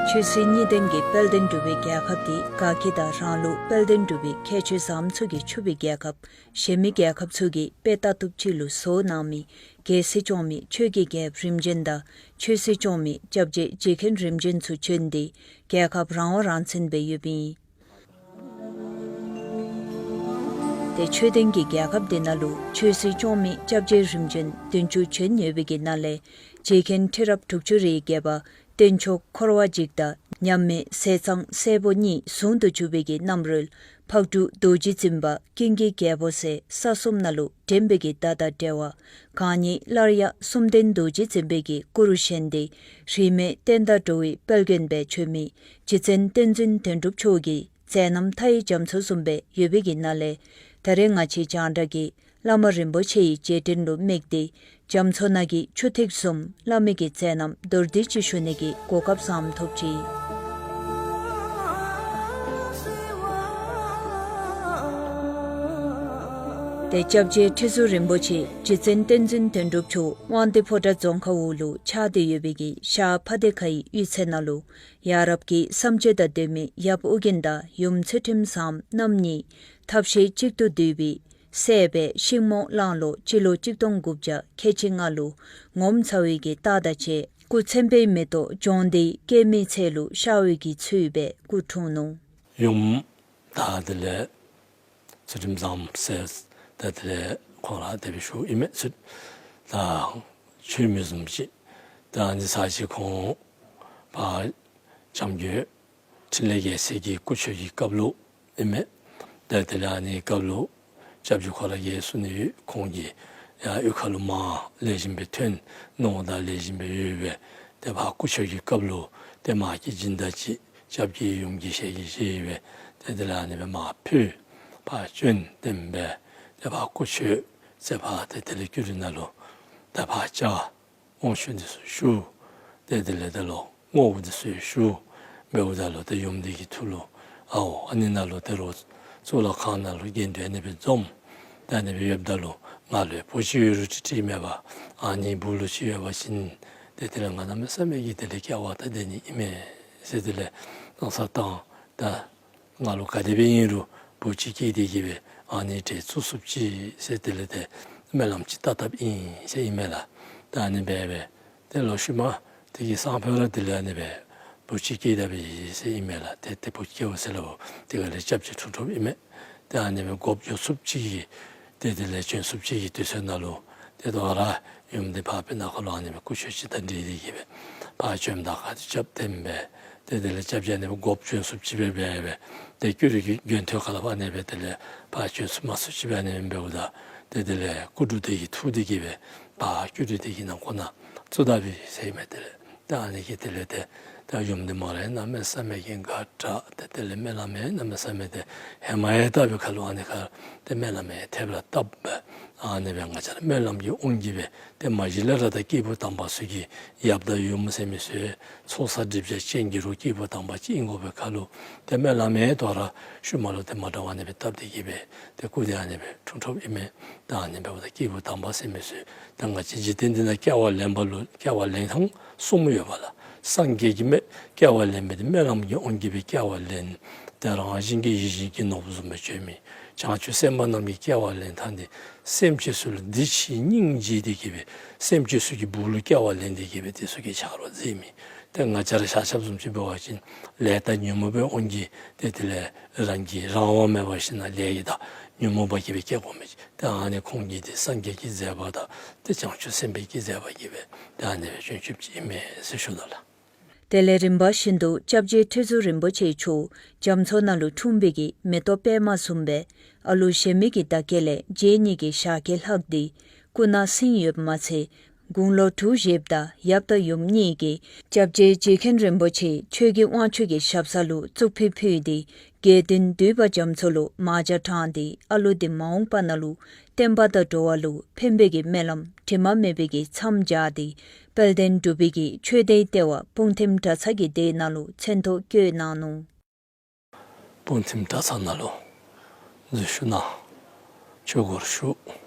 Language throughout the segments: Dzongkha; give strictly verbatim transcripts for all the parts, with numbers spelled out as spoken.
ཆོས་སྲིད་གཉིས་ལྡན་གྱི་དཔལ་ལྡན་འབྲུག་པའི་རྒྱལ་ཁབ་འདི་དགའ་སྐྱིད་དང་རང་ལུགས་དཔལ་ལྡན་འབྲུག་པའི་ཁྱད་ཆོས་བཟངམོ་ཚུ་གིས་ཕྱུག་པའི་རྒྱལ་ཁབ་གཞན་མི་རྒྱལ་ཁབ་ཚུ་གིས་དཔེ་ལྟ་བཏུབ་ཅིག་ལུ་བཟོ་གནང་མི་རྒྱལ་སྲིད་སྐྱོང་མི་ཆོས་ཀྱི་རྒྱལཔོ་རིམ་བྱོན་དང་ཆོས་སྲིད་སྐྱོང་མི་སྐྱབས་རྗེ་རྗེ་མཁན་རིམ་བྱོན་ཚུ་བྱོན་ཏེ་རྒྱལ་ཁབ་རང་དབང་རང་བཙན་སྦེ་ཡོདཔ་ཨིན། ཏེ་ཆོས་ལྡན་གྱི་རྒྱལ་ཁབ་འདི་ནང་ལུ་ཆོས་སྲིད་སྐྱོང་མི་སྐྱབས་རྗེ་རིམ་བྱོན་བདུན་ཅུ་བྱོན་ཡོད་པའི་གི་ནང་ལས་རྗེ་མཁན་ཁྲི་རབས་དྲུག་ཅུ་རེ་བརྒྱད་པ་སྟེང་ཕྱོགས་འཁོར་བ་འཇིག་དང་མཉམ་མེད་ཟས་གཙང་སྲས་པོ་གཉིས་ཟུང་དུ་འཇུག་པའི་གི་རྣམ་རོལ་ཕག་གྲུ་རྡོ་རྗེ་འཛིན་པ་ཀུན་གྱི་རྒྱལ་པོ་ཟེར་ས་གསུམ་ནང་ལུ་འདྲེན་པའི་གི་བརྡ་དང་འབྲེལ་བ་གང་ཉིད་སླར་ཡང་གསུམ་ལྡན་རྡོ་རྗེ་འཛིན་པའི་གི་སྐུ་རུ་བཞེངས་ཏེ་རིས་མེད་བསྟན་དང་འགྲོ་བའི་དཔལ་མགོན་སྦེ་བྱོན་མི་རྗེ་བཙུན་བསྟན་འཛིན་དོན་གྲུབ་མཆོག་གི་མཛད་རྣམ་མཐའ་ཡས་རྒྱ་མཚོ་བཟུམ་སྦེ་ཡོད་པའི་གི་ནང་ལས་ད་རེས་ང་བཅས་རྒྱང་བསྒྲགས་ཀྱིས་བླ་མ་རིན་པོ་ཆེའི་རྗེས་དྲན་ལུ་དམིགས་ཏེ་རྒྱ་མཚོ་ནང་གི་ཆུ་ཐིགས་བཟུམ་བླ་མའི་གི་མཛད་རྣམ་མདོར་བསྡུས་ཅིག་ཞུ་ནི་གི་གོ་སྐབས་བཟངམོ་ཐོབ་ཅི། ཏེ་སྐྱབས་རྗེ་ཁྲི་ཟུར་རིན་པོ་ཆེ་རྗེ་བཙུན་བསྟན་འཛིན་དོན་གྲུབ་མཆོག་དབང་འདུས་ཕོ་བྲང་རྫོང་ཁག་འོག་ལུ་ཆགས་ཏེ་ཡོད་པའི་གི་ཤར་ཕ་དེ་ཁའི་གཡུས་ཚན་ནང་ལུ་ཡ་རབས་ཀྱི་བསམ་སྤྱོད་དང་ལྡན་མི་ཡབ་ཨོ་རྒྱན་དང་ཡུམ་ཚུལ་ཁྲིམས་བཟངམོ་རྣམ་གཉིས་ཐབས་ཤེས་གཅིག་ཏུ་བསྡུས་པའི་སྲས་སྦེ་ཤིང་མོ་གླང་ལོ་སྤྱི་ལོ་གཅིག་སྟོང་དགུ་བརྒྱ་ཁལ་གཅིག་ལྔ་ལུ་ངོ་མཚར་བའི་གི་རྟགས་དང་བཅས་སྐུ་མཚན་དཔེའི་མེ་ཏོག་ལྗོངས་འདིའི་སྐྱེད་མོས་ཚལ་ལུ་ཤར་བའི་གི་ཚུལ་སྦེ་སྐུ་འཁྲུངས་ནུག། ཡུམ་ད་དེ་ལས་ཚུལ་ཁྲིམས་བཟངམོ་ཟེར་ད་དེ་ལས་ཁོང་ར་དེ་སྦེ་ཞུཝ་ཨིན་མས། ཚུལ་ད་ཆོས་མི་བཟུམ་ཅིག་ད་ཨ་ནི་ཚར་ཅིག་ཁོང་ཕར་འཇམ་མགོན་འཕྲིན་ལས་རྒྱལ་མཚན་གྱི་སྐུ་མཆོད་ཀྱི་སྐབས་ལུ་ཨིན་མས། ཏེ་དེ་ལས་ཨ་ནི་སྐབས་ལུ་སྐྱབས་རྗེ་ཁོ་ར་གིས་གསུང་ནི་ཡོད། ཁོང་གིས་ཡར་གཡུས་ཁ་ལུ་དམག་ལེགས་ཤོམ་སྦེ་ཐོན་མནོཝ་ད་ལེགས་ཤོམ་སྦེ་ཡོད་པས། ཏེ་ཕར་སྐུ་མཆོད་ཀྱི་སྐབས་ལུ་ཏེ་དམག་གི་སྦྱིན་བདག་ཅིག་སྐྱབས་ཀྱི་ཡུམ་གྱི་ཞལ་གྱིས་བཞེས་ཡོད་པས། ཏེ་དེ་ལས་ཨ་ནི་སྦེ་དམག་ཕུལ་ཕར་བྱོན་ཏེ་འབད་ཏེ་ཕར་སྐུ་མཆོད་ཟེར་ཕར་ཏེ་དེ་ལས་ཀུ་རུ་ནང་ལུ་ཏེ་ཕར་བཅར། དབང་ཆོག་འདི་ཚུ་ཞུ། ཏེ་དེ་ལས་ཏེ་ལོག་བསྔོ་བ་འདི་ཚུ་ཞུ། འབདཝ་ད་ལུ་ཏེ་ཡུམ་འདི་གི་ཐུགས་ལུ་ཨའོ་ཨ་ནི་ནང་ལུ་ཏེ་རོགས་གཙུག་ལག་ཁང་ནང་ལུ་དགེ་འདུན་ཨ་ནི་སྦེ་འཛོམས། ཏེ་ཨ་ནི་སྦེ་ཡོདཔ་ད་ལུ་ང་ལུ་བུ་ཅིག་ཡོད་རུང་ཁྲིག་ཁྲི་མེད་པར་ཨ་ནི་བུ་ལུ་ཅིག་ཡོད་པ་ཅིན་ཏེ་དེ་ལས་ང་གནམ་མེད་ས་མེད་ཀྱི་དེ་ལས་སྐལ་བ་དང་ལྡན་ནི་ཨིན་མས་ཟེར་དེ་ལས་གནང་ས་བཏང་། ད་ང་ལུ་ག་དེ་སྦེ་ཨིན་རུང་བུ་ཅིག་སྐྱེས་ཏེ་གི་སྦེ་ཨ་ནི་གྲལ་ཚུད་ཚུགསཔ་ཅིག་ཟེར་དེ་ལས་ཏེ་སྨོན་ལམ་ཅིག་བཏབ་བཏབཔ་ཨིན་ཟེར་ཨིན་མས་ལགས། ད་ཨ་ནི་སྦེ་སྦེ་ཏེ་ལོག་ཤུལ་མ་དེ་གི་སང་ཕོད་ར་དེ་ལས་ཨ་ནི་སྦེ་བུ་ཅིག་སྐྱེས་ད་སྦེ་ཨིན་ཟེར་ཨིན་མས་ལགས། ཏེ་ཏེ་བུ་སྐྱེཝ་ཟེར་སླབ་དེ་ག་ལས་སྐྱབས་རྗེ་འཁྲུངས་འཁྲུངསམ་ཨིན་མས། ཏེ་ཨ་ནི་སྦེ་སྒོ་འགྱོ་ཚུགསཔ་ཅིག་གི་ཏེ་དེ་ལས་བྱོན་ཚུགསཔ་ཅིག་གི་དུས་ཚོད་ནང་ལུ་ཏེ་དོ་རུང་ཡུམ་འདི་ཕར་སྦེ་ནཱ་ཁ་ལུ་ཨ་ནི་སྦེ་སྐུ་མཆོད་ཅིག་དང་འབྲེལ་ཏེ་གི་སྦེ་ཕར་བྱོནམ་ད་ག་ཏེ་རྐྱབ་སྟེ་སྦེ་ཏེ་དེ་ལས་སྐྱབས་རྗེ་ཨ་ནི་སྦེ་སྒོ་བྱོན་ཚུགསཔ་ཅིག་སྦེ་འབད་སྦེ་ཏེ་ཀུ་རུ་གི་མགོན་ཐོག་ཁ་ལུ་ཨ་ནི་སྦེ་དེ་ལས་ཕར་བྱོན་ཚུགས་མ་ཚུགས་ཅིག་སྦེ་ཨ་ནི་སྦེ་འབདཝ་ད་ཏེ་དེ་ལས་སྐུ་དྲུང་འདི་གིས་ཐུགས་འདི་གིས་སྦེ་ཕར་ཀུ་རུ་འདི་གི་ནང་ཁོ་ན་བཙུགས་ད་པས་ཟེར་ཨིན་མས། དེ་ལས་ད་ཨ་ནི་གིས་དེ་ལས་ཏེ་ད་ཡུམ་འདི་མོ་ར་གནམ་མེད་ས་མེད་ཀྱི་དགའ་དྲགས་ཏེ་དེ་ལས་སྨོན་ལམ་ཡང་གནམ་མེད་ས་མེད་ཏེ་ཧེ་མ་ཡང་བཏབ་པའི་ཁར་ལུ་ཨ་ནི་ཁར་ཏེ་སྨོན་ལམ་ཡང་ཐེབས་ར་བཏབ་སྦེ་ཨ་ནི་སྦེ་ང་བཅས་ར་སྨོན་ལམ་གྱི་དབང་གིས་སྦེ་ཏེ་མ་གཞི་ལས་ར་ད་སྐྱེས་བུ་དམ་པ་ཚུ་གི་ཡབ་དང་ཡུམ་ཟེར་མི་ཚུ་ཚོགས་བསགས་སྒྲིབ་སྦྱང་ཅན་གྱི་རོགས་སྐྱེས་བུ་དམ་པ་ཅིག་ཨིན་དགོ་པའི་ཁར་ལུ་ཏེ་སྨོན་ལམ་ཡང་དོ་རུང་ཤུལ་མ་ལུ་ཏེ་མ་འདྲཝ་ཨ་ནི་སྦེ་བཏབ་སྟེ་གི་སྦེ་ཏེ་སྐུ་འདི་ཨ་ནི་སྦེ་འཁྲུངས་འཁྲུངསམ་ཨིན་མས། ད་ཨ་ནི་འབདཝ་ད་སྐྱེས་བུ་དམ་པ་ཟེར་མི་ཚུ་ད་ང་བཅས་འཇིག་རྟེན་འདི་ནང་སྐྱེ་བ་ལེན་པ་ལུ་སྐྱེ་བ་ལེན་ཐངས་གསུམ་ཡོད་པ་ལགས། སངས་རྒྱས་ཀྱི་སྨོན་སྐྱེ་བ་ལེན་པའི་སྨོན་ལམ་གྱི་དབང་གིས་སྦེ་སྐྱེ་བ་ལེན། ཏེ་རང་བཞིན་གྱིས་ཡིད་བཞིན་གྱི་ནོར་བུ་བཟུམ་སྦེ་བྱོན་མི། བྱང་ཆུབ་སེམས་དཔའ་རྣམས་ཀྱི་སྐྱེ་བ་ལེན་ཐངས་འདི་སེམས་ཅན་ཚུ་ལུ་འདི་ཕྱི་སྙིང་རྗེ་སྟེ་གི་སྦེ་སེམས་ཅན་ཚུ་གི་སྦུག་ལུ་སྐྱེ་བ་ལེན་ཏེ་གི་སྦེ་དེ་ཚུ་གི་ཆ་རོགས་མཛད་མི། ཏེ་ང་བཅས་ར་ཤ་ཁྱབ་བཟུམ་ཅིག་འབད་བ་ཅིན་ལས་དང་ཉོན་མོངས་པའི་དབང་གིས་ཏེ་དེ་ལས་རང་གི་རང་དབང་མེད་པར་ཞིན་ན་ལས་ཀྱི་དང་ཉོན་མོངས་པ་གིས་སྦེ་སྐྱེ་དགོ་མི་ཅིག། ཏེ་ཨ་ནི་ཁོང་གིས་ཏེ་སངས་རྒྱས་ཀྱི་མཛད་པ་དང་ཏེ་བྱང་ཆུབ་སེམས་དཔའི་གི་མཛད་པ་གིས་སྦེ་ཏེ་ཨ་ནི་སྦེ་བྱོན་བྱོནམ་ཅིག་ཨིན་མས་ཟེར་ཞུ་དོ་ལགས། དེ་ལས་རིམ་པ་བཞིན་དུ་སྐྱབས་རྗེ་ཁྲི་ཟུར་རིན་པོ་ཆེ་མཆོག་རྒྱ་མཚོ་ནང་ལུ་འཁྲུངས་པའི་གི་མེ་ཏོག་པདྨ་བཟུམ་སྦེ་ཨ་ལུ་གཞན་མི་གི་བདག་སྐྱེ་ལས་རྗེ་ཉིད་ཀྱི་ཞབས་སྐྱེས་ལྷག་སྟེ་སྐུ་ན་སེང་ཡོདཔ་མ་ཚད་དགུང་ལོ་དྲུག་བཞེསཔ་ད་ཡབ་དང་ཡུམ་གཉིས་ཀྱིས་སྐྱབས་རྗེ་རྗེ་མཁན་རིན་པོ་ཆེ་ཆོས་ཀྱི་དབང་ཕྱུག་གི་ཞབས་ས་ལུ་གཙུག་ཕུད་ཕུལ་ཏེ་དགེ་འདུན་འདུས་པ་རྒྱ་མཚོ་ལུ་མ་ཇ་དྲངས་ཏེ་ཨ་ལུ་འདི་མ་འོངས་པ་ནང་ལུ་བསྟན་པ་དང་འགྲོ་བ་ལུ་ཕན་པའི་གི་སྨོན་ལམ་དྲི་མ་མེད་པའི་གི་མཚམས་སྦྱར་ཏེ་དཔལ་ལྡན་འབྲུག་པའི་གི་ཆོས་སྡེའི་ལྟེ་བ་སྤུངས་ཐིམ་གྲྭ་ཚང་གི་སྡེ་ནང་ལུ་མཚན་ཐོ་བཀོད་གནང་ནུག། སྤུངས་ཐིམ་གྲྭ་ཚང་ནང་ལུ་འཛུལ་ཞུགས་གནང་། ཆོས་སྒོར་ཞུགས།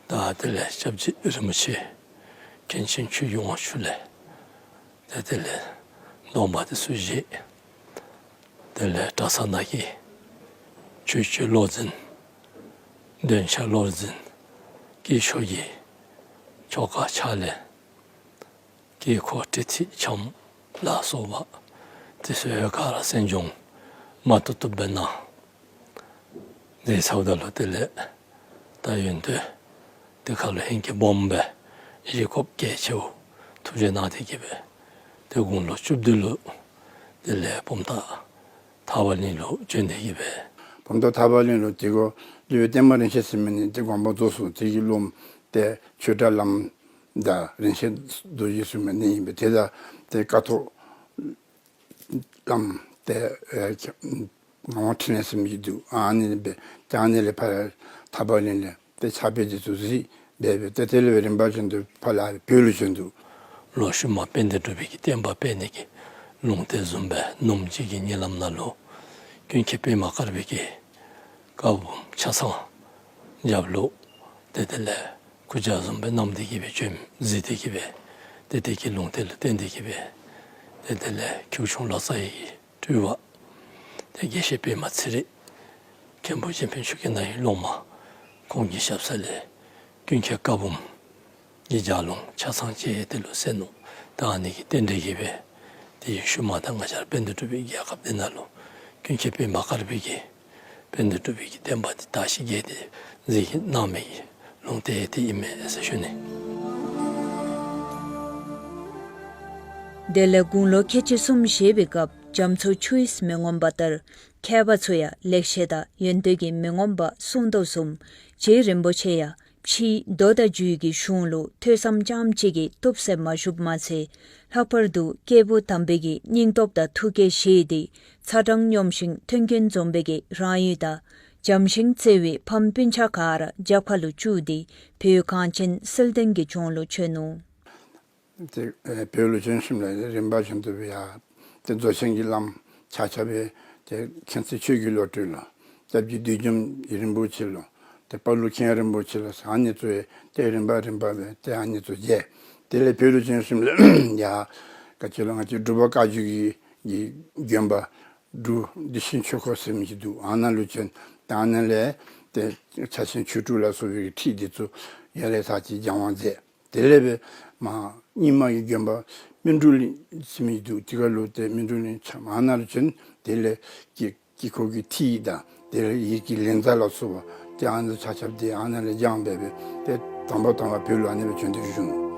ད་དེ་ལས་སྐྱབས་རྗེ་རིན་པོ་ཆེ་མཁན་ཆེན་ཆོས་ཀྱི་དབང་ཕྱུག་ལས་ཏེ་དེ་ལས་ སྡོམ་པ་དེ་ཚུ་བཞེས། དེ་ལས་གྲྭ་ཚང་ནང་གི་ཆོས་སྤྱོད་བློ་འཛིན་འདོན་ཆ་བློ་འཛིན་དཀྱིལ་ཆོག་གི་ཆོ་ག་ཕྱག་ལེན་དཀྱིལ་འཁོར་ཁྲི་ཐིག་འཆམ་ལ་སོགས་པ་དེ་ཚུ་ཡང་ག་ར་གསན་སྦྱོང་མ་བཏུབ་བཏུབ་སྦེ་གནང་། དེ་ཚརཝ་ད་ལུ་དེ་ལས་ད་ཡོན་ཏན་དེ་ཁ་ལུ་ཧེང་སྐལ་སྦོམ་སྦེ་བཞེས་དགོཔ་གལ་ཆེཝ་ཐུགས་བཞེད་གནང་སྟེ་གི་སྦེ་ཏེ་དགུང་ལོ་བཅུ་བདུན་ལུ་དེ་ལས་བུམ་ཐང་ཐར་པ་གླིང་ལུ་བྱོན་ཏེ་གི་སྦེ། བུམ་ཐང་ཐར་པ་གླིང་ལུ་དེ་གུ་སློབ་དཔོན་བསྟན་པ་རིན་ཆེན་ཟེར་མི་ནི་དེ་དགོངས་པ་རྫོགས་སོང་། དེ་གི་སློབམ་དེ་ཆོས་གྲགས་བླམ་དང་རིན་ཆེན་རྡོ་རྗེ་ཟེར་མི་ནི་ཨིན་པས། དེ་དང་དེ་ཀཿཐོག་བླམ་དེ་ཨེ་ངག་དབང་འཕྲིན་ལས་ཟེར་མི་ཅིག་འདུག། ཨ་ནི་སྦེ་ད་ཨ་ནི་ལས་ཕར་ཐར་པ་གླིང་ལས་ཏེ་ཕྱག་དཔེ་འདི་ཚུ་གཟིགས་སྦེ་སྦེ་ཏེ་དེ་ལས་རིམ་པ་བཞིན་དུ་ཕར་ལས་བོད་ལུ་བྱོན་འདུག། ལོག་ཤུལ་མ་དཔལ་ལྡན་འབྲུག་པའི་གི་བསྟན་པ་སྤེལ་ནི་གི་ལུང་བསྟན་བཟུམ་སྦེ་ནུབ་མོ་གཅིག་གི་གཉིད་ལམ་ནང་ལུ་ཀུན་མཁྱེན་པདྨ་དཀར་པོའི་གི་བཀའ་འབུམ་ཆ་ཚང་རྒྱབ་ལུ་ཏེ་དེ་ལས་སྐུ་ཆས་བཟུམ་སྦེ་བསྣམས་ཏེ་གི་སྦེ་བྱོནམ་གཟིགས་ཏེ་གི་སྦེ་ཏེ་དེ་གི་ལུང་བསྟན་ལུ་བརྟེན་ཏེ་གི་སྦེ་ཏེ་དེ་ལས་ཁྱེའུ་ཆུང་ལོ་ཙཱ་ཡི་སྤྲུལ་པ་ཏེ་དགེ་བཤེས་པདྨ་ཚེ་རིང་མཁན་པོ་གཅེན་པོ་ཆོས་རྒྱལ་རྣམ་གཡེང་སློབ་མ་ཁོང་གི་ཞབས་ས་ལས་ཀུན་མཁྱེན་བཀའ་འབུམ་གྱི་ལྗགས་ལུང་ཆ་ཚང་ཅིག་དེ་ལུ་གསན་ནུག། ད་ཨ་ནི་གི་རྟེན་འབྲེལ་གྱིས་སྦེ་དེ་ཡི་ཤུལ་མ་ད་ང་བཅས་ར་དཔལ་ལྡན་འབྲུག་པའི་རྒྱལ་ཁབ་འདི་ནང་ལུ་ཀུན་མཁྱེན་པདྨ་དཀར་པོའི་གི་དཔལ་ལྡན་འབྲུག་པའི་གི་བསྟན་པ་འདི་དར་ཞིང་རྒྱས་ཏེ་གཟིགས་གནང་མི་གི་ལུང་བསྟན་དེ་ཨིན་མས་ཟེར་ཞུ་ནི། དེ་ལས་དགུང་ལོ་ཁལ་གཅིག་གསུམ་བཞེས་པའི་སྐབས་རྒྱ་མཚོ་ཆུ་ཡིས་མི་ངོམས་པ་ལྟར་མཁས་པ་ཚུ་ཡང་ལེགས་བཤད་དང་ཡོན་ཏན་གྱིས་མི་ངོམས་པ་གསུངས་དོ་བཟུམ་རྗེ་རིན་པོ་ཆེ་ཡང་ཕྱིའི་མདོ་དང་རྒྱུད་ཀྱི་གཞུང་ལུ་ཐོས་བསམ་རྐྱངམ་གཅིག་གིས་བཏུབ་ཟེར་མ་བཞུགསཔ་མ་ཚད་ལྷག་པར་དུ་སྐྱེས་བུ་དམ་པའི་གི་སྙིང་སྟོབས་དང་ཐུགས་བསྐྱེད་བཞེས་ཏེ་ཚ་གྲང་སྙོམས་ཤིང་མཐུན་རྐྱེན་འཛོམས་པའི་གི་རང་ཡུལ་དང་བྱམས་ཤིང་བརྩེ་བའི་ཕམ་སྤུན་ཆ་ག་ར་རྒྱབ་ཁ་ལུ་བཅུག་སྟེ་བོད་གངས་ཅན་བསིལ་ལྡན་གྱི་ལྗོངས་ལུ་བྱོན་ནུག། ཏེ་ཨེ་བོད་ལུ་བྱོན་ཞིནམ་ལས་རིམ་པ་བཞིན་དུ་སྦེ་ཡར་ཏེ་རྫོགས་ཆེན་གྱི་བླམ་ཆ་ཁྱབ་སྦེ་ཏེ་མཁྱེན་བརྩེ་ཆོས་ཀྱི་བློ་གྲོས་ལུ་སྐྱབས་རྗེ་བདུད་འཇོམས་རིན་པོ་ཆེ་ལུ་ཏེ་དཔའ་ལུ་མཁན་རིན་པོ་ཆེ་ལུ་ཟེར་ཨ་ནི་ཚུ་ཡང་ཏེ་རིམ་པ་རིམ་པ་སྦེ་ཏེ་ཨ་ནི་ཚུ་མཇལ། དེ་ལས་བོད་ལུ་བྱོན་ཞིནམ་ལས་ཡར་ག་ཅི་ལོ་ང་བཅས་འབྲུག་པ་བཀའ་བརྒྱུད་ཀྱི་གི་དགོན་པ་འབྲུག་བདེ་ཆེན་ཆོས་འཁོར་ཟེར་མི་ཅིག་འདུག། ཨ་ནཱ་ལུ་བྱོན། ད་ཨ་ནཱ་ལས་ཏེ་ཕྱག་ཆེན་ཆོས་དྲུག་ལ་སོགས་པའི་ཁྲིད་འདི་ཚུ་ཡར་ལས་ཚར་གཅིག་སྦྱང་བ་མཛད། དེ་ལས་སྦེ་མར་རྙིང་མ་གི་དགོན་པ་སྨིན་གྲོལ་གླིང་ཟེར་མི་འདུག། དེ་ཁ་ལུ་ཏེ་སྨིན་གྲོལ་གླིང་ཆ་མ་ནཱ་ལུ་བྱོན། དེ་ལས་དཀྱིལ་དཀྱིལ་འཁོར་གྱི་ཁྲིད་ཡིག་དང་དེ་ལས་ཡིག་གི་ལེགས་མཛངས་ལ་སོགས་པ་ཏེ་ཨ་ནཱ་ཆ་ཁྱབ་ཏེ་ཨ་ནཱ་ལས་སྦྱངས་སྦེ་སྦེ་ཏེ་དང་པ་དང་པ་བོད་ལུ་ཨ་ནི་སྦེ་བྱོན་ཏེ་བཞུགས་ནུག།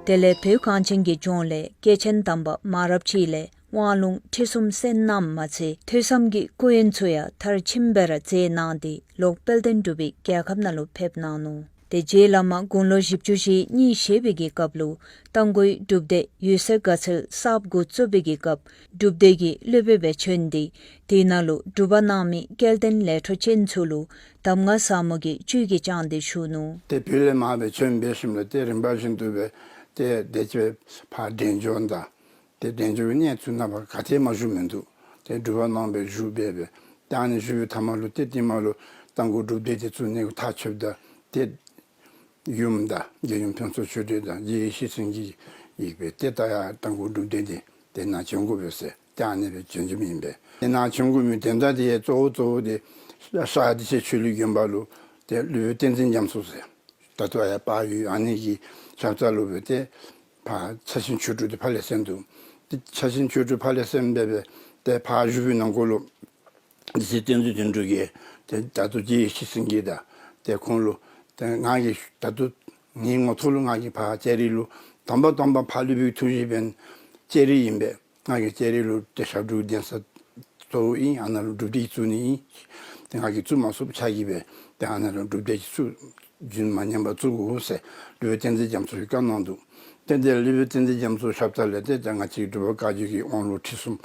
དེ་ལས་བོད་གངས་ཅན་གྱི་ལྗོངས་ལས་སྐྱེས་ཆེན་དམ་པ་མང་རབས་ཅིག་ལས་དབང་ལུང་ཁྲིད་གསུམ་གསན་གནངམ་མ་ཚད་ཐོས་བསམ་གྱི་སྐུ་ཡོན་ཚུ་ཡང་མཐར་ཕྱིནམ་སྦེ་ར་མཛད་གནང་སྟེ་ལོག་དཔལ་ལྡན་འབྲུག་པའི་རྒྱལ་ཁབ་ནང་ལུ་ཕེབས་གནང་ནུག། ཏེ་རྗེ་བླ་མ་དགུང་ལོ་བཞི་བཅུ་ཞེ་གཉིས་བཞེས་པའི་གི་སྐབས་ལུ་རྟ་མགོའི་སྒྲུབ་སྡེ་འོད་གསལ་དགའ་ཚལ་གསརཔ་འགོ་བཙུགས་པའི་གི་སྐབས་སྒྲུབ་སྡེ་གི་སློབ་དཔོན་སྦེ་བྱོན་ཏེ་དེ་ནང་ལུ་སྒྲུབ་པ་གནང་མི་སྐལ་ལྡན་ལས་འཕྲོ་ཅན་ཚུ་ལུ་གདམས་ངག་ཟབ་མོ་གི་བཅུད་ཀྱིས་བསྐྱངས་ཏེ་བཞུགས་ནུག། ཏེ་བོད་ལས་མར་སྦེ་བྱོན་འབད་ཞིནམ་ལས་ཏེ་རིམ་པ་བཞིན་དུ་སྦེ་ཏེ་དེ་ཅིག་ཕར་འབྲས་ལྗོངས་དང་ཏེ་འབྲས་ལྗོངས་ཀྱི་གནས་ཚུ་ནང་ཕར་ག་ཏེ་མ་བཞུགས་མིན་འདུག། ཏེ་སྒྲུབ་པ་གནང་སྦེ་བཞུགས་སྦེ་སྦེ་ཏེ་ཨ་ནི་བཞུགས་པའི་མཐའ་མ་ལུ་ཏེ་དེ་མ་ལུ་རྟ་མགོ་སྒྲུབ་སྡེ་དེ་བཙུགས་ནི་གི་ཐག་ཆོདཔ་ད་ཏེ་ཡུམ་དང་རྗེ་ཡུམ་ཕུན་ཚོགས་ཆོས་སྒྲོན་དང་རྗེ་ཡེ་ཤེས་སེང་གེ་ཡིས་སྦེ་ཏེ་ད་ཡར་རྟ་མགོ་སྒྲུབ་སྡེ་འདི་ཏེ་ནཱ་བྱོན་དགོ་པས་ཟེར་ཏེ་ཨ་ནི་སྦེ་བྱོན་བྱོནམ་ཨིན་པས། ཏེ་ནཱ་བྱོན་དགོ་མི་དོན་དག་འདི་གཙོ་བོ་གཙོ་བོ་འདི་ཤར་བདེ་ཆེན་ཆོས་གླིང་དགོན་པ་ལུ་ཏེ་སློབ་དཔོན་བསྟན་འཛིན་རྒྱ་མཚོ་ཟེར་ད་ལྟོ་ཡར་པར་ཡོད། ཨ་ནི་གི་ཞབས་ས་ལུ་སྦེ་ཏེ་ཕར་ཕྱག་ཆེན་ཆོས་དྲུག་འདི་ཕར་ལས་གསན་འདུག། ཏེ་ཕྱག་ཆེན་ཆོས་དྲུག་ཕར་ལས་གསན་སྦེ་སྦེ་ཏེ་ཕར་བཞུགས་པའི་ནང་འཁོད་ལུ་སྡེ་སྲིད་བསྟན་འཛིན་དོན་གྲུབ་ཀྱིས་ཏེ་ད་ལྟོ་རྗེ་ཡེ་ཤེས་སེང་གེ་དང་ཏེ་ཁོང་ལུ་ཏེ་ང་གིས་ད་ལྟོ་ངེའི་ངོ་ཐོག་ལུ་ང་གིས་ཕར་ལྕགས་རི་ལུ་དང་པ་དང་པ་ཕར་སློབ་དཔོན་གྱི་ཐུགས་བཞེད་འབད་ནི་ལྕགས་རི་ཨིན་པས། ང་གིས་ལྕགས་རི་ལུ་ཏེ་ཞབས་དྲུང་གདན་ས་གཙོ་བོ་ཨིན། ཨ་ནཱ་ལུ་སྒྲུབ་སྡེ་བཙུགས་ནི་ཨིན། ཏེ་ང་གིས་བཙུགས་མ་ཚུགསཔ་ཆ་གིས་སྦེ་ཏེ་ཨ་ནཱ་ལུ་སྒྲུབ་སྡེ་ཅིག་བཙུགས་རྒྱུན་མ་ཉམས་པར་བཙུགས་དགོ་ཟེར་སློབ་དཔོན་བསྟན་འཛིན་རྒྱ་མཚོ་གིས་བཀའ་གནང་འདུག། ཏེ་དེ་ལས་སློབ་དཔོན་བསྟན་འཛིན་རྒྱ་མཚོ་ཞབས་ས་ལས་ཏེ་ད་ང་བཅས་འབྲུག་པ་བཀའ་བརྒྱུད་ཀྱི་དབང་ལུང་ཁྲིད་གསུམ་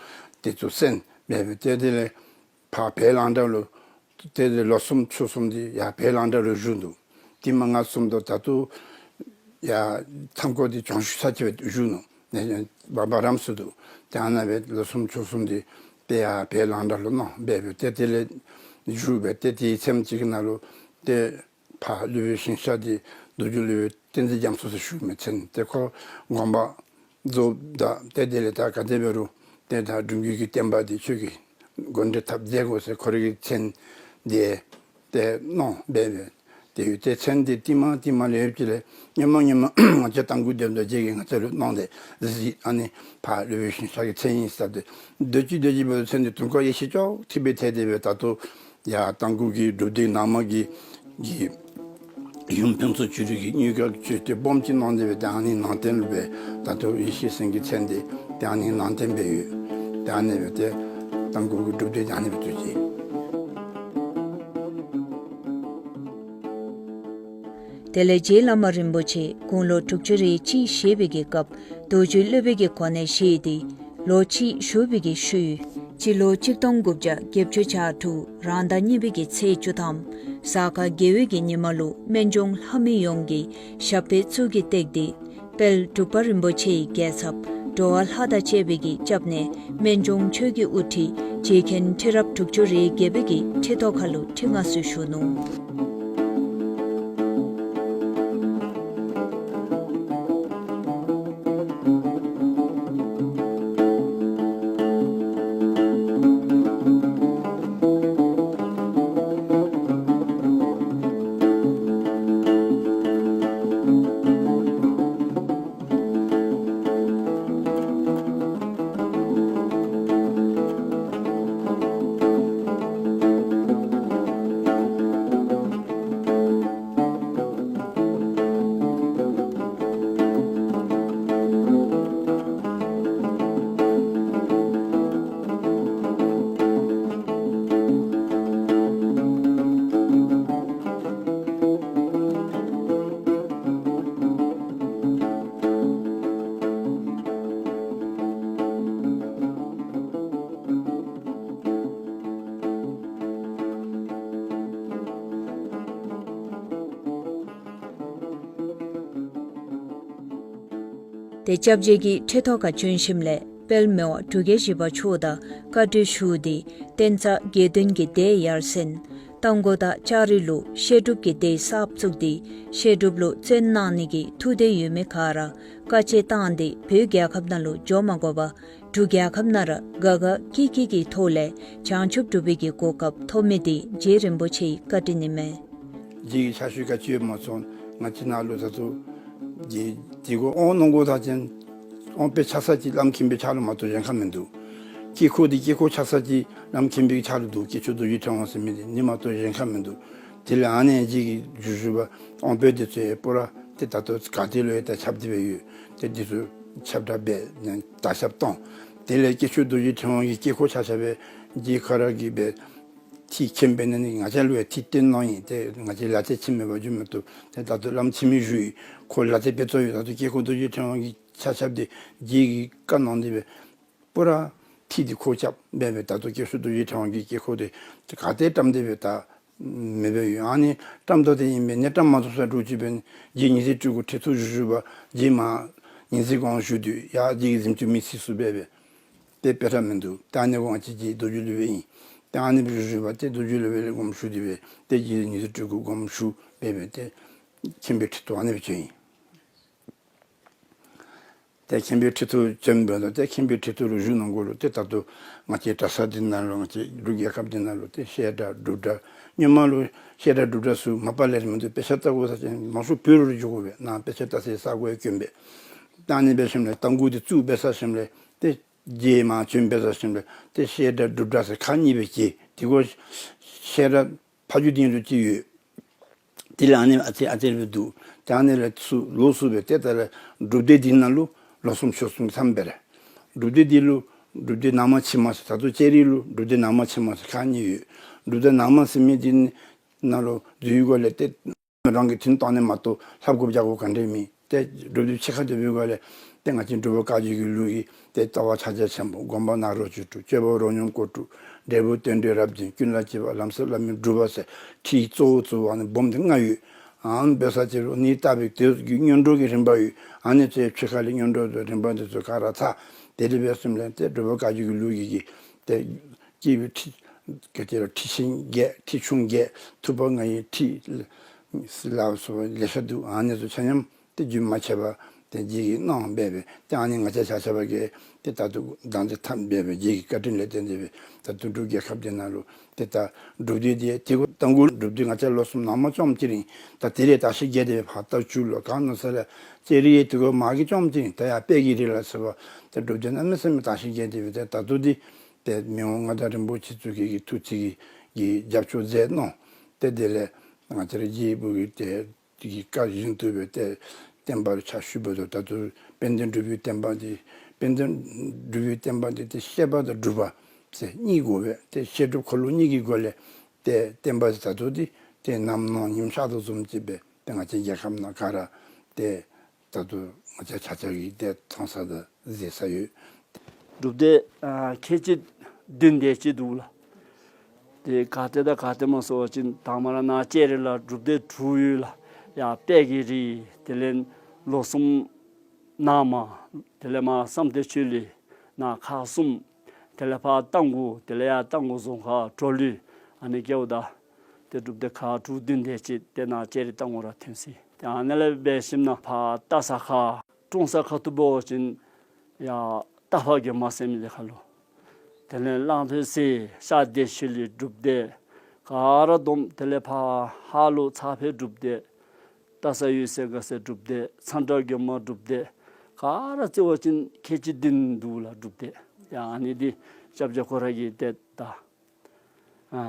དེ་ཚུ་གསན་སྦེ་སྦེ་ཏེ་དེ་ལས་ཕར་བོད་གླང་བྲག་ལུ་ཏེ་དེ་ལོ་གསུམ་ཕྱོགས་གསུམ་འདི་ཡར་བོད་གླང་བྲག་ལུ་བཞུགས་འདུག། དེ་མ་ང་བཟུམ་ད་ད་ལྟོ་ཡར་མཚམས་འཁོར་འདི་ལྗོངས་ཤུལ་ས་ཅིག་སྦེ་བཞུགས་ནུག། ནས་བར་བར་རམ་སུ་འདུག། ཏེ་ཨ་ནཱ་སྦེ་ལོ་གསུམ་ཕྱོགས་གསུམ་འདི་ཏེ་ཡར་བོད་གླང་བྲག་ལུ་གནང་སྦེ་སྦེ་ཏེ་དེ་ལས་བཞུགས་སྦེ་ཏེ་དེའི་མཚམས་ཅིག་ནང་ལུ་ཏེ་ཕར་སློབ་དཔོན་ཞིང་གཤེགས་འདི་ རྡོ་རྗེ་སློབ་དཔོན་བསྟན་འཛིན་རྒྱ་མཚོ་ཟེར་ཞུ་མི་མཚན་ཏེ་ཁོ་དགོངས་པ་རྫོགསཔ་ད་ཏེ་དེ་ལས་ད་ག་དེ་འབད་རུང་ཏེ་ད་འབྲུག་རྒྱལ་གྱི་བསྟན་པ་འདི་ཁྱོད་ཀྱིས་འགོ་འདྲེན་འཐབ་མཛད་དགོ་ཟེར་ཁོ་རའི་གི་མཚན་འདི་ཏེ་གནང་སྦེ་སྦེ་ཏེ་ཡོད། ཏེ་མཚན་འདི་ཏིག་མ་ཏིག་མ་ལས་ཡོདཔ་ཅིག་ལས་སྔོན་མ་སྔོན་མ་ང་བཅས་རྟ་མགོ་སྡེ་པ་དང་རྗེ་གིས་ང་བཅས་ལུ་གནང་སྟེ་གཟིགས་ཨ་ནི་ཕར་སློབ་དཔོན་ཞིང་གཤེགས་ཀྱི་མཚན་ཨིན་ཟེར་ཏེ་སྡོད་ཅི་སྡོད་ཅི་འབད་མཚན་འདི་དུང་དཀར་ཡེ་ཤེས་ཅོག་འཐདཔ་སྦེ་ཐལ་ཏེ་སྦེ་ད་ལྟོ་ཡར་རྟ་མགོ་གི་སྒྲུབ་སྡེ་ནང་མ་གི་གི་ཡུམ་ཕུན་ཚོགས་ཆོས་སྒྲོན་གྱིས་དངུལ་དཀར་གྱི་མཆོད་རྟེན་སྦོམ་ཅིག་གནང་སྟེ་སྦེ་ཏེ་ཨ་ནི་ནང་རྟེན་ལུ་སྦེ་ད་ལྟོ་ཡེ་ཤེས་སེང་གེའི་མཚན་འདི་ཏེ་ཨ་ནི་ནང་རྟེན་སྦེ་ཡོད། ཏེ་ཨ་ནི་སྦེ་ཏེ་རྟ་མགོ་གི་སྒྲུབ་སྡེ་ཨ་ནི་སྦེ་ཐུགས་རྗེ། དེ་ལས་རྗེ་བླ་མ་རིན་པོ་ཆེ་དགུང་ལོ་དྲུག་ཅུ་རེ་གཅིག་བཞེས་པའི་གི་སྐབས་རྡོ་རྗེ་སློབ་དཔོན་གྱི་གོ་གནས་བཞེས་ཏེ་ལོ་གཅིག་བཞུགས་པའི་གི་ཤུལ་སྤྱི་ལོ་གཅིག་སྟོང་དགུ་བརྒྱ་བརྒྱད་ཅུ་གྱ་དྲུག་རང་ཟླ་གཉིས་པའི་གི་ཚེས་བཅུ་ཐམ་གཟའ་སྐར་དགེ་བའི་གི་ཉི་མ་ལུ་སྨན་ལྗོངས་ལྷ་མི་ཡོངས་ཀྱི་ཞབས་པད་གཙུག་གི་སྟེགས་ཏེ་དཔལ་འབྲུག་པ་རིན་པོ་ཆེའི་རྒྱལ་ཚབ་འགྲོ་བ་ལྷ་དང་བཅས་པའི་གི་སྐྱབས་གནས་སྨན་ལྗོངས་ཆོས་ཀྱི་དབུ་ཁྲིད་རྗེ་མཁན་ཁྲི་རབས་དྲུག་ཅུ་རེ་བརྒྱད་པའི་གི་ཁྲི་ཐོག་ཁ་ལུ་ཁྲི་མངའ་གསོལ་ཞུ་ནུག། ཏེ་སྐྱབས་རྗེ་གིས་ཁྲི་ཐོག་ཁར་བྱོན་ཞིནམ་ལས་དཔལ་མི་དབང་འབྲུག་རྒྱལ་བཞི་པ་མཆོག་དང་བཀའ་གྲོས་ཞུ་སྟེ་བསྟན་རྩ་དགེ་འདུན་གྱི་སྡེ་ཡར་སེང་རྟ་མགོ་དང་ལྕགས་རི་ལུ་བཤད་སྒྲུབ་ཀྱི་སྡེ་གསར་བཙུགས་ཏེ་བཤད་སྒྲུབ་ལུ་བརྩོན་གནང་ནི་གི་ཐུགས་འདུན་ཡོད་མི་ག་ར་བཀའ་ཆད་བཏང་སྟེ་བོད་རྒྱལ་ཁབ་ནང་ལུ་འགྱོ་མ་དགོ་པར་འབྲུག་རྒྱལ་ཁབ་ནང་ར་དགའ་དགའ་སྐྱིད་སྐྱིད་ཀྱི་ཐོག་ལས་བྱང་ཆུབ་སྒྲུབ་པའི་གི་གོ་སྐབས་ཐོབ་མི་འདི་རྗེ་རིན་པོ་ཆེའི་བཀའ་དྲིན་ཨིན་མས། རྗེ་གི་ཕྱག་ཤུལ་ག་ཅི་ཡོདཔ་མ་ཚད་ང་བཅས་ནཱ་ལུ་ད་ལྟོ་རྗེ་རྗེ་གུ་དབང་གནང་དགོ་ད་ཅིན་དབང་དཔེ་ཆགས་ས་ཅིག་བླམ་མཁྱེན་པའི་ཕྱག་ལུ་མ་གཏོགས་གཞན་ཁར་མིན་འདུག། དཀྱིལ་འཁོར་འདི་དཀྱིལ་འཁོར་ཆགས་ས་ཅིག་བླམ་མཁྱེན་པའི་ཕྱག་ལུ་འདུག། དཀྱིལ་ཆོག་རྡོ་རྗེ་ཕྲེང་བ་ཟེར་མི་འདི་ཨ་ནི་མ་གཏོགས་གཞན་ཁར་མིན་འདུག། དེ་ལས་ཨ་ནི་རྗེ་གི་བཞུགས་བཞུགས་པ་དབང་དཔེ་འདི་ཚུ་ཡང་སྤུ་ར་ཏེ་ད་ལྟོ་ག་ཏེ་ལུ་ཡང་ད་ཁྱབ་སྟེ་སྦེ་ཡོད། ཏེ་འདི་ཚུ་ཁྱབ་བསྒྲགས་འབད་དར་ཁྱབ་བཏང་། དེ་ལས་དཀྱིལ་ཆོག་རྡོ་རྗེ་ཕྲེང་བ་གི་དཀྱིལ་འཁོར་ཆགས་ཆགས་སྦེ་རྗེ་ཁོ་ར་གིས་སྦེ་ཐིག་མཁན་འབད་ནི་ནི་ང་བཅས་ལུ་ཡང་ཐིག་སྟོན་གནང་ཡི། ཏེ་ང་བཅས་ལག་རྩལ་ཆེ་མེད་པ་རྒྱུ་མ་གཏོགས་ཏེ་ད་ལྟོ་བླམ་ཆེན་མོ་བཞུགས་ཡི། ཁོ་ལག་རྩལ་དཔེ་བཙོག་ཡོད། ད་ལྟོ་དཀྱིལ་འཁོར་རྡོ་རྗེ་ཕྲེང་བ་གི་ཆགས་ཆགསཔ་འདི་རྗེ་གིས་བཀའ་གནང་སྟེ་སྦེ་སྤུ་ར་ཐིག་འདི་ཁོ་རྐྱབ་འབད་སྦེ་ད་ལྟོ་དཀྱིལ་ཆོག་རྡོ་རྗེ་ཕྲེང་བ་གི་དཀྱིལ་འཁོར་འདི་ག་ཏེ་བཀྲམ་སྟེ་སྦེ་ད་མེདཔ་སྦེ་ཡོད། ཨ་ནི་བཀྲམ་ད་དེ་ཨིན་པས། ཨ་ནི་བཀྲམ་མ་ཚུགས་ས་འདྲོག་ཅི་འབད་ནི། རྗེ་ཉི་ཟེར་སྤྲུལ་སྐུ་ཁྲི་ཐོག་བཞུགས་བཞུགས་པ་རྗེ་མ་ཉི་ཟེར་སྒང་བཞུགས་དུས་ཡར་རྗེ་གི་གཟིམ་ཅུང་མེ་ཚིག་སུ་འབད་སྦེ་ཏེ་དཔེ་འདྲ་མིན་འདུག། ད་ཨ་ནི་གུ་ང་བཅས་ཀྱི་རྡོ་རྗེ་སློབ་དཔོན་ཨིན། ད་ཨ་ནི་སྦེ་བཞུགས་བཞུགས་པ་ཏེ་རྡོ་རྗེ་སློབ་དཔོན་ལས་དགོངསམ་ཞུ་སྟེ་སྦེ་ཏེ་རྗེ་ཉི་ཟེར་སྤྲུལ་སྐུ་དགོངསམ་ཞུ་སྦེ་སྦེ་ཏེ་མཁན་པོའི་ཁྲི་ཐོག་ཨ་ནི་སྦེ་བྱོན་ཡི། ཏེ་མཁན་པོའི་ཁྲི་ཐོག་བྱོནམ་ད་ཏེ་མཁན་པོའི་ཁྲི་ཐོག་ལུ་བཞུགས་གནང་དགོ་ལོ། ཏེ་ད་ལྟོ་ང་བཅས་གྲྭ་ས་འདི་ནང་ལུ་ང་བཅས་འབྲུག་རྒྱལ་ཁབ་འདི་ནང་ལུ་ཏེ་བཤད་གྲྭ་སྒྲུབ་གྲྭ་སྔོན་མ་ལུ་བཤད་གྲྭ་སྒྲུབ་གྲྭ་ཚུ་མ་པ་ལས་ར་མིན་འདུག། དཔེ་ཆ་ལྟ་དགོ་ས་ཅིག་མང་ཤོས་བོད་ལུ་ར་འགྱོ་དགོ་པས། ནཱ་དཔེ་ཆ་ལྟ་སའི་ས་གོ་ཡང་དཀོན་པས། ད་ཨ་ནི་འབད་ཞིནམ་ལས་རྟ་མགོ་འདི་བཙུགས་འབད་ཚར་ཞིནམ་ལས་ཏེ་རྗེ་མར་བྱོན་འབད་ཚར་ཞིནམ་ལས་ཏེ་བཤད་གྲྭ་སྒྲུབ་གྲྭ་ཟེར་ཁག་གཉིས་སྦེ་གྱེས། དེ་གུ་བཤད་གྲྭ་ཕ་ཇོ་སྡིངས་ལུ་ཅིག་ཡོད། དེ་ལས་ཨ་ནི་ཨ་ཙི་ཨ་ཙི་སྦེ་འདུག། ཏེ་ཨ་ནི་ལས་ཚུར་ལོག་ཚུར་སྦེ་ཏེ་ད་ལས་སྒྲུབ་སྡེ་འདི་ནང་ལུ་ལོ་གསུམ་ཕྱོགས་གསུམ་མཚམས་སྦེ་ར་སྒྲུབ་སྡེ་འདི་ལུ་སྒྲུབ་སྡེ་ནང་མ་ཕྱི་མ་ཟེར་ད་ལྟོ་ལྕགས་རི་ལུ་སྒྲུབ་སྡེ་ནང་མ་ཕྱི་མ་ཟེར་ཁག་གཉིས་ཡོད། སྒྲུབ་སྡེ་ནང་མ་ཟེར་མི་འདི་ནང་ལུ་འཛུལ་བའི་སྒང་ལས་ཏེ་རང་གི་དོན་བཏང་ནི་མ་གཏོགས་ལྷབ་དགོཔ་རྐྱབ་དགོཔ་ག་འདྲ་མེད། ཏེ་སྒྲུབ་སྡེ་ཕྱི་ཁར་སྡོད་པའི་སྒང་ལས་ཏེ་ང་བཅས་འབྲུག་པ་བཀའ་བརྒྱུད་ཀྱི་ལུགས་ཀྱི་ཏེ་ལྟ་བ་ཕྱག་རྒྱ་ཆེན་པོ་སྒོམ་པ་ནཱ་རོ་བཅུ་དྲུག་སྤྱོད་པ་རོ་སྙོམས་སྐོར་དྲུག་འབྲས་བུ་རྟེན་འབྲེལ་རབ་བདུན་ཀུན་ལ་སྤྱོད་པ་ལམ་ཟབ་བླ་མའི་སྒྲུབ་པ་ཟེར་ཁྲིད་གཙོ་བོ་གཙོ་བོ་ཨ་ནི་སྦོམ་འདི་ལྔ་ཡོད། ཨ་ནི་འབད་ས་ཅིག་རུང་ཨ་ནི་ལྟ་བའི་དེ་གི་སྔོན་འགྲོ་གི་རིམ་པ་ཡོད། ཨ་ནི་ཚུ་ཕྱི་ཁ་ལས་སྔོན་འགྲོ་གི་རིམ་པ་འདི་ཚུ་ག་ར་ཚར། དེ་ལས་འབད་ཞིནམ་ལས་ཏེ་འབྲུག་པ་བཀའ་བརྒྱུད་ཀྱི་ལུགས་ཀྱི་གི་ཏེ་སྐྱེས་བུའི་ཁྲིད་ག་ཅི་ལོ་ཁྲིད་ཆེན་བརྒྱད་ཁྲིད་ཆུང་བརྒྱད་ཐུབ་པ་ལྔ་ཡི་ཁྲིད་ ཟེར་སླབ་སོ་ལེ་ཤ་འདུག། ཨ་ནི་ཚུ་ཆ་མཉམ་ཏེ་རྒྱུན་མ་ཆད་པར་ཏེ་རྗེ་གིས་གནང་སྦེ་སྦེ་ཏེ་ཨ་ནི་ང་བཅས་ཆ་ཁྱབ་ཀྱིས་ཏེ་ད་ལྟོ་དང་འདོད་ཐབས་འབད་སྦེ་རྗེ་གི་བཀའ་དྲིན་ལས་བརྟེན་ཏེ་སྦེ་ད་ལྟོ་འབྲུག་རྒྱལ་ཁབ་འདི་ནང་ལུ་ཏེ་ད་སྒྲུབ་སྡེ་འདི་ཏེ་གོ་ད་གུ་སྒྲུབ་སྡེ་ང་བཅས་ལོ་གསུམ་ནང་མ་བཅོམ་ཅི་རིང་ད་དེ་རེ་ད་ཤི་རྒྱས་ཏེ་སྦེ་ཕར་ལྟག་ཅུ་ལུ་ག་ནོ་ས་ལས་ཅེ་རི་ཡེ་ཏེ་གོ་མ་གི་བཅོམ་ཅི་རིང་ད་ཡར་དཔལ་གྱི་རི་ལ་ཟེར་བ་ཏེ་སྒྲུབ་སྡེ་གནམ་མེད་ས་མེད་ད་ཤི་རྒྱས་ཏེ་སྦེ་ཏེ་ད་ལྟོ་འདི་ཏེ་མི་དབང་མངའ་བདག་རིན་པོ་ཆེ་ཚུ་གིས་ཐུགས་རྗེ་གིས་རྒྱབ་སྐྱོར་མཛད་གནང་། ཏེ་དེ་ལས་ང་བཅས་ར་རྗེ་འབོ་གི་ཏེ་དེ་གི་བཀའ་བཞིན་དུ་སྦེ་ཏེ་བསྟན་པ་ཕྱག་ཞུ་བར་དུ་ད་ལྟོ་དཔལ་ལྡན་འབྲུག་པའི་བསྟན་པ་འདི་དཔལ་ལྡན་འབྲུག་པའི་བསྟན་པ་འདི་ཏེ་བཤད་པ་དང་སྒྲུབ་པ་ཟེར་གཉིས་དགོ་པས། ཏེ་བཤད་སྒྲུབ་འཁོར་ལོ་གཉིས་ཀྱི་སྒོ་ལས་ཏེ་བསྟན་པ་ད་ལྟོ་འདི་ཏེ་ནམ་ནངས་ཉིམ་ཤར་དོ་བཟུམ་ཅིག་སྦེ་ཏེ་ང་བཅས་རྒྱལ་ཁབ་ནང་ག་ར་ཏེ་ད་ལྟོ་ང་བཅས་ཆ་ཁྱབ་ཀྱིས་ཏེ་མཐོང་ས་དང་གཟིགས་ས་ཡོད། སྒྲུབ་སྡེ་ཨ་ཁལ་གཅིག་བདུན་དེ་ཅིག་འདུག་ལགས། ཏེ་ག་ཏེ་དང་ག་ཏེ་སྨོ་ཟེར་བ་ཅིན་དང་པ་ར་ནཱ་ལྕགས་རི་ལུ་སྒྲུབ་སྡེ་དྲུག་ཡོད་ལགས། ཡར་དཔལ་གྱི་རི་དེ་ལས་ལོ་གསུམ་ནང་མ་དེ་ལས་མར་བསམ་གཏན་ཆོས་གླིང་ནང་ཁག་གསུམ་དེ་ལས་ཕར་རྟ་མགོ་དེ་ལས་ཡར་རྟ་མགོ་རྫོང་ཁག་གྲོ་ལུ་ཨ་ནི་སྐྱེལཝ་ད་ཏེ་སྒྲུབ་སྡེ་ཁག་དྲུག་བདུན་དེ་ཅིག་ཏེ་ནཱ་ལྕགས་རི་རྟ་མགོ་ར་ཐོན་ཅི། ཏེ་ཨ་ནི་ལས་འབད་ཞིནམ་ན་ཕར་སྟག་ཚང་ཁ་ཀྲོང་གསར་ཁ་ཐུག་འབད་བ་ཅིན་ཡར་སྟག་ཕག་དགོན་པ་ཟེར་མི་དེ་ཁ་ལུ། དེ་ལས་གླང་པོའི་གསེབ་ཤར་བདེ་ཆོས་གླིང་སྒྲུབ་སྡེ་ག་ར་བསྡོམས། དེ་ལས་ཕར་ཧཱ་ལུ་ཚ་འཕེལ་སྒྲུབ་སྡེ་སྟག་ཚང་འོད་གསལ་དགའ་ཚལ་སྒྲུབ་སྡེ་ཚང་བྲག་དགོན་པ་སྒྲུབ་སྡེ་ག་ར་རྩིས་པ་ཅིན་ཁལ་གཅིག་བདུན་འདུག་ལགས་སྒྲུབ་སྡེ། ཡ་ཨ་ནི་འདི་སྐྱབས་རྗེ་ཁོ་ར་གིས་ཏེ་ད་ཨ་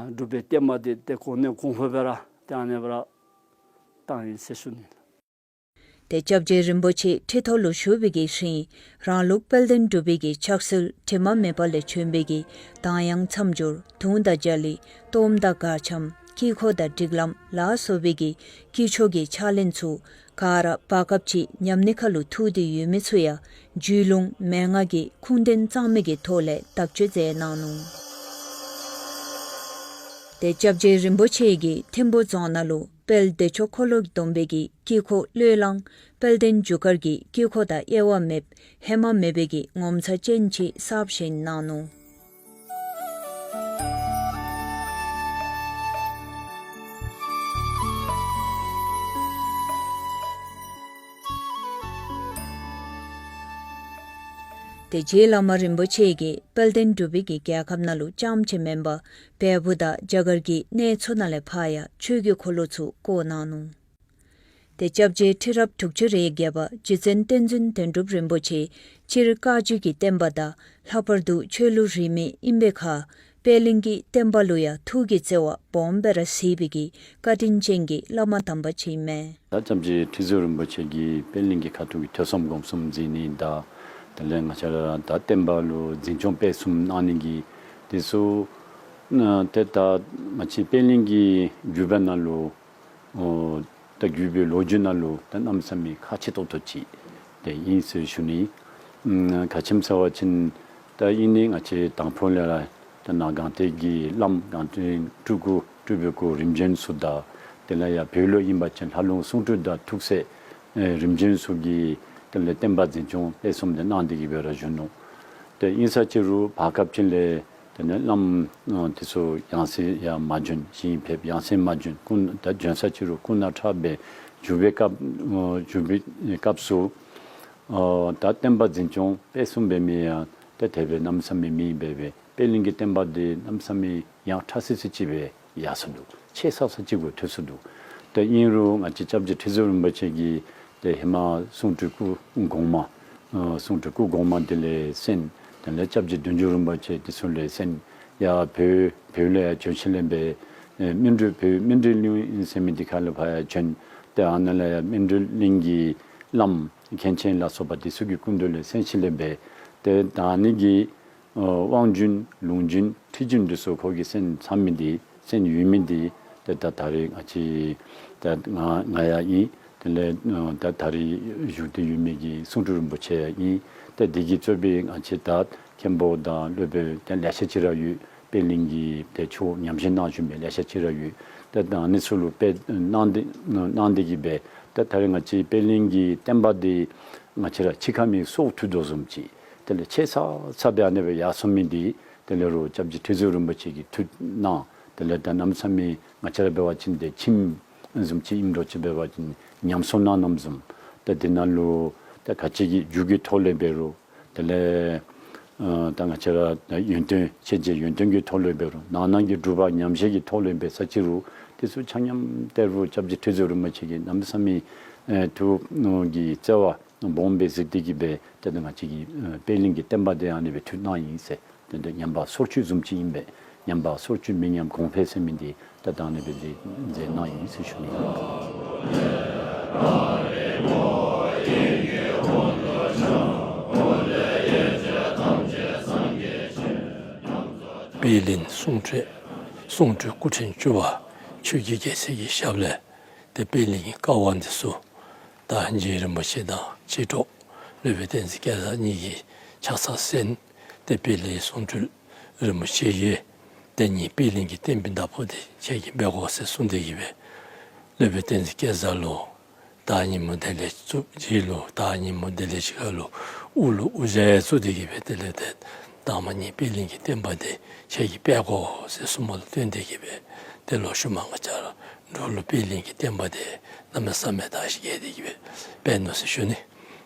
སྒྲུབ་པའི་བསྟན་པ་འདི་ཏེ་གོང་ནས་གོང་འཕེལ་སྦེ་ར་ཏེ་ཨ་ནི་སྦེ་ར་བཏང་ཡི་ཟེར་ཞུ་ནི། ཏེ་སྐྱབས་རྗེ་རིན་པོ་ཆེ་ཁྲི་ཐོག་ལུ་བཞུགས་པའི་གི་ཤུལ་རང་ལུགས་དཔལ་ལྡན་འབྲུག་པའི་གི་ཕྱག་སྲོལ་དྲི་མ་མེད་པ་ལས་བྱོན་པའི་གི་གདངས་དབྱངས་མཚམས་སྦྱོར་དུང་དང་རྒྱ་གླིང་གཏོརམ་དང་གར་འཆམ་དཀྱིལ་འཁོར་དང་སྒྲིག་ལམ་ལ་སོགས་པའི་གི་དཀྱིལ་ཆོག་གི་ཕྱག་ལེན་ཚུ་ག་ར་བར་སྐབས་ཅིག་ཉམས་ནི་ཁ་ལུ་ཐུག་སྟེ་ཡོད་མི་ཚུ་ཡང་རྒྱུད་ལུང་མན་ངག་གི་ཁུངས་ལྡན་གཙང་མའི་གི་ཐོག་ལས་དག་བཅོས་མཛད་གནང་ནུག། ཏེ་སྐྱབས་རྗེ་རིན་པོ་ཆེ་གིས་ཐིམ་ཕུ་རྫོང་ནང་ལུ་དཔལ་བདེ་མཆོག་འཁོར་ལོ་སྡོམ་པའི་གི་དཀྱིལ་འཁོར་བློས་བསླངས། དཔལ་ལྡན་རྒྱུ་སྐར་གྱི་དཀྱིལ་འཁོར་དང་དབྱེ་བ་མེདཔ་ཧེ་མ་མེད་པའི་གི་ངོ་མཚར་ཅན་ཅིག་གསར་བཞེངས་གནང་ནུག། ཏེ་རྗེ་བླ་མ་རིན་པོ་ཆེ་གིས་དཔལ་ལྡན་འབྲུག་པའི་གི་རྒྱལ་ཁབ་ནང་ལུ་རྐྱངམ་ཅིག་མེན་པར་བལ་པོ་དང་རྒྱ་གར་གྱི་གནས་ཚུ་ནང་ལས་ཕར་ཡང་ཆོས་ཀྱི་འཁོར་ལོ་ཚུ་བསྐོར་གནང་ནུག། ཏེ་སྐྱབས་རྗེ་ཁྲི་རབས་དྲུག་ཅུ་རེ་བརྒྱད་པ་རྗེ་བཙུན་བསྟན་འཛིན་དོན་གྲུབ་རིན་པོ་ཆེ་སྤྱིར་བཀའ་བརྒྱུད་ཀྱི་བསྟན་པ་དང་ལྷག་པར་དུ་ཆོས་ལུགས་རིས་མེད་ཨིན་པའི་ཁར་པད་གླིང་གི་བསྟན་པ་ལུ་ཡང་ཐུགས་ཀྱི་བརྩེ་བ་སྦོམ་སྦེ་ར་གཟིགས་པའི་གི་བཀའ་དྲིན་ཅན་གྱི་བླ་མ་དམ་པ་ཅིག་མས། ད་སྐྱབས་རྗེ་ཁྲི་ཟུར་རིན་པོ་ཆེ་གིས་པད་གླིང་གི་ཁ་ཐུག་གི་ཐོས་བསམ་སྒོམ་གསུམ་མཛད་ནི་དང་དེ་ལས་ང་བཅས་ར་ད་བསྟན་པ་ལུ་འཛིན་སྐྱོང་སྤེལ་གསུམ་གནང་ནི་གི་དེ་ཚུ་ཏེ་ད་ང་བཅས་པད་གླིང་གི་བརྒྱུད་པ་ནང་ལུ་ཨོ་ད་བརྒྱུད་པའི་ལོ་རྒྱུས་ནང་ལུ་ད་གནམ་མེད་ས་མེད་ཁག་ཆེ་ཏོག་ཏོ་ཅིག་ཏེ་ཨིན་ཟེར་ཞུ་ནི། ཨམ་ག་ཅི་སྨོ་ཟེར་བ་ཅིན་ད་ཨིན་ནི་ང་བཅས་དང་ཕུ་ལས་ར་ད་ནཱ་སྒང་སྟེང་གི་བླམ་སྒང་སྟེང་སྤྲུལ་སྐུ་སྤྲུལ་པའི་སྐུ་རིམ་བྱོན་ཚུ་དང་དེ་ལས་ཡར་བོད་ལུ་ཨིན་པ་ཅིན་ལྷ་ལུང་གསུང་སྤྲུལ་དང་ཐུགས་སྲས་ཨེ་རིམ་བྱོན་ཚུ་གིས་དེ་ལས་བསྟན་པ་འཛིན་སྐྱོང་སྤེལ་གསུམ་དེ་གནང་སྟེ་གི་སྦེ་ར་བཞུགས་ནུག། ཏེ་ཨིན་ས་ཅིག་རུང་བར་སྐབས་ཅིག་ལས་དེ་ལས་བླམ་ཨ་དེ་ཚུ་ཡང་སེ་ཡར་མ་བྱོན། ཞིང་ཕེབས། ཡང་སེ་མ་བྱོན། སྐུ་ན་ད་བྱོན་ས་ཅིག་རུང་སྐུ་ན་ཕྲ་སྦེ་བཞུགས་པའི་སྐབས་ཨ་བཞུགས་པའི་སྐབས་སུ་ཨ་ད་བསྟན་པ་འཛིན་སྐྱོང་སྤེལ་གསུམ་འབད་མི་ཡང་ད་དེ་སྦེ་གནམ་མེད་ས་མེད་མེད་པས། པད་གླིང་གི་བསྟན་པ་འདི་གནམ་མེད་ས་མེད་ཡངས་དྲགས་སི་སི་ཅིག་སྦེ་ཡར་སོ་འདུག། ཆེ་ས་ས་ཅིག་གུ་ཐོན་སོ་འདུག། ཏེ་ཨིན་རུང་ང་བཅས་སྐྱབས་རྗེ་ཁྲི་ཟུར་རིན་པོ་ཆེ་གིས་ཏེ་ཧེ་མ་གསུང་སྤྲུལ་སྐུ་གོང་མ་ཨ་གསུང་སྤྲུལ་སྐུ་གོང་མ་དེ་ལས་གསན། དེ་ལས་སྐྱབས་རྗེ་བདུད་འཇོམས་རིན་པོ་ཆེ་དེ་ཚུ་ལས་གསན། ཡར་བོད་བོད་ལས་ཡར་བྱོན་ཞིནམ་ལས་སྦེ་ཨེ་སྨིན་གྲོལ་བོད་སྨིན་གྲོལ་གླིང་ཨིན་ཟེར་མི་འདི་ཁ་ལས་ཕར་ཡར་བྱོན། ཏེ་ཨ་ནཱ་ལས་ཡར་སྨིན་གྲོལ་གླིང་གི་བླམ་མཁན་ཆེན་ལ་སོགས་པ་དེ་ཚུ་གི་སྐུ་མདུན་ལས་གསན་ཞིནམ་ལས་སྦེ་ཏེ་ད་ཨ་ནི་གི་ཨ་དབང་རྒྱུན་ལུང་རྒྱུན་ཁྲིད་རྒྱུན་འདི་ཚུ་ཁོ་གིས་གསན་ཚར་མི་འདི་གསན་ཡོད་མི་འདི་ཏེ་ད་ད་རེས་ང་བཅས་ད་ང་ང་ཡང་ཨིན། དེ་ལས་ཨ་ད་ད་རེས་བཞུགས་ཏེ་ཡོད་མི་གི་གསུང་སྤྲུལ་རིན་པོ་ཆེ་ཡང་ཨིན། ཏེ་འདི་གིས་གཙོས་པའི་ང་བཅས་ད་མཁན་པོ་དང་སློབ་དཔོན་ཏེ་ལེ་ཤ་ཅིག་ར་ཡོད། པད་གླིང་གི་ཏེ་ཆོས་ཉམས་བཞེས་གནང་བཞུགས་མི་ལེ་ཤ་ཅིག་ར་ཡོད། ཏེ་ད་ཨ་ནི་ཚུ་ལུ་དཔེ་གནང་སྟེ་གནང་སྟེ་གི་སྦེ་ཏེ་ད་རེས་ང་བཅས་པད་གླིང་གི་བསྟན་པ་འདི་ང་བཅས་ར་ཕྱི་ཁ་མིག་སོར་ཐུབ་དོ་བཟུམ་ཅིག། དེ་ལས་ཆེ་ས་ས་སྦེ་ཨ་ནེ་སྦེ་ཡར་སོང་མི་འདི་དེ་ལས་རུང་སྐྱབས་རྗེ་ཁྲི་ཟུར་རིན་པོ་ཆེ་གིས་ཐུགས་གནང་། དེ་ལས་ད་གནམ་མེད་ས་མེད་ང་བཅས་ར་འབད་བ་ཅིན་ཏེ་ཁྱིམ་ བཟུམ་ཅིག་ཨིནམ་འདྲཝ་ཅིག་འབད་བ་ཅིན་ཉམས་གསོ་གནང་གནངམ་བཟུམ། ད་དེ་ནང་ལུ་ད་ག་ཅི་གི་རྒྱུ་གི་ཐོག་ལས་འབད་རུང་དེ་ལས་ཨ་ད་ང་བཅས་ར་ད་ཡོན་ཏན་ཤེས་བྱའི་ཡོན་ཏན་གྱི་ཐོག་ལས་འབད་རུང་ནང་ན་གི་སྒྲུབ་པ་ཉམས་བཞེས་ཀྱི་ཐོག་ལས་འབད་ས་ཅིག་རུང་དེ་ཚུ་ཆ་མཉམ་ཏེ་རུང་སྐྱབས་རྗེ་ཁྲི་ཟུར་རིན་པོ་ཆེ་གིས་གནམ་མེད་ས་མེད་ཨེ་ཐུགས་ཀྱི་བརྩེ་བ་སྦོམ་སྦེ་གཟིགས་ཏེ་གིས་སྦེ་ཏེ་ད་ང་བཅས་ཀྱི་ཨ་པད་གླིང་གི་བསྟན་པ་འདི་ཨ་ནི་སྦེ་མཐུད་གནང་ཡི་ཟེར། ཏེ་འདི་ཉམས་པ་སོར་ཆུད་བཟུམ་ཅིག་ཨིན་པས། ཉམས་པ་སོར་ཆུད་མི་ཉམས་གོང་འཕེལ་ཟེར་མི་འདི་ཏེ་ད་ཨ་ནི་སྦེ་མཛད་གནང་ཡི་ཟེར་ཞུ་ནི། པད་གླིང་གསུང་སྤྲུལ་གསུང་སྤྲུལ་སྐུ་ཕྲེང་བཅུ་པ་ཆོས་ཀྱི་རྒྱལ་མཚན་གྱི་ཞབས་ལས་ཏེ་པད་གླིང་གི་བཀའ་དབང་འདི་ཚུ་ད་རྗེ་རིན་པོ་ཆེ་དང་མཆེད་གྲོགས་སློབ་དཔོན་བསྟན་འཛིན་སྐལ་བཟང་གཉིས་ཀྱིས་ཕྱག་འཚལ་གསན། ཏེ་པད་གླིང་གསུང་སྤྲུལ་རིན་པོ་ཆེ་གིས་ཏེ་ངེའི་པད་གླིང་གི་བསྟན་པའི་བདག་པོ་འདི་ཁྱེད་ཀྱིས་འབད་དགོ་ཟེར་གསུངས་ཏེ་གིས་སྦེ་སློབ་དཔོན་བསྟན་འཛིན་སྐལ་བཟང་ལུ་ད་ཉིནམ་དེ་ལས་བཙུགས་རྗེས་ལུ་ད་ཉིནམ་དེ་ལས་ཕྱི་ཁ་ལུ་དབུ་ལུ་དབུ་ཞྭ་ཡང་བཙུགས་ཏེ་གིས་སྦེ་དེ་ལས་ཏེ་ད་མ་ངེའི་པད་གླིང་གི་བསྟན་པ་འདི་ཁྱེད་ཀྱིས་སྤེལ་དགོ་ཟེར་གསུངམ་ལུ་བརྟེན་ཏེ་གིས་སྦེ་ཏེ་ལོག་ཤུལ་མ་ང་བཅས་ར་འབྲུག་ལུ་པད་གླིང་གི་བསྟན་པ་འདི་གནམ་མེད་ས་མེད་དར་ཞིང་རྒྱས་ཏེ་གིས་སྦེ་འབད་ནུག་ཟེར་ཞུ་ནི།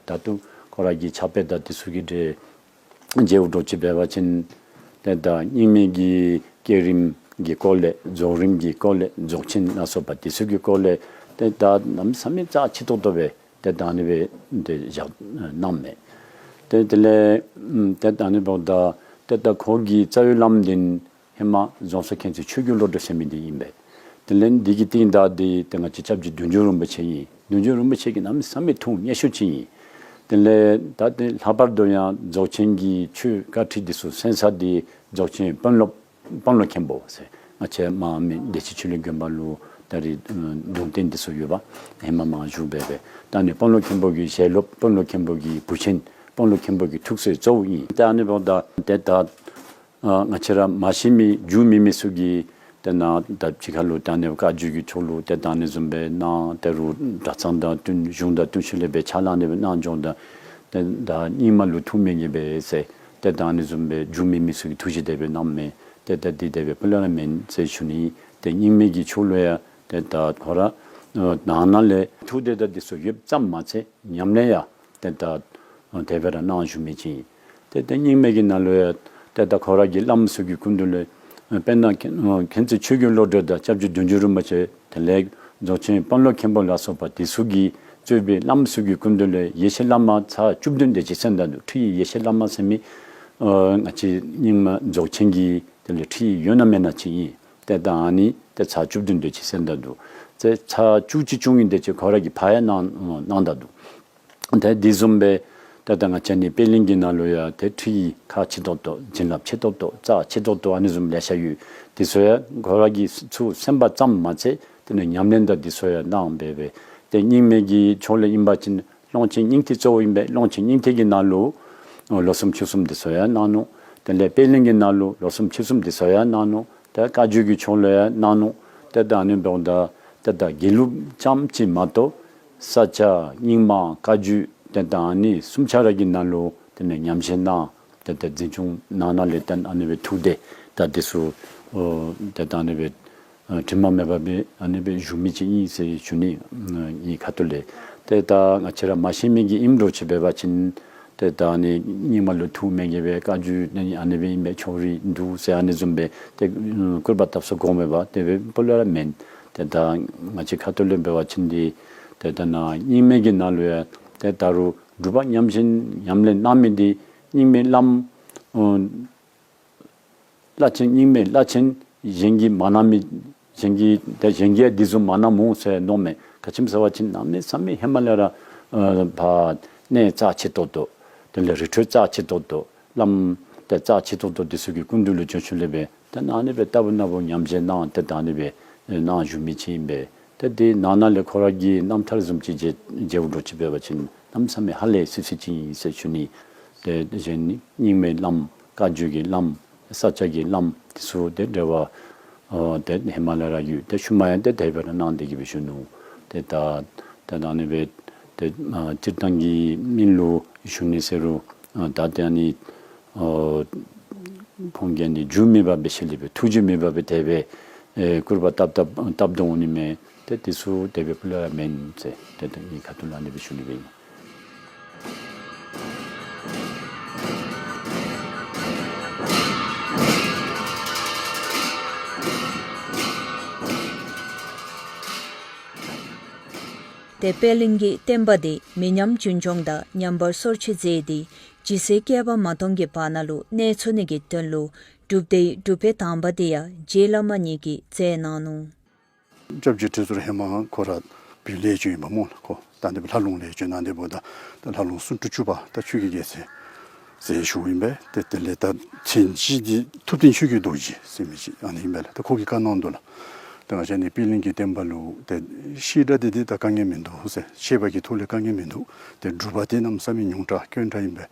ད་ལྟོ་ཁོ་ར་གི་ཕྱག་དཔེ་དང་དེ་ཚུ་གི་གྲས་མཇལཝ་འདྲཝ་ཅིག་འབད་བ་ཅིན་ཏེ་ད་རྙིང་མའི་གི་བསྐྱེད་རིམ་གྱི་སྐོར་ལས་རྫོགས་རིམ་གྱི་སྐོར་ལས་རྫོགས་ཆེན་ལ་སོགས་པ་དེ་ཚུ་གི་སྐོར་ལས་ཏེ་ད་གནམ་མེད་ས་མེད་རྩ་ཆེ་ཏོག་ཏོ་སྦེ་ཏེ་ད་ཨ་ནི་སྦེ་ཏེ་བཞག་གནངམ་མས། ཏེ་དེ་ལས་ཨམ་ཏེ་ད་ཨ་ནི་འབདཝ་ད་ཏེ་ད་ཁོ་གི་རྩ་བའི་བླམ་འདི་ཧེ་མ་རྫོང་གསར་མཁྱེན་བརྩེ་ཆོས་རྒྱལ་བློ་གྲོས་ཟེར་མི་འདི་ཨིན་པས། དེ་ལས་འདི་གི་རྟིང་བདའ་སྟེ་ཏེ་ང་བཅས་སྐྱབས་རྗེ་བདུད་འཇོམས་རིན་པོ་ཆེ་ཨིན། བདུད་འཇོམས་རིན་པོ་ཆེ་གིས་གནམ་མེད་ས་མེད་ཐུགས་མཉེས་ཤོས་ཅིག་ཨིན། དེ་ལས་ད་ཏེ་ལྷག་པར་དུ་ཡང་རྫོགས་ཆེན་གྱི་ཆོས་བཀའ་ཁྲིད་འདི་ཚུ་གསན་ས་འདི་རྫོགས་ཆེན་དཔོན་སློབ་དཔོན་སློབ་མཁན་པོ་ཟེར་ང་བཅས་མ་མི་བདེ་ཆེན་ཆོས་གླིང་དགོན་པ་ལུ་ད་རེས་གདུང་རྟེན་འདི་ཚུ་ཡོདཔ་ཧེ་མ་མ་བཞུགས་པས་པས། ད་ཨ་ནི་དཔོན་སློབ་མཁན་པོ་གི་ཞལ་སློབ་དཔོན་སློབ་མཁན་པོ་གི་བུ་ཆེན་དཔོན་སློབ་མཁན་པོ་གི་ཐུགས་སྲས་གཙོ་བོ་ཨིན། ད་ཨ་ནི་འབདཝ་ད་ཏེ་ད་ཨ་ང་བཅས་ར་མ་ཤེས་མི་རྒྱུས་མེད་མི་ཚུ་གིས་ཏེ་ནཱ་ད་ཕྱི་ཁ་ལུ་ད་ཨ་ནི་བཀའ་བརྒྱུད་ཀྱི་ཕྱོགས་ལུ་ཏེ་ད་ཨ་ནི་བཟུམ་སྦེ་གནང་ཏེ་རུང་གྲྭ་ཚང་དང་བསྟུན་གཞུང་དང་བསྟུན་ཞིནམ་ལས་སྦེ་ཕྱག་ལཱ་ཨ་ནི་སྦེ་གནང་འགྱོཝ་ད་ཏེ་ད་རྙིང་མ་ལུ་ཐུགས་མི་མཉེས་པས་ཟེར་ཏེ་ད་ཨ་ནི་བཟུམ་སྦེ་རྒྱུས་མེད་མི་ཚུ་གིས་ཐུགས་རྗེ་དེ་སྦེ་གནངམ་མས། ཏེ་ད་འདི་དེ་སྦེ་སྤུ་ལས་ར་མེན་ཟེར་ཞུ་ནི། ཏེ་རྙིང་མའི་གི་ཕྱོགས་ལུ་ཡང་ཏེ་ད་ཁོ་ར་ཨ་ནང་ན་ལས་ཐུགས་དད་དང་འདི་ཚུ་ཡོདཔ་ཙམ་མ་ཚད་ཉམས་ལེན་ཡང་ཏེ་ད་དེ་སྦེ་ར་གནང་བཞུགས་མི་ཅིག་ཨིན། ཏེ་ད་རྙིང་མའི་གི་ནང་ལུ་ཡང་ཏེ་ད་ཁོ་ར་གི་བླམ་ཚུ་གི་སྐུ་མདུན་ལས་ཨ་དཔེར་ན་མཁྱེན་ཨ་མཁྱེན་བརྩེ་ཆོས་རྒྱལ་བློ་གྲོས་དང་སྐྱབས་རྗེ་བདུད་འཇོམས་རིན་པོ་ཆེ་དེ་ལས་རྫོགས་ཆེན་དཔོན་སློབ་མཁན་པོ་ལ་སོགས་པ་དེ་ཚུ་གིས་གཙོས་པའི་བླམ་ཚུ་གི་སྐུ་མདུན་ལས་ཡེ་ཤེས་བླ་མ་ཚར་བཅུ་བདུན་དེ་ཅིག་གསན་ད་ནུག། ཁྲིད་ཡིག་ཡེ་ཤེས་བླ་མ་ཟེར་མི་ཨ་ང་བཅས་རྙིང་མ་རྫོགས་ཆེན་གྱི་དེ་ལས་ཁྲིད་ཡིག་ཡོད་ན་མེད་ན་ཅིག་ཨིན། ཏེ་ད་ཨ་ནི་ཏེ་ཚར་བཅུ་བདུན་དེ་ཅིག་གསན་ད་ནུག། ཏེ་ཚར་བཅུ་གཅིག་བཅུ་གཉིས་དེ་ཅིག་ཁོ་ར་གིས་ཕར་ཡང་གནང་གནང་ད་ནུག། ཏེ་འདི་བཟུམ་སྦེ་ཏེ་ད་ང་བཅས་ནི་པད་གླིང་གི་ནང་ལུ་ཡང་ཏེ་ཁྲིད་ཡིག་ཁག་ཆེ་ཏོག་ཏོ་བྱིན་རླབས་ཆེ་ཏོག་ཏོ་རྩ་ཆེ་ཏོག་ཏོ་ཨ་ནི་བཟུམ་ལེ་ཤ་ཡོད། དེ་ཚུ་ཡང་ཁོ་ར་གིས་ཚུར་གསན་པ་ཙམ་མ་ཚད་དེ་ནི་ཉམས་ལེན་དང་དེ་ཚུ་ཡང་གནང་སྦེ་སྦེ་ཏེ་རྙིང་མའི་གི་ཕྱོགས་ལས་ཨིན་པ་ཅིན་ཀློང་ཆེན་སྙིང་ཐིག་གཙོ་བོ་ཨིན་པས། ཀློང་ཆེན་སྙིང་ཐིག་གི་ནང་ལུ་ལོ་གསུམ་ཕྱོགས་གསུམ་དེ་ཚུ་ཡང་གནང་ནུག། དེ་ལས་པད་གླིང་གི་ནང་ལུ་ལོ་གསུམ་ཕྱོགས་གསུམ་དེ་ཚུ་ཡང་གནང་ནུག། ཏེ་བཀའ་བརྒྱུད་ཀྱི་ཕྱོགས་ལུ་ཡང་གནང་ནུག། ཏེ་ད་ཨ་ནི་འབདཝ་ད་ཏེ་ད་དགེ་ལུགས་ཙམ་ཅིག་མ་གཏོགས་ས་སྐྱ་རྙིང་མ་བཀའ་བརྒྱུད་ཏེ་ད་ཨ་ནི་གསུམ་ཆ་ར་གི་ནང་ལུ་ཏེ་ནི་ཉམས་བཞེས་གནང་ཏེ་ད་འཛིན་སྐྱོང་གནང་ནི་ལས་ཏེ་ཨ་ནི་སྦེ་ཐུགས་དད་ད་དེ་ཚུ་ཨོ་ཏེ་ད་ཨ་ནི་སྦེ་ཨ་དྲི་མ་མེད་པ་སྦེ་ཨ་ནི་སྦེ་བཞུགས་མི་ཅིག་ཨིན་ཟེར་ཞུ་ནི། ཨ་ངེའི་ཁ་ཐུག་ལས་ཏེ་ད་ང་བཅས་ར་མ་ཤེས་མི་གིས་ཨིནམ་འདྲཝ་ཅིག་འབད་བ་ཅིན་ཏེ་ད་ཨ་ནི་རྙིང་མ་ལུ་ཐུགས་མི་མཉེས་པས། བཀའ་བརྒྱུད་ནི་ཨ་ནི་སྦེ་ཨིན་པས། ཕྱོགས་རིས་འདུག་ཟེར་ཨ་ནི་བཟུམ་སྦེ་ཏེ་ཨ་སྐུར་པ་བཏབ་ས་དགོ་མེད་པ་དེ་སྦེ་སྤུ་ལས་ར་མེན། ཏེ་ད་ང་བཅས་ཁ་ཐུག་ལས་འབད་བ་ཅིན་འདི་ཏེ་ད་ནཱ་རྙིང་མའི་གི་ནང་ལུ་ཡང་ཏེ་ད་རུང་སྒྲུབ་པ་ཉམས་བཞེས་ཉམས་ལེན་གནང་མི་འདི་རྙིང་མའི་བླམ་ཨོ་བླ་ཆེན་རྙིང་མའི་བླ་ཆེན་གཞན་གྱིས་མ་གནང་མི་གཞན་གྱིས་ཏེ་གཞན་གྱིས་འདི་བཟུམ་མ་གནངམ་འོང་ཟེར་མནོཝ་མས། ག་ཅི་སྨོ་ཟེར་བ་ཅིན་གནམ་མེད་ས་མེད་ཧེ་མ་ལས་ར་ཨ་ཕར་གནས་རྩ་ཆེ་ཏོག་ཏོ་དེ་ལས་རི་ཁྲོད་རྩ་ཆེ་ཏོག་ཏོ་བླམ་ཏེ་རྩ་ཆེ་ཏོག་ཏོ་དེ་ཚུ་གི་སྐུ་མདུན་ལུ་བྱོན་ཞིནམ་ལས་སྦེ་ཏེ་ཨ་ནི་སྦེ་ལྟ་བུ་ན་བུ་ཉམས་བཞེས་གནང་ཏེ་ད་ཨ་ནི་སྦེ་གནང་བཞུགས་མི་ཅིག་ཨིན་པས། ཏེ་དེ་ནང་ན་ལས་ཁོ་ར་གི་རྣམ་ཐར་བཟུམ་ཅིག་མཇལ་མཇལཝ་འདྲཝ་ཅིག་འབད་བ་ཅིན་གནམ་མེད་ས་མེད་ཧ་ལས་སི་སི་ཅིག་ཨིན་ཟེར་ཞུ་ནི། ཏེ་གཞན་ནི་རྙིང་མའི་བླམ་བཀའ་བརྒྱུད་ཀྱི་བླམ་ས་སྐྱ་གི་བླམ་དེ་ཚུ་ཏེ་འབྲེལ་བ་ཨ་ཏེ་ཧེ་མ་ལས་ར་ཡོད། ཏེ་ཤུལ་མ་ཡང་ཏེ་དེ་སྦེ་ར་གནང་སྟེ་གིས་སྦེ་བཞུགས་ནུག། ཏེ་ད་ད་ཨ་ནི་སྦེ་ཏེ་ཨ་སྤྱིར་བཏང་གི་མི་ལུ་ཞུ་ནི་ཟེར་རུང་ཨ་ད་ཏེ་ཨ་ནི་ཨ་ཕོ་རྒྱས་འདི་རྒྱུས་མེད་པ་སྦེ་ཞལ་ལས་སྦེ་ཐུགས་རྒྱུས་མེད་པ་སྦེ་དེ་སྦེ་ཨེ་སྐུར་པ་བཏབ་བཏབ་བཏབ་དོ་འོང་ནི་མས། ཏེ་དེ་ཚུ་དེ་སྦེ་སྤུ་ལས་ར་མེན་ཟེར་ཏེ་ཏེ་ངེའི་ཁ་ཐུག་ལས་ཨ་ནི་སྦེ་ཞུ་ནི་སྦེ་ཨིན། ཏེ་པད་གླིང་གི་བསྟན་པ་འདི་མི་ཉམས་རྒྱུན་སྐྱོང་དང་ཉམས་པ་སོར་ཆུད་མཛད་དེ་ཇི་སྲིད་བསྐལ་པ་མ་སྟོངས་ཀྱི་བར་ན་ལུ་གནས་ཚུགས་ནི་གི་དོན་ལུ་སྒྲུབ་སྡེའི་སྒྲུབ་པའི་དང་པ་འདི་ཡང་རྗེ་བླ་མ་ཉིད་ཀྱིས་མཛད་གནང་ནུག། སྐྱབས་རྗེ་ཁྲི་ཟུར་ཧེ་མ་ཁོ་ར་བོད་ལས་བྱོན་ཡི་པ་སྨོ་ལགས། ཁོ་ད་འདི་ལྷ་ལུང་ལས་བྱོན་གནང་སྟེ་འབདཝ་ད་ད་ལྷ་ལུང་སུམ་ཅུ་པ་ད་ཆོས་ཀྱི་རྒྱལ་མཚན་ཟེར་ཞུཝ་ཨིན་པས། ཏེ་དེ་ལས་ད་མཚན་གཞི་འདི་ཐུབ་བསྟན་ཆོས་ཀྱི་རྡོ་རྗེ་ཟེར་མི་ཅིག་ཨ་ནི་ཨིན་པས་ལགས། ད་ཁོ་གིས་བཀའ་གནང་དོ་ལགས། ད་ང་བཅས་ནི་པད་གླིང་གི་བསྟན་པ་ལུ་ཏེ་བཤད་གྲྭ་འདི་འདི་ད་དཀའ་ངལ་མིན་འདུག་ཟེར། བཤད་པ་གི་ཐོག་ལས་དཀའ་ངལ་མིན་འདུག། ཏེ་སྒྲུབ་པ་འདི་གནམ་མེད་ས་མེད་ཉུང་དྲགས་དཀོན་དྲགས་ཨིན་པས།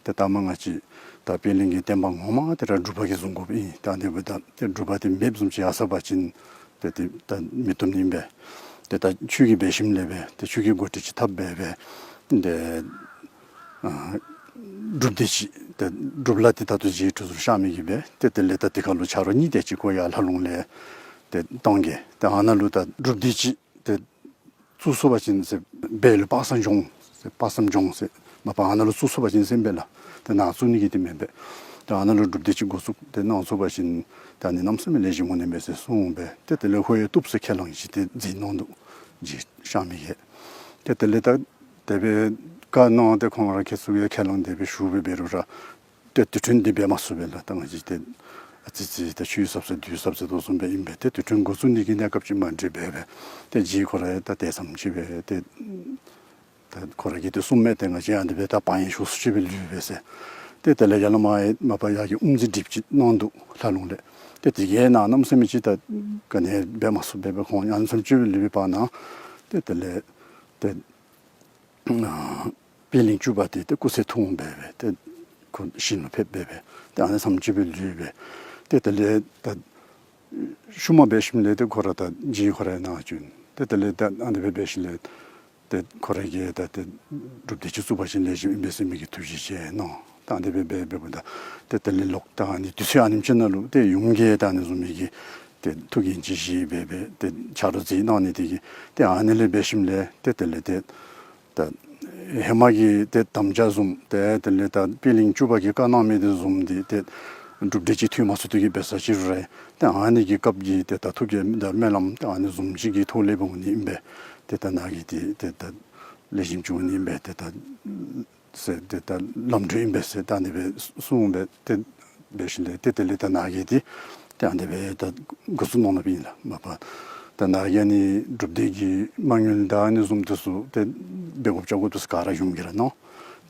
ཏེ་ད་མ་ང་བཅས་ད་པད་གླིང་གི་བསྟན་པ་ངོ་མ་འདི་ར་སྒྲུབ་པ་གིས་བཟུང་དགོཔ་ཨིན། ད་འདི་འབདཝ་ད་ཏེ་སྒྲུབ་པ་འདི་མེདཔ་བཟུམ་ཅིག་ཡར་སོང་པ་ཅིན་ཏེ་ཏེ་ད་མི་བཏུབ་ནི་ཨིན་པས། ཏེ་ད་ཁྱོད་ཀྱིས་འབད་ཞིནམ་ལས་སྦེ་ཏེ་ཁྱོད་ཀྱིས་འགོ་ཁྲིད་ཅིག་འཐབ་སྦེ་སྦེ་ཏེ་ཨ་སྒྲུབ་སྡེ་ཅིག་ཏེ་སྒྲུབ་བླ་འདི་ད་ལྟོ་རྗེ་ཁྲི་ཟུར་གཤགས་མི་གི་སྦེ་ཏེ་དེ་ལས་ད་དེ་ཁར་ལུ་ཆ་རོགས་གཉིས་དེ་ཅིག་ཁོ་ཡར་ལྷ་ལུང་ལས་ཏེ་གཏང་གེ། ཏེ་ཨ་ནཱ་ལུ་ད་སྒྲུབ་སྡེ་ཅིག་ཏེ་བཙུགས་སོང་པ་ཅིན་ཟེར་སྦེ་ལུ་དཔག་བསམ་ལྗོངས་ཟེར་དཔག་བསམ་ལྗོངས་ཟེར་མ་པ་ཨ་ནཱ་ལུ་བཙུགས་སོང་པ་ཅིན་ཟེར་སྦེ་ལགས། ཏེ་ནཱ་བཙུགས་ནི་གི་འདི་མེན་པས། ཏེ་ཨ་ནཱ་ལུ་སྒྲུབ་སྡེ་ཅིག་འགོ་བཙུགས་ཏེ་གནང་སོང་པ་ཅིན་ད་ནི་གནམ་མེད་ས་མེད་ལེགས་ཤོམ་འོང་ནི་མས་ཟེར་གསུངས་པས། ཏེ་དེ་ལས་ཁོ་ཡང་བཏུབ་ཟེར་ཁས་བླངས་ཅིག་ཏེ་མཛད་གནང་འདུག། རྗེ་གཤགས་མི་གིས། ཏེ་དེ་ལས་ད་དེ་སྦེ་བཀའ་གནང་སྟེ་ཁོང་ར་ཁྱེད་ཚུ་ཡང་ཁས་བླངས་དེ་སྦེ་ཞུ་སྦེ་འབད་རུང་ར་ཏེ་དེ་འཕྲོ་འདི་འབད་མ་ཚུགས་པས་ལགས། ད་ང་བཅས་ཏེ་ཨ་ཙི་ཙི་ད་ཆུ་ཟབ་ཟ་བདུད་ཟབ་ཟ་དོ་བཟུམ་སྦེ་ཨིན་པས། ཏེ་དེ་འཕྲོ་འགོ་བཙུགས་ནི་གི་གནས་སྐབས་ཅིག་མ་འགྲིག་པས་སྦེ་ཏེ་རྗེ་ཁོ་ར་ཡང་ད་དེ་ཙམ་ཅིག་སྦེ་ཏེ་ད་ཁོ་ར་གིས་ཏེ་གསུངམ་མས། ཏེ་ང་བཅས་ཨ་ནི་སྦེ་ད་བག་གཡེང་ཤོར་སུ་ཅིག་སྦེ་ལུས་པས་ཟེར། ཏེ་དེ་ལས་ཡར་ལས་མར་མ་པ་ཡར་གྱི་དབུ་མཛད་སྒྲིགཔ་ཅིག་གནང་འདུག་ལྷ་ལུང་ལས། ཏེ་དེ་གིས་ནཱ་གནམ་མེད་ས་མེད་ཅིག་ད་ག་ནི་འབད་མ་ཚུགས་པས་སྦེ་ཁོང་ཡང་ཨ་ནི་ཙམ་ཅིག་སྦེ་ལུས་པའི་བར་ན་ཏེ་དེ་ལས་ཏེ་ཨ་པད་གླིང་བཅུ་པ་འདི་ཏེ་སྐུ་ཚེ་ཐུང་སྦེ་སྦེ་ཏེ་ཁོ་ཞིང་ལུ་ཕེབས་སྦེ་སྦེ་ཏེ་ཨ་ནི་ཙམ་ཅིག་སྦེ་ལུས་སྦེ་ཏེ་དེ་ལས་ད་ཤུལ་མ་འབད་ཞིནམ་ལས་ཏེ་ཁོ་ར་ད་རྗེ་ཁོ་ར་ནཱ་བྱོན། ཏེ་དེ་ལས་ད་ཨ་ནི་སྦེ་འབད་ཞིནམ་ལས་ཏེ་ཁོ་ར་གིས་ད་ཏེ་སྒྲུབ་སྡེ་ཅིག་བཙུགས་པ་ཅིན་ལེགས་ཤོམ་ཨིན་པས་ཟེར་མི་གི་ཐུགས་བཞེད་ཅིག་གནང་། ད་ཨ་ནི་སྦེ་འབད་འབདཝ་ད་ཏེ་དེ་ལས་ལོག་ད་ཨ་ནི་དུས་ཚོད་ཨ་ནེམ་ཅིག་ནང་ལུ་ཏེ་ཡུམ་གྱིས་ད་ཨ་ནི་བཟུམ་མའི་གི་ཏེ་ཐུགས་འགན་ཅིག་བཞེས་སྦེ་སྦེ་ཏེ་ཆ་རོགས་མཛད་གནང་ནི་དེ་གིས་ཏེ་ཨ་ནི་ལས་འབད་ཞིནམ་ལས་ཏེ་དེ་ལས་ཏེ་ད་ཧེ་མ་གི་ཏེ་དམ་བཅའ་བཟུམ་ཏེ་དེ་ལས་ད་པད་གླིང་བཅུ་པ་གིས་བཀའ་གནང་མི་དེ་བཟུམ་འདི་ཏེ་སྒྲུབ་སྡེ་ཅིག་ཐོན་མ་ཚུགས་དེ་གིས་འབད་ས་ཅིག་རུང་ར་ཏེ་ཨ་ནི་གི་སྐབས་ཀྱི་ཏེ་ད་ཐུགས་ཀྱི་ད་སྨོན་ལམ་ཏེ་ཨ་ནི་བཟུམ་ཅིག་གི་ཐོག་ལས་འབད་འོང་ནི་ཨིན་པས། ཏེ་ད་ནཱ་གིས་ཏེ་ཏེ་ད་ལེགས་ཤོམ་ཅིག་འོང་ནི་ཨིན་པས། ཏེ་ད་ཟེར་ཏེ་ད་ལམ་འགྲོ་ཨིན་པས་ཟེར་ད་ཨ་ནི་སྦེ་གསུངས་སྦེ་ཏེ་འབད་ཞིནམ་ལས་ཏེ་དེ་ལས་ད་ནཱ་གིས་ཏེ་ཏེ་ཨ་ནི་སྦེ་ད་འགོ་བཙུགས་གནང་ནུག་པ་ཨིན་ལགས། མ་པ་ད་ནཱ་གིས་ཨ་ནི་སྒྲུབ་སྡེ་གི་མ་དངུལ་དང་ཨ་ནི་བཟུམ་དེ་ཚུ་ཏེ་འབད་དགོཔ་བྱ་དགོཔ་དེ་ཚུ་ག་ར་ཡུམ་གྱིས་ར་གནང་།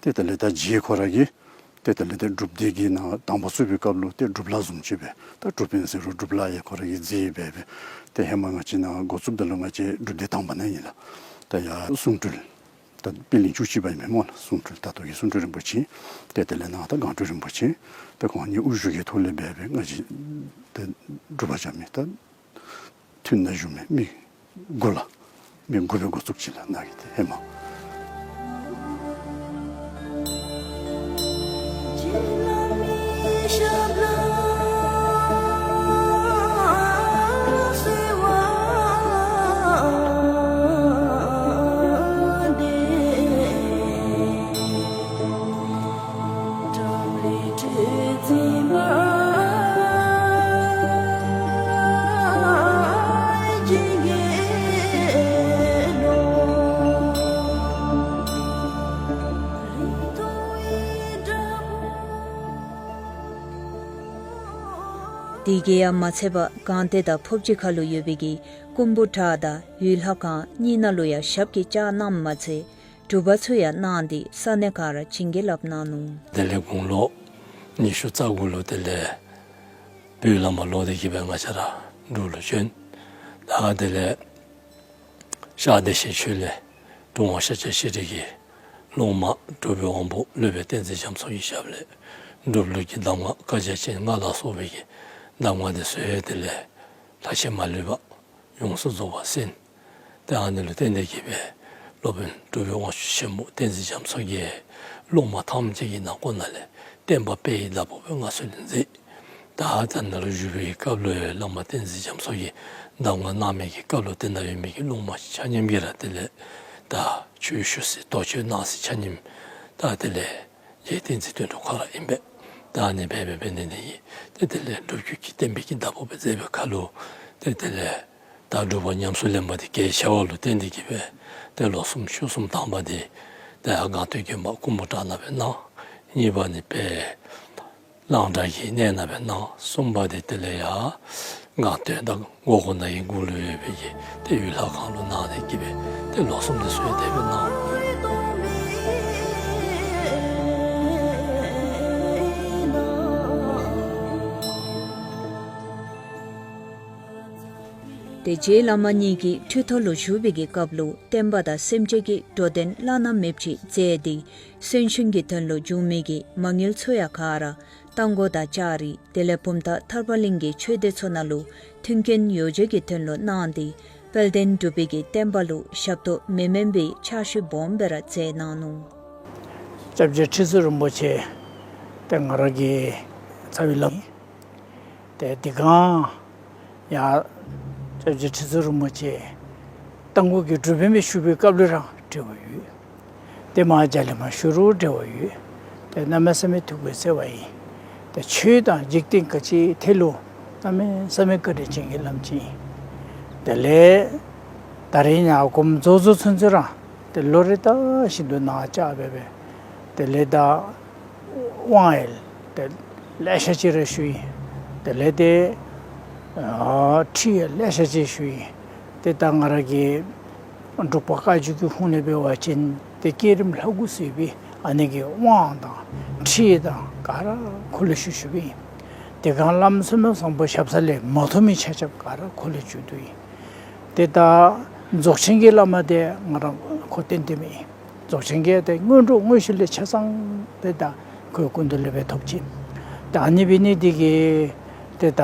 ཏེ་དེ་ལས་ད་རྗེ་ཁོ་ར་གིས་ཏེ་དེ་ལས་ཏེ་སྒྲུབ་སྡེ་གི་ནང་དང་པ་བཙུགས་པའི་སྐབས་ལུ་ཏེ་སྒྲུབ་བླ་བཟུམ་ཅིག་སྦེ་ད་སྒྲུབ་དཔོན་ཟེར་རུང་སྒྲུབ་བླ་ཡང་ཁོ་ར་གིས་མཛད་སྦེ་སྦེ་ཏེ་ཧེ་མ་ང་བཅས་ནཱ་འགོ་བཙུགསཔ་ད་ལུ་ང་བཅས་སྒྲུབ་སྡེ་དང་པ་ནཱ་ཨིན་ལགས། ད་ཡར་གསུང་སྤྲུལ་ད་པད་གླིང་བཅུ་གཅིག་པ་ཨིན་མས་སྨོ་ལགས། གསུང་སྤྲུལ་ད་ལྟོ་གི་གསུང་སྤྲུལ་རིན་པོ་ཆེ་ཏེ་དེ་ལས་ནཱ་ད་སྒང་སྤྲུལ་རིན་པོ་ཆེ་ཏེ་ཁོང་གཉིས་དབུ་བཞུགས་ཀྱི་ཐོག་ལས་སྦེ་སྦེ་ང་བཅས་ཏེ་སྒྲུབ་པ་རྐྱབ་མི་ད་མཐུན་ནཱ་བཞུགས་མི་མི་དགུ་ལགས། མི་དགུ་སྦེ་འགོ་བཙུགས་ཅི་ལགས་ནཱ་གི་ཏེ་ཧེ་མ། དེ་གིས་ཡང་མ་ཚད་པར་སྒང་སྟེང་དང་ཕོབ་སྦྱིས་ཁ་ལུ་ཡོད་པའི་གི་ཀུམ་བུ་བྲག་དང་ཡུལ་ལྷ་ཁང་གཉིས་ནང་ལུ་ཡང་ཞབས་ཀྱིས་བཅགས་གནངམ་མ་ཚད་སྒྲུབ་པ་ཚུ་ཡང་གནང་སྟེ་ས་གནས་ཁར་བྱིན་གྱིས་བརླབས་གནང་ནུག། དེ་ལས་དགུང་ལོ་ཉི་ཤུ་རྩ་དགུ་ལུ་དེ་ལས་བོད་ལས་མར་ལོག་སྟེ་གི་སྦེ་ང་བཅས་ར་འབྲུག་ལུ་བྱོན། ད་དེ་ལས་ཤར་བདེ་ཆེན་ཆོས་གླིང་གྲུབ་དབང་ཤཱཀྱ་ཤྲཱི་གི་སློབ་མ་གྲུབ་པའི་དབང་པོ་སློབ་དཔོན་བསྟན་འཛིན་རྒྱ་མཚོ་གི་ཞབས་ལས་སྒྲུབ་ལུགས་ཀྱི་གདམས་ངག་བཀའ་རྒྱ་ཅན་ལྔ་ལ་སོགས་པའི་གི་གདམས་ངག་དེ་ཚུ་ཡང་དེ་ལས་ལྷག་ཆད་མ་ལུས་པར་ཡོངས་སུ་རྫོགས་པར་གསན། ཏེ་ཨ་ནི་ལུ་བརྟེན་ཏེ་གི་སྦེ་སློབ་དཔོན་གྲུབ་པའི་དབང་ཕྱུག་ཆེན་པོ་བསྟན་འཛིན་རྒྱ་མཚོ་གིས་སློབ་མ་ཐམས་ཅད་ཀྱི་ནང་ཁོག་ནང་ལས་བསྟན་པ་སྤེལ་བའི་བདག་པོ་སྦེ་མངའ་གསོལ་མཛད། ད་ད་ནཱ་ལུ་བཞུགས་པའི་སྐབས་ལུ་བླ་མ་བསྟན་འཛིན་རྒྱ་མཚོ་གིས་གདམས་ངག་གནང་མི་གི་སྐབས་ལུ་དེ་ནང་ཡོད་མི་གི་སློབ་མ་ཆ་མཉམ་གྱིས་ར་དེ་ལས་ད་ཆོས་ཞུ་ས་དོགས་གཅོད་གནང་ས་ཆ་མཉམ་ད་དེ་ལས་རྗེ་བསྟན་འཛིན་དོན་གྲུབ་ཁོ་ར་ཨིན་པས། ད་ཨ་ནི་སྦེ་སྦེ་འབད་ནི་འདི་གིས་ཏེ་དེ་ལས་སྒྲུབ་བརྒྱུད་ཀྱི་བསྟན་པའི་གི་བདག་པོ་སྦེ་མཛད་པའི་ཁར་ལུ་ཏེ་དེ་ལས་ད་སྒྲུབ་པ་ཉམས་སུ་ལེན་པ་འདི་གལ་ཆེ་བ་ལུ་བརྟེན་ཏེ་གིས་སྦེ་ཏེ་ལོ་གསུམ་ཕྱོགས་གསུམ་དང་པ་འདི་ཏེ་ཡར་སྒང་སྟེང་དགོན་པ་ཀུམ་བུ་བྲག་ནང་སྦེ་གནང་། གཉིས་པ་ནི་དཔལ་གླང་བྲག་གི་གནས་ནང་སྦེ་གནང་། གསུམ་པ་འདི་དེ་ལས་ཡར་སྒང་སྟེང་དང་སྒོ་ཁོ་ན་གི་གུ་ལུ་ཡོད་པའི་གི་ཏེ་ཡུལ་ལྷ་ཁང་ལུ་གནང་སྟེ་གིས་སྦེ་ཏེ་ལོ་གསུམ་འདི་ཚུ་ཡང་དེ་སྦེ་གནང་། ཏེ་རྗེ་བླ་མ་གཉིས་ཀྱིས་ཁྲི་ཐོག་ལུ་བཞུགས་པའི་གི་སྐབས་ལུ་བསྟན་པ་དང་སེམས་ཅན་གྱི་འགྲོ་དོན་བླ་ན་མེདཔ་ཅིག་མཛད་དེ་གསོན་གཤིན་གྱི་དོན་ལུ་འབྱུང་མི་གི་མ་དངུལ་ཚུ་ཡང་ག་ར་རྟ་མགོ་དང་ལྕགས་རི་དེ་ལས་བུམ་ཐང་ཐར་པ་གླིང་གི་ཆོས་སྡེ་ཚུ་ནང་ལུ་མཐུན་རྐྱེན་ཡོ་བྱད་ཀྱི་དོན་ལུ་གནང་སྟེ་དཔལ་ལྡན་འབྲུག་པའི་གི་བསྟན་པ་ལུ་ཞབས་ཏོག་མི་དམན་པའི་ཕྱག་ཤུལ་སྦོམ་སྦེ་ར་མཛད་གནང་ནུག། སྐྱབས་རྗེ་ཁྲི་ཟུར་རིན་པོ་ཆེ་ཏེ་ང་ར་གི་རྩ་བའི་བླམ་ཨིན། ཏེ་དེ་སྒང་ཡང་སྐྱབས་རྗེ་ཁྲི་ཟུར་རིན་པོ་ཆེ་རྟ་མགོ་གི་སྒྲུབ་དཔོན་སྦེ་བཞུགས་པའི་སྐབས་ལུ་ར་འབྲེལ་བ་ཡོད། ཏེ་མར་རྒྱ་གླིང་མར་བཞུགས་རུང་འབྲེལ་བ་ཡོད། ཏེ་གནམ་མེད་ས་མེད་ཐུགས་ཕན་གསོས་པ་ཨིན། ཏེ་ཆོས་དང་འཇིག་རྟེན་ག་ཅི་ཐད་ལུ་གནམ་མེད་ས་མེད་བཀའ་དྲིན་ཅན་གྱི་བླམ་ཅིག་ཨིན། དེ་ལས་ད་རེས་ཡང་དགོངསམ་རྫོགས་རྫོགས་ཚུན་ཚོད་ར་ཏེ་ལོ་རེ་ལྟར་བཞིན་དུ་གནང་བཅག་འབད་འབད། དེ་ལས་ད་དབང་ཡང་ཏེ་ལེ་ཤ་ཅིག་ར་ཞུ་ཡི། དེ་ལས་ཏེ་ཨ་ཁྲིད་ཡང་ལེ་ཤ་ཅིག་ཞུ་ཡི། ཏེ་ད་ང་ར་གི་འབྲུག་པ་བཀའ་བརྒྱུད་ཀྱི་ཧོངས་ལས་འབད་བ་ཅིན་ཏེ་བསྐྱེད་རིམ་ལྷ་སྐུ་ཟེར་བའི་ཨ་ནི་གི་དབང་དང་ཁྲིད་དང་ག་ར་ཁོ་ལུ་ཞུ་ཞུཝ་ཨིན། དེ་སྒང་བླམ་བསོད་ནམས་བཟང་པོ་ཞབས་ས་ལས་མ་ཐོབ་མི་ཆ་ཁྱབ་ག་ར་ཁོ་ལུ་ཞུ་དོ་ཨིན། ཏེ་ད་རྫོགས་ཆེན་གྱི་བླ་མ་འདི་ང་ར་ཁོ་བསྟེན་ཏེ་མེད། རྫོགས་ཆེན་གྱི་ཏེ་སྔོན་འགྲོ་དངོས་གཞི་ལས་ཆ་ཚང་ཏེ་ད་ཁོའི་སྐུ་མདུན་ལས་འབད་ཐོབ་ཅི། ད་ཨ་ནི་འབད་ནི་འདི་གིས་ཏེ་ད་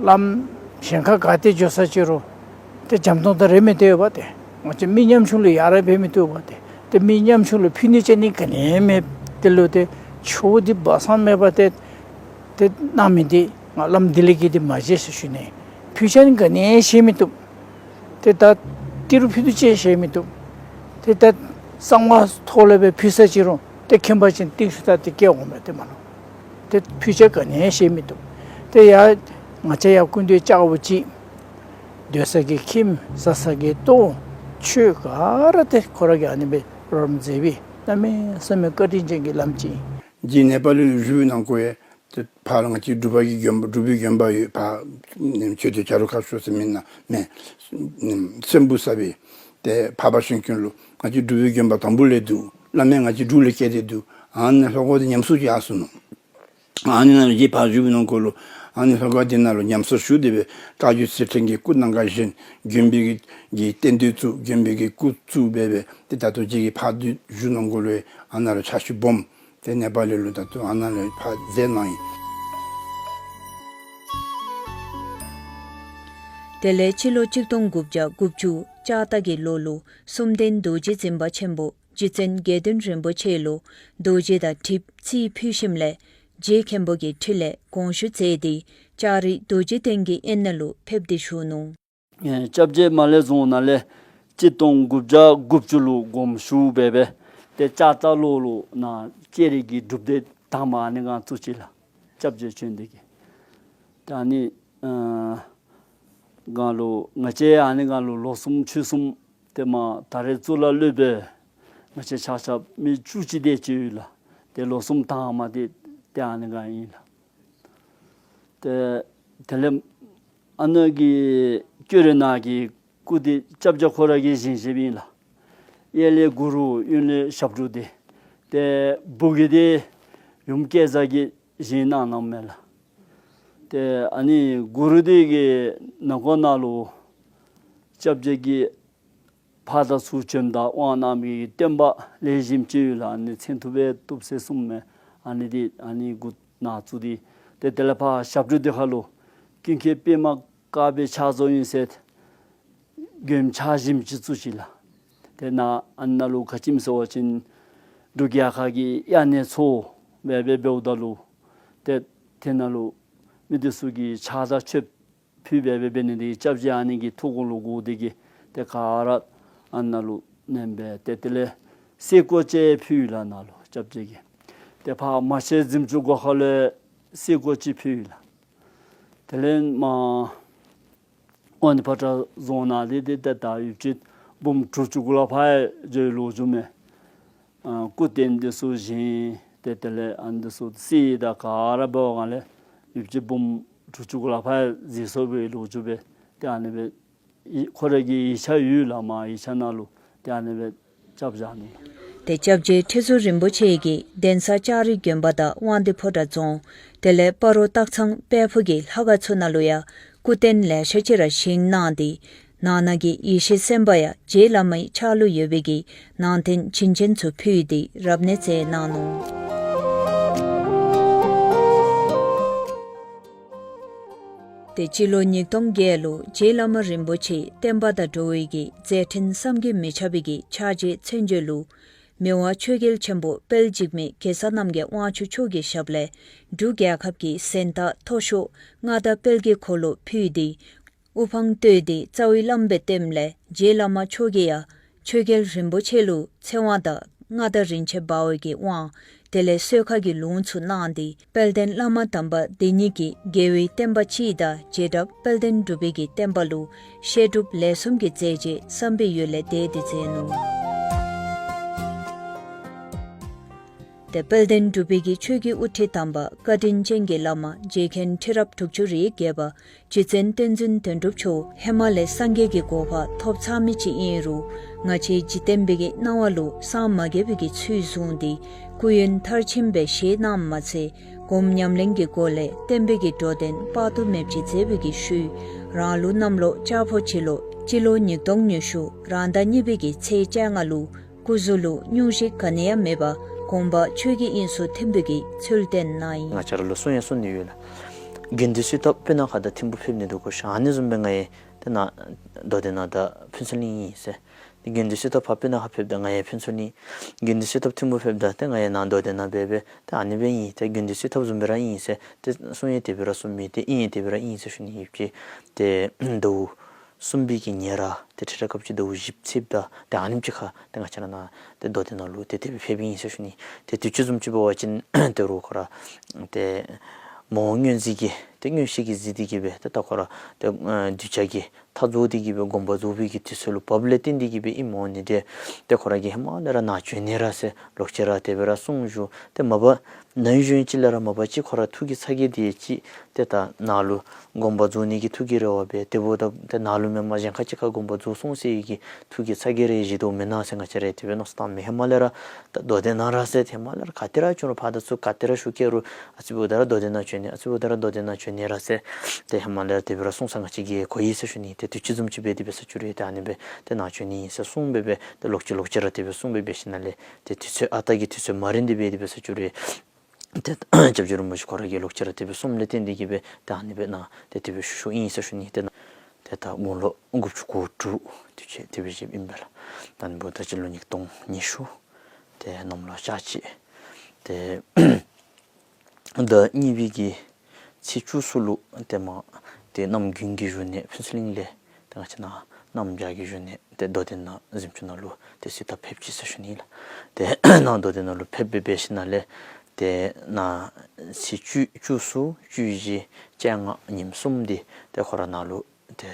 བླམ་གཞན་ཁར་ག་ཏེ་འགྱོ་ས་ཅི་རུང་ཏེ་འཇམ་ཏོང་ཏོ་རེ་མི་སྡོད་པས། ཏེ་ང་བཅས་མི་ཉམ་ཆུང་ལུ་ཡ་རབས་འབད་མི་བཏུབ་པས། ཏེ་ཏེ་མི་ཉམ་ཆུང་ལུ་ཕུལ་ནི་ཅིག་ནི་ག་ནི་ཡང་མེད། དེ་ལུ་ཏེ་ཆོས་འདི་སྦ་གསང་མེད་པར་ཏེ་ཏེ་གནང་མི་འདི་ང་བླམ་འདི་ལས་ཀྱི་འདི་མ་བྱེད་ཟེར་ཞུ་ནི། ཕུལ་ཆ་ནི་ག་ནི་ཡང་བཞེས་མི་བཏུབ། ཏེ་ད་ཏི་རུ་ཕུད་རྡོག་ཅིག་བཞེས་མི་བཏུབ། ཏེ་ད་གསང་བ་ཐོག་ལས་སྦེ་ཕུལ་ས་ཅི་རུང་ཏེ་ཁྱིམ་པ་ཅིན་ཏིག་ཤུ་ད་ཏེ་སྐྱེ་འོང་མས། ཏེ་མ་ལོ། ཏེ་ཕུལ་ཆ་ག་ནི་ཡང་བཞེས་མི་བཏུབ། ཏེ་ཡ་ང་བཅས་ཡར་སྐུ་མདུན་བཅར་བ་ཅིན་སྡོད་ས་གི་ཁྱིམ་ཟ་ས་གི་ལྟོ་ཆོས་ག་ར་ཏེ་ཁོ་ར་གིས་ཨ་ནི་སྦེ་རོགས་རམ་མཛད་པའི་གནམ་མེད་ས་མེད་བཀའ་དྲིན་ཅན་གྱི་བླམ་ཅིག་ཨིན། རྗེ་ནེ་པཱལ་ལུ་བཞུགས་པའི་ནང་འཁོད་ཡང་ཏེ་ཕར་ལུ་ང་བཅས་འབྲུག་པ་གི་དགོན་པ་འབྲུག་པའི་དགོན་པ་ཡོད། ཕར་ནེམ་ཆོས་སྡེ་བྱ་རོག་ཁ་ཤོར་ཟེར་མི་ནང་མེན། ཨམ་སྲིན་པོ་ས་སྦེ་ཏེ་འཕགས་པ་ཤིང་ཀུན་ལུ་ང་བཅས་འབྲུག་པའི་དགོན་པ་དང་པོ་ལས་འདུག། བླ་མ་ཡང་ང་བཅས་འབྲུག་ལས་སྐྱེས་ཏེ་འདུག། ཨ་ནི་ལྷོ་ཁ་འདི་ཉམས་གསོ་ཅིག་ཡར་སོང་ནུག། ཨ་ནི་ནང་ལུ་རྗེ་ཕར་བཞུགས་པའི་ནང་འཁོད་ལུ་ཨ་ནི་ལྷོ་ཁ་འདི་ནང་ལུ་ཉམས་གསོ་ཞུ་སྟེ་སྦེ་བཀའ་བརྒྱུད་ཚུལ་ཁྲིམས་ཀྱི་སྐུ་གནང་ག་བཞེངས། དགོན་པའི་གི་གི་རྟེན་འབྲེལ་བཙུགས། དགོན་པའི་གི་སྐུ་བཙུགས་འབད་འབད་ཏེ་ད་ལྟོ་རྗེ་གི་ཕར་འདི་བཞུགས་ནང་འཁོད་ལུ་ཨ་ནཱ་ལུ་ཕྱག་ཤུལ་སྦོམ་ཏེ་ནེ་པཱལ་ལུ་ད་ལྟོ་ཨ་ནཱ་ལུ་ཕར་མཛད་གནང་ཡི། དེ་ལས་སྤྱི་ལོ་གཅིག་སྟོང་དགུ་བརྒྱ་དགུ་བཅུ་ལྕགས་རྟ་གི་ལོ་ལུ་གསུམ་ལྡན་རྡོ་རྗེ་འཛིན་པ་ཆེན་པོ་རྗེ་བཙུན་དགེ་འདུན་རིན་པོ་ཆེ་ལུ་རྡོ་རྗེ་དང་གྲིབ་རྩིས་ཕུལ་ཞིནམ་ལས་རྗེ་མཁན་པོ་གི་ཁྲི་ལས་དགོངས་ཞུ་མཛད་དེ་ལྕགས་རི་རྡོ་རྗེ་གདན་གྱི་དབེན་ན་ལུ་ཕེབས་ཏེ་བཞུགས་ནུག། ཨེ་སྐྱབས་རྗེ་མར་ལས་བཟུང་ནཱ་ལས་གཅིག་སྟོང་དགུ་བརྒྱ་དགུ་བཅུ་ལུ་དགོངས་ཞུ་འབད་འབད་ཏེ་ལྕགས་རྟ་ལོ་ལུ་ནཱ་ལྕགས་རི་གི་སྒྲུབ་སྡེ་དང་པ་ཨ་ནི་སྒང་བཙུགས་ཅི་ལགས། སྐྱབས་རྗེ་ཆོས་འདི་གིས། ཏེ་ཨ་ནི་ཨ་སྒང་ལུ་ང་བཅས་ཨ་ནི་སྒང་ལུ་ལོ་གསུམ་ཕྱོགས་གསུམ་ཏེ་མར་ད་རེས་གཙུག་ལག་སློབ་དཔོན་ང་བཅས་ཆ་ཁྱབ་མི་བཅུ་གཅིག་དེ་ཅིག་ཡོད་ལགས། ཏེ་ལོ་གསུམ་དང་པ་འདི་ཏེ་ཨ་ནི་སྒང་ཨིན་ལགས། ཏེ་དེ་ལས་ཨ་ནཱ་གི་ཀོ་རི་ནང་གི་སྐུ་འདི་སྐྱབས་རྗེ་ཁོ་ར་གིས་བཞེངས་བཞེངསཔ་ཨིན་ལགས། གཡས་ལས་གུ་རུ་གཡོན་ལས་ཞབས་དྲུང་འདི། ཏེ་སྦུག་གི་འདི་ཡུམ་སྐལ་བཟང་གིས་བཞེངས་གནང་གནངམ་མས་ལགས། ཏེ་ཨ་ནི་གུ་རུ་འདི་གི་ནང་ཁོག་ནང་ལུ་སྐྱབས་རྗེ་གིས་ཕར་དང་ཚུར་བྱོནམ་ད་དབང་གནང་མི་གི་བསྟན་པ་ལེགས་ཤོམ་ཅིག་ཡོད་ལགས། ཨ་ནི་མཚན་ཐུབ་སྦེ་བཏུབ་ཟེར་གསུངམ་མས། ཨ་ནི་འདི་ཨ་ནི་གུ་ནང་བཙུགས་ཏེ་ཏེ་དེ་ལས་ཕར་ཞབས་དྲུང་འདི་ཁར་ལུ་ཀུན་མཁྱེན་པདྨ་དཀར་པོའི་ཕྱག་བཟོ་ཨིན་ཟེར་མགྱོནམ་ཕྱག་ཞིམ་ཅིག་བཙུགས་ཅི་ལགས། ཏེ་ནཱ་ཨ་ནཱ་ལུ་ག་ཅི་སྨོ་ཟེར་བ་ཅིན་འབྲུག་རྒྱལ་ཁབ་ཀྱི་དབྱར་གནས་ཚོགས་འབད་འབད་འབདཝ་ད་ལུ་ཏེ་དེ་ནང་ལུ་ མི་འདི་ཚུ་གིས་ཕྱག་དང་མཆོད་ཕུལ་སྦེ་སྦེ་འབད་ནི་འདི་སྐྱབས་རྗེ་ཨ་ནི་གི་ཐུགས་དགོངས་ལུ་གོ་སྟེ་གིས་ཏེ་ག་ར་ཨ་ནཱ་ལུ་གནང་སྦེ་ཏེ་དེ་ལས་གསེར་སྐོར་ཅིག་ཕུལ་ཡི་ལགས་ནཱ་ལུ་སྐྱབས་རྗེ་གིས། ཏེ་ཕར་མ་ཆེན་གཟིམ་ཅུང་སྒོ་ཁ་ལུ་གསེར་སྐོར་ཅིག་ཕུལ་ཡི་ལགས། དེ་ལས་མར་དབང་འདུས་ཕོ་བྲང་རྫོང་ནང་འདི་ཏེ་ད་ཡུདཔ་ཅིག་འབུམ་དྲུག་ཅུ་གུ་ལས་ཕར་འགྱོ་བའི་ལོ་རྒྱུས་མས། ཨ་སྐུ་རྟེན་འདི་ཚུ་བཞེངས་ཏེ་དེ་ལས་ཨ་ནི་འདི་ཚུ་བསད་དང་ག་ར་འབད་བའི་སྒང་ལས་ཡུདཔ་ཅིག་འབུམ་དྲུག་ཅུ་གུ་ལས་ཕར་བསད་སོང་བའི་ལོ་རྒྱུས་སྦེ་ཏེ་ཨ་ནི་སྦེ་ཡི་ཁོ་ར་གི་ཡིག་ཆ་ཡོད་ལགས། མར་ཡིག་ཆ་ནང་ལུ་ཏེ་ཨ་ནི་སྦེ་རྐྱབ་བཞག་ནུག། ཏེ་སྐྱབས་རྗེ་ཁྲི་ཟུར་རིན་པོ་ཆེ་གིས་གདན་ས་ལྕགས་རི་དགོན་པ་དང་དབང་འདུས་ཕོ་བྲང་རྫོང་དེ་ལས་སྤ་རོ་སྟག་ཚང་དཔལ་ཕུག་གི་ལྷ་ཁང་ཚུ་ནང་ལུ་ཡང་སྐུ་རྟེན་ལེ་ཤ་ཅིག་ར་བཞེངས་གནང་སྟེ་ནང་ན་གི་ཡེ་ཤེས་སེམས་དཔའ་ཡང་རྗེ་བླ་མའི་ཕྱག་ལུ་ཡོད་པའི་གི་ནང་རྟེན་བྱིན་ཅན་ཚུ་ཕུལ་ཏེ་རབ་གནས་མཛད་གནང་ནུག། ཏེ་སྤྱི་ལོ་ཉིས་སྟོང་བརྒྱད་ལུ་རྗེ་བླ་མ་རིན་པོ་ཆེ་བསྟན་པ་དང་འགྲོ་བའི་གི་མཛད་འཕྲིན་བསམ་གྱིས་མི་ཁྱབ་པའི་གི་ཕྱག་རྗེས་མཚན་བརྗོད་ལུ་མི་དབང་ཆོས་རྒྱལ་ཆེན་པོ་དཔལ་འཇིགས་མེད་གེ་སར་རྣམ་རྒྱལ་དབང་ཕྱུག་མཆོག་གི་ཞབས་ལས་འབྲུག་རྒྱལ་ཁབ་ཀྱི་གཟེངས་རྟགས་མཐོ་ཤོས་མངའ་བདག་དཔལ་གྱི་འཁོར་ལོ་ཕུལ་ཏེ་དབུ་འཕང་བསྟོད་དེ་རྩ་བའི་བླམ་སྦེ་བསྟེནམ་ལས་རྗེ་བླ་མ་མཆོག་གིས་ཡང་ཆོས་རྒྱལ་རིན་པོ་ཆེ་ལུ་ཚེ་དབང་དང་མངའ་བདག་རིན་ཆེན་འབར་བའི་གི་དབང་དེ་ལས་གསོལ་ཁ་གི་ལུང་ཚུ་གནང་སྟེ་དཔལ་ལྡན་བླ་མ་དམ་པ་འདི་ཉིད་ཀྱིས་རྒྱལ་བའི་བསྟན་པ་སྤྱི་དང་རྗེས་འབྲང་དཔལ་ལྡན་འབྲུག་པའི་གི་བསྟན་པ་ལུ་བཤད་སྒྲུབ་ལས་གསུམ་གྱི་མཛད་རྗེས་བསམ་པའི་ཡུལ་ལས་འདས་ཏེ་མཛད་ནུག། ཏེ་དཔལ་ལྡན་འབྲུག་པའི་གི་ཆོས་ཀྱི་དབུ་ཁྲིད་དམ་པ་བཀའ་དྲིན་ཅན་གྱི་བླ་མ་རྗེ་མཁན་ཁྲི་རབས་དྲུག་ཅུ་རེ་བརྒྱད་པ་རྗེ་བཙུན་བསྟན་འཛིན་དོན་གྲུབ་མཆོག་ཧེ་མ་ལས་སངས་རྒྱས་ཀྱི་གོ་འཕང་ཐོབ་ཚར་མི་ཅིག་ཨིན་རུང་ང་བཅས་འཇིག་རྟེན་པའི་གི་སྣང་བ་ལུ་སངས་མ་རྒྱས་པའི་གི་ཚུལ་བཟུང་སྟེ་སྐུ་ཡོན་མཐར་ཕྱིནམ་སྦེ་བཞེས་གནངམ་མ་ཚད་སྒོམ་ཉམས་ལེན་གྱི་སྒོ་ལས་བསྟན་པའི་གི་འགྲོ་དོན་དཔག་ཏུ་མེདཔ་ཅིག་མཛད་པའི་གི་ཤུལ་རང་ལུགས་གནམ་ལོ་ལྕགས་ཕོ་སྤྱི་ལོ་སྤྱི་ལོ་ཉིས་སྟོང་ཉི་ཤུ་རང་ཟླ་གཉིས་པའི་གི་ཚེས་བཅོ་ལྔ་ལུ་སྐུ་གཟུགས་ལུ་སྙུང་གཞི་ག་ནི་ཡང་མེད་པར་དགོངས་པ་ཆོས་ཀྱི་དབྱིངས་སུ་ཐིམ་པའི་གི་ཚུལ་བསྟན་གནང་ཡི། ང་བཅས་ར་ལུ་གསུང་ཡང་གསུང་ནི་ཡོད་ལགས། དགེ་འདུན་གསོལ་ཐབ་སྤུ་ན་ཁ་དང་ཐིམ་ཕུ་ཕེབས་ནི་འདུག་གོ་ཤ། ཨ་ནི་བཟུམ་སྦེ་ང་ཡང་ཏེ་ནཱ་མདོ་སྡེ་ནང་དང་ཕུན་ཚོགས་གླིང་ཨིན་ཟེར། ཏེ་དགེ་འདུན་གསོལ་ཐབ་ཕར་སྤུ་ན་ཁ་ཕེབས་ད་ང་ཡང་ཕུན་ཚོགས་གླིང་། དགེ་འདུན་གསོལ་ཐབ་ཐིམ་ཕུ་ཕེབས་ད་ཏེ་ང་ཡང་ནཱ་མདོ་སྡེ་ནང་སྦེ་སྦེ་ཏེ་ཨ་ནི་སྦེ་ཨིན། ཏེ་དགེ་འདུན་གསོལ་ཐབ་བཟུམ་སྦེ་ར་ཨིན་ཟེར་ཏེ་གསུང་ཡང་དེ་སྦེ་ར་གསུངམ་ཨིན། ཏེ་ཨིན་ཡང་དེ་སྦེ་ར་ཨིན་ཟེར་ཞུ་ནི་ཨིན་པས། ཏེ་ཟླཝ་གསུམ་པའི་གི་ཉེར་ཏེ་ཁྲི་རབས་སྐབས་ཅིག་ཟླཝ་བཞི་ཚེས་ད་ཏེ་ཨ་ནེམ་ཅིག་ཁར་ཏེ་ང་བཅས་ར་ནཱ་ཏེ་མདོ་སྡེ་ནང་ལུ་ཏེ་དེ་སྦེ་ཕེབས་ཨིན་ཟེར་ཞུ་ནི། ཏེ་དུས་ཅི་བཟུམ་ཅིག་འབད་བ་ཅིན་ཏེ་རུང་ཁོ་ར་ཏེ་མ་འོངས་སྔོན་གཟིགས་ཀྱི་ཏེ་མངོན་ཤེས་ཀྱིས་གཟིགས་ཏེ་གིས་སྦེ་ཏེ་ད་ཁོ་ར་ཏེ་ཨ་གདུལ་བྱ་གི་མཐའ་རྫོགས་ཏེ་གིས་སྦེ་དགོངས་པ་རྫོགས་པའི་གི་དུས་ཚོད་ལུ་བབས་ལས་བརྟེན་ཏེ་གིས་སྦེ་ཨིནམ་འོང་ནི་འདི་ཏེ་ཁོ་ར་གིས་ཧེ་མ་ལས་ར་ནཱ་བྱོན་ནི་ར་ཟེར་ལོག་ཅི་ར་དེ་སྦེ་ར་གསུངས་བཞུགས། ཏེ་མ་པ་ནཱ་བྱོན་ཅིག་ལས་ར་མ་པ་ཅིག་ཁོ་ར་ཐུགས་ཀྱི་ཚ་གྱང་འདི་ཅིག་ཏེ་ད་ནཱ་ལུ་དགོངས་པ་རྫོགས་ནི་གི་ཐུགས་ཀྱི་རེ་བ་འབད་དེ་འབདཝ་ད་ཏེ་ནཱ་ལུ་མེན་པར་གཞན་ཁ་ཅིག་ཁར་དགོངས་པ་རྫོགས་སོང་ཟེར་བའི་གི་ཐུགས་ཀྱི་ཚ་གྱང་རེ་བཞེས་དོ་མེན་ན་ཟེར་ང་བཅས་ར་དེ་སྦེ་མནོ་བསམ་བཏངམ་མས། ཧེ་མ་ལས་ར་ད་མདོ་སྡེ་ནང་ར་ཟེར་ཧེ་མ་ལས་ར་ག་ཏེ་ར་བྱོན་རུང་ཕར་དང་ཚུར་ག་ཏེ་ར་ཞུ་བསྐྱལ་རུང་ཨ་ཙི་འབདཝ་ད་ར་མདོ་སྡེ་ནང་བྱོན་ནི་ཨ་ཙི་འབདཝ་ད་ར་མདོ་སྡེ་ནང་བྱོན་ནི་ར་ཟེར་ཏེ་ཧེ་མ་ལས་ར་དེ་སྦེ་ར་གསུངས་ས་ང་བཅས་ཀྱིས་གོ་ཡི་ཟེར་ཞུ་ནི། ཏེ་དུས་ཅི་བཟུམ་ཅིག་འབད་དེ་འབད་ས་ཅིག་རུང་ཏེ་ཨ་ནི་སྦེ་ཏེ་ནཱ་བྱོན་ནི་ཨིན་ཟེར་གསུངས་སྦེ་སྦེ་ཏེ་ལོག་ཅི་ལོག་ཅི་ར་དེ་སྦེ་གསུངས་སྦེ་འབད་ཞིནམ་ལས་ཏེ་དུས་ཚོད་ཨ་རྟག་གི་དུས་ཚོད་མ་རན་ཏེ་འབད་དེ་འབད་ས་ཅིག་རུང་ཏེ་སྐྱབས་རྗེ་རིན་པོ་ཆེ་ཁོ་ར་གིས་ལོག་ཅི་ར་དེ་སྦེ་གསུངམ་ལས་བརྟེན་ཏེ་གིས་སྦེ་ཏེ་ཨ་ནི་སྦེ་ནཱ་ཏེ་དེ་སྦེ་ཞུ་ཞུཝ་ཨིན་ཟེར་ཞུ་ནི། ཏེ་ནཱ་ཏེ་ད་དགུང་ལོ་དགུ་བཅུ་གོ་དྲུག་དུས་ཅི་དེ་སྦེ་བཞེསཔ་ཨིན་པས་ལགས། ད་ཨ་ནི་འབདཝ་ད་སྤྱི་ལོ་ཉིས་སྟོང་ཉི་ཤུ་ཏེ་གནམ་ལོ་ལྕགས་བྱི་ཏེ་ཟླ་གཉིས་པའི་གི་ཚེས་བཅུ་གསུམ་ལུ་ཏེ་མར་ཏེ་གནམ་དགུན་གྱི་བཞུགས་གནས་ཕུན་ཚོགས་གླིང་ལས་ཏེ་ང་བཅས་ནཱ་གནམ་བྱཱར་གྱི་བཞུགས་གནས་ཏེ་མདོ་སྡེ་ནང་གཟིམ་ཅུང་ནང་ལུ་ཏེ་གསོལ་ཐབ་ཕེབས་ཅི་ཟེར་ཞུ་ནི་ལགས། ཏེ་ནཱ་མདོ་སྡེ་ནང་ལུ་ཕེབས་སྦེ་འབད་ཞིནམ་ལས་ཏེ་ནཱ་ཚེས་བཅུ་བཅུ་གསུམ་བཅུ་བཞི་བཅོ་ལྔ་ཉིནམ་གསུམ་འདི་ཏེ་ཁོ་ར་ནཱ་ལུ་ཏེ་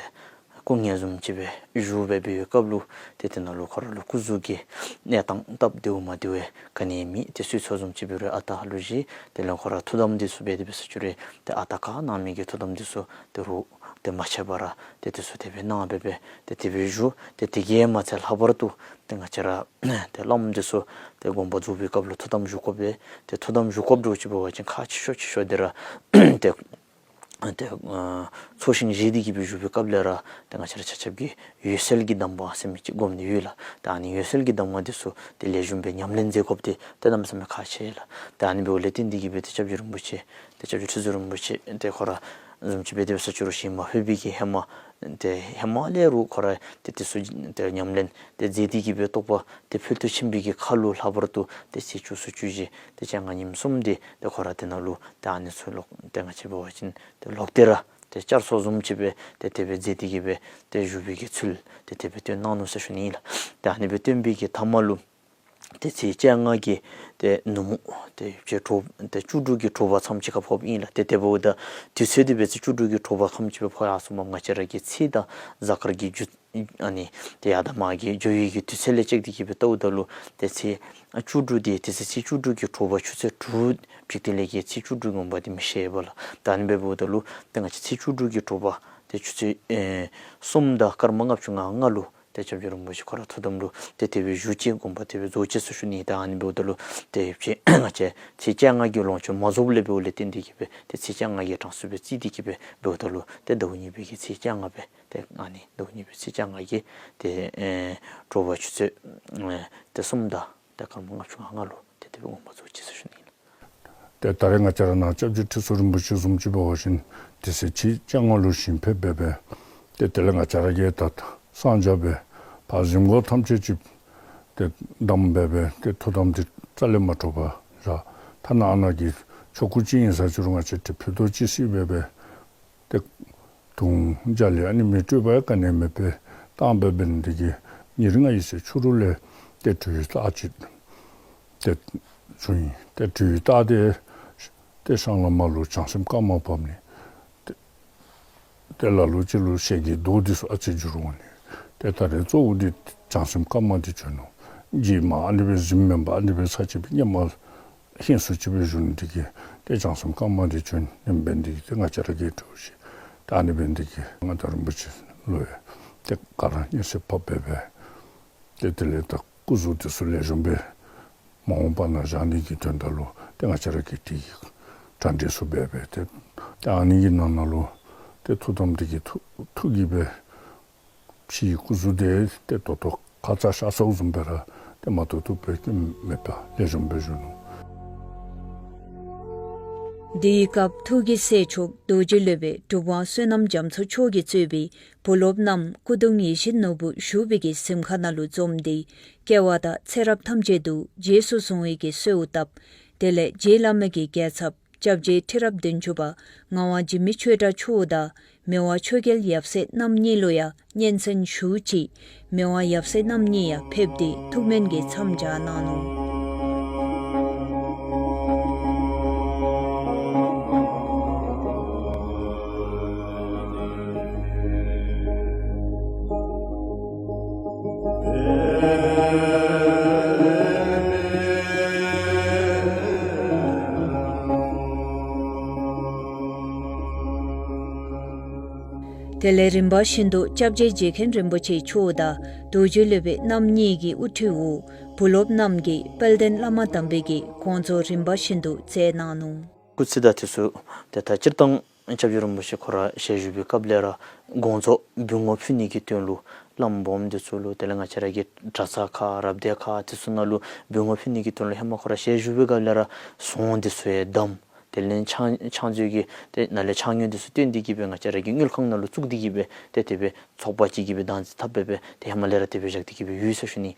སྐུ་ངལ་བཟུམ་ཅིག་སྦེ་བཞུགས་སྦེ་འབད་བའི་སྐབས་ལུ་ཏེ་དེ་ནང་ལུ་ཁོ་ར་ལུ་སྐུ་གཟུགས་ཀྱི་གནས་སྟངས་སྟབས་བདེཝ་མ་བདེཝ་ག་ནི་མེད། ཏེ་གསོལ་ཚོགས་བཟུམ་ཅིག་འབད་རུང་ཨ་རྟག་ལུ་བཞེས། དེ་ལས་ཁོ་ར་ཐུགས་དམ་འདི་ཚུ་འབད་དེ་འབད་ས་ཅིག་རུང་ཏེ་ཨ་རྟག་ག་གནང་མི་གི་ཐུགས་དམ་འདི་ཚུ་ཏེ་རུང་ཏེ་མ་ཆད་པར་ཏེ་དེ་ཚུ་དེ་སྦེ་གནང་སྦེ་སྦེ་ཏེ་དེ་སྦེ་བཞུགས། ཏེ་དེ་གིས་མ་ཚད་ལྷག་པར་དུ་ཏེ་ང་བཅས་ར་ཏེ་བླམ་འདི་ཚུ་ཏེ་དགོངས་པ་རྫོགས་པའི་སྐབས་ལུ་ཐུགས་དམ་བཞུགས་དགོ་པས། ཏེ་ཐུགས་དམ་བཞུགས་དགོཔ་འདྲཝ་ཅིག་འབད་བ་ཅིན་ཁག་ཆེ་ཤོས་ཆེ་ཤོས་འདི་ར་ཏེ་ཏེ་ཚོགས་ཞིང་བཞེས་ཏེ་གིས་སྦེ་བཞུགས་པའི་སྐབས་ལས་ར་ཏེ་ང་བཅས་ར་ཆ་ཁྱབ་ཀྱིས་འོད་གསལ་གྱི་གདམས་ངག་ཟེར་མི་ཅིག་སྒོམ་ནི་ཡོད་ལགས། ཏེ་ཨ་ནི་འོད་གསལ་གྱི་གདམས་ངག་འདི་ཚུ་ཏེ་ལེགས་ཤོམ་སྦེ་ཉམས་ལེན་མཛད་དགོཔ་འདི་ཏེ་གནམ་མེད་ས་མེད་ཁག་ཆེ་ལགས། ཏེ་ཨ་ནི་འབདཝ་ལས་བརྟེན་ཏེ་གིས་སྦེ་ཏེ་སྐྱབས་རྗེ་རིན་པོ་ཆེ་ཏེ་སྐྱབས་རྗེ་ཁྲི་ཟུར་རིན་པོ་ཆེ་ཏེ་ཁོ་ར་ བཟུམ་ཅིག་སྦེ་དེ་སྦེ་ས་ཅིག་རུང་ཞིང་མ་ལྷོད་པའི་གི་ཧེ་མ་ཏེ་ཧེ་མ་ལས་རུང་ཁོ་ར་ཏེ་དེ་ཚུ་ཏེ་ཉམས་ལེན་ཏེ་མཛད་དེ་གི་སྦེ་རྟོགས་པ་ཏེ་ཕུལ་དུ་ཕྱིན་པའི་གི་ཁར་ལུ་ལྷག་པར་དུ་ཏེ་ཚེས་བཅུ་གསུམ་བཅུ་བཞི་ཏེ་བཅོ་ལྔ་ཉིནམ་གསུམ་འདི་ཏེ་ཁོ་ར་དེ་ནང་ལུ་ཏེ་ཨ་ནི་ཚུ་ལོག་ཏེ་ང་བཅས་འབད་བ་ཅིན་ཏེ་ལོག་སྟེ་ར་ཏེ་བསྐྱར་གསོ་བཟུམ་ཅིག་སྦེ་ཏེ་དེ་སྦེ་མཛད་དེ་གི་སྦེ་ཏེ་བཞུགས་པའི་གི་ཚུལ་ཏེ་དེ་སྦེ་སྟོན་གནང་ནུག་ཟེར་ཞུ་ནི་ཨིན་ལགས། ཏེ་ཨ་ནི་སྦེ་སྟོན་པའི་གི་མཐའ་མ་ལུ་ཏེ་ཚེས་བཅོ་ལྔ་གི་ཏེ་ནུབ་མོ་ཏེ་ཆོས་དྲོ་ཏེ་བཅུ་དྲུག་གི་དྲོ་པ་མཚམས་ཅིག་ཁར་ཕོགཔ་ཨིན་ལགས། ཏེ་དེ་འབདཝ་ད་དུས་ཚོད་འདི་འབད་ཚེས་བཅུ་དྲུག་གི་དྲོ་པ་མཚམས་ཅིག་སྦེ་ཕོག་ཡར་སོང་བ་ང་བཅས་ར་གི་ཚེས་དང་གཟའ་སྐར་གྱི་རྒྱུ་ཨ་ནི་ཏེ་ཡར་དང་མར་གྱི་འགྱོ་བའི་གི་དུས་ཚོད་ལས་བཅད་དེ་གི་སྦེ་བལྟཝ་ད་ལུ་ཏེ་ཚེས་བཅུ་དྲུག་འདི་ཏེ་ཚེས་ཚེས་བཅུ་དྲུག་གི་དྲོ་པ་ཆུ་ཚོད་དྲུག་ཕྱིན་ཏེ་ལས་ཀྱི་ཚེས་བཅུ་དྲུག་དགོངས་པ་འདི་མི་ཤེས་པས་ལགས། ད་ཨ་ནི་སྦེ་འབདཝ་ད་ལུ་ཏེ་ང་བཅས་ཚེས་བཅུ་དྲུག་གི་དྲོ་པ་ཏེ་ཆུ་ཚོད་ཨེ་གསུམ་དང་སྐར་མ་ལྔ་བཅུ་ང་ལྔ་ལུ་ཏེ་སྐྱབས་རྗེ་རིན་པོ་ཆེ་ཁོ་ར་ཐུགས་དམ་ལུ་ཏེ་དེ་སྦེ་བཞུགས་ཅི། དགོངས་པ་དེ་སྦེ་རྫོགས་ཅི་ཟེར་ཞུ་ནི། ད་ཨ་ནི་འབདཝ་ད་ལུ་ཏེ་ཕྱི་ང་བཅས་ཚེས་བཅོ་ལྔ་གི་ལོངས་སྤྱོད་མ་རྫོགསཔ་ལས་འབདཝ་ལས་བརྟེན་ཏེ་གི་སྦེ་ཏེ་ཚེས་བཅོ་ལྔ་གི་གྲངས་སུ་སྦེ་བརྩི་སྟེ་གི་སྦེ་འབདཝ་ད་ལུ་ཏེ་ཟླཝ་གཉིས་པའི་གི་ཚེས་བཅོ་ལྔ་སྦེ་ཏེ་ཨ་ནི་ཟླཝ་གཉིས་པའི་ཚེས་བཅོ་ལྔ་གི་ཏེ་ཨེ་དྲོ་པ་ཆུ་ཚོད་ཨེ་ཏེ་གསུམ་དང་ཏེ་སྐར་མ་ལྔ་བཅུ་ང་ལྔ་ལུ་ཏེ་དེ་སྦེ་དགོངས་པ་རྫོགས་ཅི་ཟེར་ཞུ་ནི་ཨིན་ལགས། ཏེ་ད་རེས་ང་བཅས་ར་ནཱ་སྐྱབས་རྗེ་ཁྲི་ཟུར་རིན་པོ་ཆེ་བཟུམ་ཅིག་འབད་བ་ཅིན་དེ་ཚེས་ཆིག་བཅོ་ལྔ་ལུ་ཞིང་ཕེབས་འབད་སྦེ་ཏེ་དེ་ལས་ང་བཅས་ར་གིས་ད་གསང་རྒྱ་སྦེ་ཕར་གཟིམ་འོག་ཐམས་ཅད་ཅིག་ཏེ་བསྡམས་འབད་སྦེ་ཏེ་ཐུགས་དམ་འདི་རྩ་ལས་མ་གྲུབ་པར་བཞག། ཐ་ན་ཨ་ནཱ་གི་ཆོ་ག་ཅིག་ཨིན་ས་ཅིག་རུང་ང་བཅས་ཏེ་ཕུད་རྡོག་ཅིག་བསྲེགས་འབད་སྦེ་ཏེ་དུང་རྒྱ་ལས་ཨ་ནི་མེ་སྤྲོད་པ་ཡང་ག་ནི་མེད་པར་བཏང་འབད་འབད་ནི་དེ་གིས་ཉེར་ལྔ་ཡི་ཚེས་ཕྱི་རུ་ལས་ཏེ་གྲོས་ཡི་རྟགས་ཅིག་ཏེ་བྱུང་ཡི། ཏེ་གྲོས་ཡི་རྟགས་དེ་ཏེ་ཤངས་བླ་མ་ལུ་བྱང་སེམས་བཀའ་མ་བབས་ནི། ཏེ་ཏེ་ལ་ལུ་ཅིག་ལུ་ཞལ་གྱི་མདོག་འདི་ཚུ་ཨ་ཙི་འགྱུར་འོང་ནི། ཏེ་ད་རེས་གཙོ་བོ་འདི་བྱང་སེམས་བཀའ་མ་འདི་བྱོན་ནུག། རྗེས་མ་ཨ་ནི་སྦེ་གཟིམ་མེན་པར་ཨ་ནི་སྦེ་ཚར་གཅིག་སྦེ་སྔོན་མ་ཧིང་སུ་ཅིག་སྦེ་བཞུགས་ནི་དེ་གིས་ཏེ་བྱང་སེམས་བཀའ་མ་འདི་བྱོན་ནི་འབད་ནི་དེ་གིས་ཏེ་ང་བཅས་ར་གིས་གྲོས་ཅིག་ད་ཨ་ནི་འབད་ནི་དེ་གིས་མངའ་བདག་རིན་པོ་ཆེ་ལུ་ཡང་ཏེ་ག་ར་སྙན་གསན་ཕབ་འབད་སྦེ་ཏེ་དེ་ལས་ད་སྐུ་གཟུགས་འདི་ཚུ་ལེགས་ཤོམ་སྦེ་མ་འོངས་པ་ནང་བཞག་ནི་གི་དོན་དག་ལུ་ཏེ་ང་བཅས་ར་གིས་དེ་གྲ་སྒྲིག་ཚུ་འབད་སྦེ་ཏེ་ཏེ་ཨ་ནི་གི་ནང་ན་ལུ་ཏེ་ཐུགས་དམ་འདི་གི་ཐུགས་ཐུགས་ཀྱི་སྦེ་ཕྱིའི་སྐུ་གཟུགས་དེ་ཏེ་ད་ལྟོ་ཁ་ཙ་ཤ་ཚ་བཟུམ་སྦེ་ར་ཏེ་མ་བཏུབ་བཏུབ་སྦེ་སྐྱོན་མེད་པར་ལེགས་ཤོམ་སྦེ་བཞུགས་ནུག། དེའི་སྐབས་ཐུགས་ཀྱི་སྲས་མཆོག་རྡོ་རྗེ་སློབ་དཔོན་གྲུབ་དབང་བསོད་ནམས་རྒྱ་མཚོ་མཆོག་གིས་གཙོས་པའི་བུ་སློབ་རྣམས་སྐུ་གདུང་ཡིད་བཞིན་ནོར་བུ་བཞུགས་པའི་གི་གཟིམ་ཁང་ནང་ལུ་འཛོམས་ཏེ་སྐྱེ་བ་དང་ཚེ་རབས་ཐམས་ཅད་དུ་རྗེས་སུ་བཟུང་བའི་གི་གསོལཝ་བཏབ། དེ་ལས་རྗེ་བླ་མའི་གི་རྒྱལ་ཚབ་སྐྱབས་རྗེ་ཁྲི་རབས་བདུན་ཅུ་པ་ངག་དབང་འཇིགས་མེད་ཆོས་གྲགས་མཆོག་དང་མི་དབང་ཆོས་རྒྱལ་ཡབ་སྲས་རྣམ་གཉིས་ལུ་ཡང་སྙན་གསན་ཞུ་ཅི། མི་དབང་ཡབ་སྲས་རྣམ་གཉིས་ཡང་ཕེབས་ཏེ་ཐུགས་སྨོན་གྱི་མཚམས་སྦྱར་གནང་ནུག། དེ་ལས་རིམ་པ་བཞིན་དུ་སྐྱབས་རྗེ་རྗེ་མཁན་རིན་པོ་ཆེ་མཆོག་དང་རྡོ་རྗེ་སློབ་དཔོན་རྣམ་གཉིས་ཀྱི་དབུ་ཁྲིད་འོག་བུ་སློབ་རྣམས་ཀྱིས་དཔལ་ལྡན་བླ་མ་དམ་པའི་གི་དགོངས་རྫོགས་རིམ་པ་བཞིན་དུ་མཛད་གནང་ནུག། སྐུ་ཚེ་དང་དེ་ཚུ་ཏེ་ད་སྤྱིར་བཏང་སྐྱབས་རྗེ་རིན་པོ་ཆེ་ཁོ་ར་ཞལ་བཞུགས་པའི་སྐབས་ལས་ར་དགོངས་རྫོགས་འབུལ་ངོ་ཕུལ་ནི་གི་དོན་ལུ་བླམ་སྦོམ་འདི་ཚུ་ལུ་དེ་ལས་ང་བཅས་ར་གི་གྲྭ་ཚང་ཁག་རབ་སྡེ་ཁག་དེ་ཚུ་ནང་ལུ་འབུལ་ངོ་ཕུལ་ནི་གི་དོན་ལུ་ཧེ་མ་ཁོ་ར་ཞལ་བཞུགས་པའི་སྐབས་ལས་ར་ཟོང་འདི་ཚུ་ཡང་བསྡམས། དེ་ལས་ཕྱག་ཕྱག་མཛོད་ཀྱི་ཏེ་ནང་ལས་ཕྱག་དངུལ་འདི་ཚུ་བཏོན་ཏེ་གི་སྦེ་ང་བཅས་ར་གི་དངུལ་ཁང་ནང་ལུ་བཙུགས་ཏེ་གི་སྦེ་ཏེ་དེ་སྦེ་ཚོགས་པ་ཅིག་གི་སྦེ་བདག་འཛིན་འཐབ་སྦེ་སྦེ་ཏེ་ཧེ་མ་ལས་ར་དེ་སྦེ་བཞག་སྟེ་གི་སྦེ་ཡོད་ཟེར་ཞུ་ནི།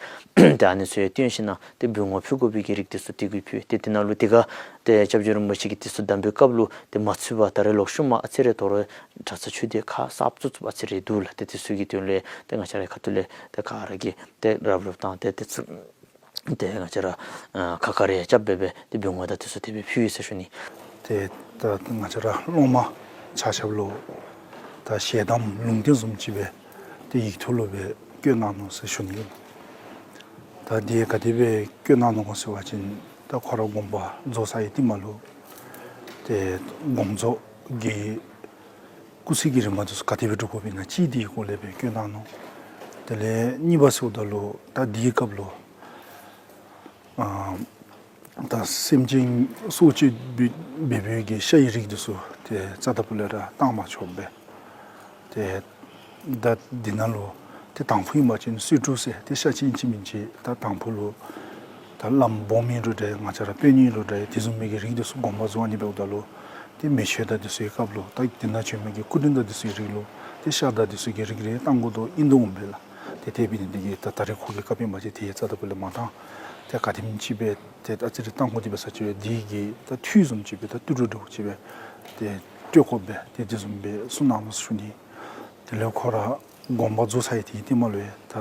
ཏེ་ཨ་ནི་ཚུ་ཡང་བཏོན་ཞིནམ་ཏེ་འབུལ་ངོ་ཕུལ་དགོ་པའི་གི་རིགས་དེ་ཚུ་དེ་གུ་ཕུལ། ཏེ་དེ་ནང་ལུ་དེ་ཁར་ཏེ་སྐྱབས་རྗེ་རིན་པོ་ཆེ་གིས་དེ་ཚུ་བསྡམས་པའི་སྐབས་ལུ་ཏེ་མ་ཚུད་པར་ད་རེས་ལོག་ཤུལ་མ་ཨ་ཙི་རེ་དོ་རུང་གྲྭ་ཚང་ཆོས་སྡེ་ཁག་གསརཔ་བཙུགས་བཙུགསཔ་ཨ་ཙི་རེ་འདུག་ལགས། ཏེ་དེ་ཚུ་གི་དོན་ལས་ཏེ་ང་བཅས་རའི་ཁ་ཐུག་ལས་ཏེ་ག་ར་གིས་ཏེ་རབ་རིབ་བཏང་སྟེ་དེ་ཚུ་ཏེ་ང་བཅས་ར་ཨ་ཁ་དཀར་ཡང་རྐྱབ་སྦེ་སྦེ་ཏེ་འབུལ་ངོ་དང་དེ་ཚུ་དེ་སྦེ་ཕུལ་ཡི་ཟེར་ཞུ་ནི། ཏེ་ད་ང་བཅས་ར་སློབ་མ་ཆ་ཁྱབ་ལུ་ད་ཞལ་གདམས་ལུང་བསྟན་བཟུམ་ཅིག་སྦེ་ཏེ་ཡིག་ཐོག་ལུ་སྦེ་བཀོད་གནང་ནུག་ཟེར་ཞུ་ནི། ད་དེ་ག་དེ་སྦེ་བཀོད་གནང་ནུག་གོ་ཟེར་བ་ཅིན་ད་ཁོ་ར་དགོངས་པ་རྫོགས་ཚར་བའི་རྟིང་མ་ལུ་ཏེ་དགོངས་རྫོགས་ཀྱི་སྐུ་ཚེ་གི་རིམ་པ་འདི་ཚུ་ག་དེ་སྦེ་སྒྲུབ་དགོཔ་ཨིན་ན་ཅིག་དེའི་སྐོར་ལས་སྦེ་བཀོད་གནང་ནུག། དེ་ལས་གཉིས་པ་ཟེརཝ་ད་ལུ་ད་དེའི་སྐབས་ལུ་ཨ་ད་སེམས་ཅན་སྲོག་གཅོད་འབད་འབད་བའི་གི་ཤ་ཡི་རིགས་འདི་ཚུ་ཏེ་རྩ་ལྟ་བུ་ལས་ར་བཏང་མ་ཆོགཔ་སྦེ། ཏེ་ད་འདི་ནང་ལུ་ཏེ་དང་ཕུ་ཨིན་པ་ཅིན་གསོད་བཀྲུ་ཟེར་ཏེ་ཤ་ཅིག་ཨིན་ཅི་མིན་ཅི་ད་དང་ཕུ་ལུ་ད་བླམ་སྦོམ་ཨིན་རུང་འདྲ་ང་བཅས་ར་དཔོན་ཨིན་རུང་འདྲ་དེ་བཟུམ་མའི་གི་རིགས་འདི་ཚུ་དགོངས་པ་རྫོགས་ནི་འབདཝ་ད་ལུ་ ཏེ་མེ་མཆོད་དང་འདི་ཚུ་གི་སྐབས་ལུ་ད་དེ་ནང་བྱོན་མི་གི་སྐུ་མགྲོན་དང་འདི་ཚུ་གི་རིགས་ལུ་ཏེ་ཤ་དང་འདི་ཚུ་གི་རིགས་རེ་བཏང་དགོ་དོ་ཨིན་དོ་འོང་པས་ལགས། ཏེ་དེ་འབད་ནི་འདི་གིས་ད་ད་རེས་ཁོ་གི་སྐབས་ཨིན་པ་ཅིན་ཏེ་རྩ་དང་པོ་ལས་མ་བཏང་། ཏེ་ག་དེམ་ཅིག་སྦེ་ཏེ་ཨ་ཙི་རེ་བཏང་དགོ་དེ་འབད་ས་ཅིག་འདི་གི་ད་འཐུས་བཟུམ་ཅིག་སྦེ་ད་ཏི་རུ་འདྲཝ་ཅིག་སྦེ་ཏེ་སྤྲོད་དགོ་པས། ཏེ་དེ་བཟུམ་སྦེ་གསུངས་གནང་ནུག་ཞུ་ནི། དེ་ལས་ཁོ་ར་དགོངས་པ་རྫོགས་ཚར་ཡི་དེ་གི་རྟིང་མ་ལུ་ཡང་ད་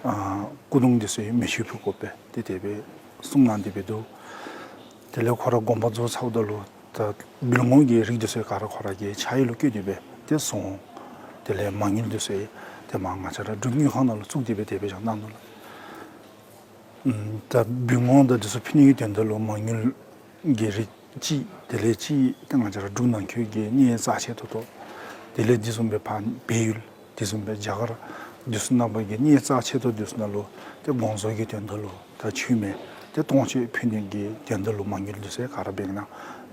ཨ་སྐུ་གདུང་འདི་ཚུ་ཡང་མེ་མཆོད་ཕུལ་དགོ་པས། ཏེ་དེ་སྦེ་གསུངས་གནང་སྟེ་སྦེ་འདུག། དེ་ལས་ཁོ་ར་དགོངས་པ་རྫོགས་ཚརཝ་ད་ལུ་ད་འབུལ་ངོ་གི་རིགས་འདི་ཚུ་ག་ར་ཁོ་ར་གི་ཕྱག་གཡས་ལུ་བཀོད་དེ་སྦེ་ཏེ་སོང་། དེ་ལས་མ་དངུལ་འདི་ཚུ་ཡང་ཏེ་མར་ང་བཅས་ར་འབྲུག་དངུལ་ཁང་ནང་ལུ་བཙུགས་ཏེ་སྦེ་དེ་སྦེ་བཞག་གནང་ནུག་ལགས། ཨམ་ད་འབུལ་ངོ་དང་འདི་ཚུ་ཕུལ་ནི་གི་དོན་དག་ལུ་མ་དངུལ་གྱི་རིགས་ཅིག། དེ་ལས་ཅིག་ཏེ་ང་བཅས་ར་འབྲུག་ནང་འཁོད་ཀྱི་གནས་རྩ་ཆེ་ཏོག་ཏོ། དེ་ལས་དེ་བཟུམ་སྦེ་ཕར་སྦས་ཡུལ་དེ་བཟུམ་སྦེ་རྒྱ་གར་འདི་ཚུ་ནང་པའི་གི་གནས་རྩ་ཆེ་ཏོག་ཏོ་འདི་ཚུ་ནང་ལུ་ཏེ་དགོངས་རྫོགས་ཀྱི་དོན་དག་ལུ་ད་མཆོད་མེ་ཏེ་སྟོང་མཆོད་ཕུལ་ནི་གི་དོན་དག་ལུ་མ་དངུལ་འདི་ཚུ་ག་ར་འབད་ནི་ཨ་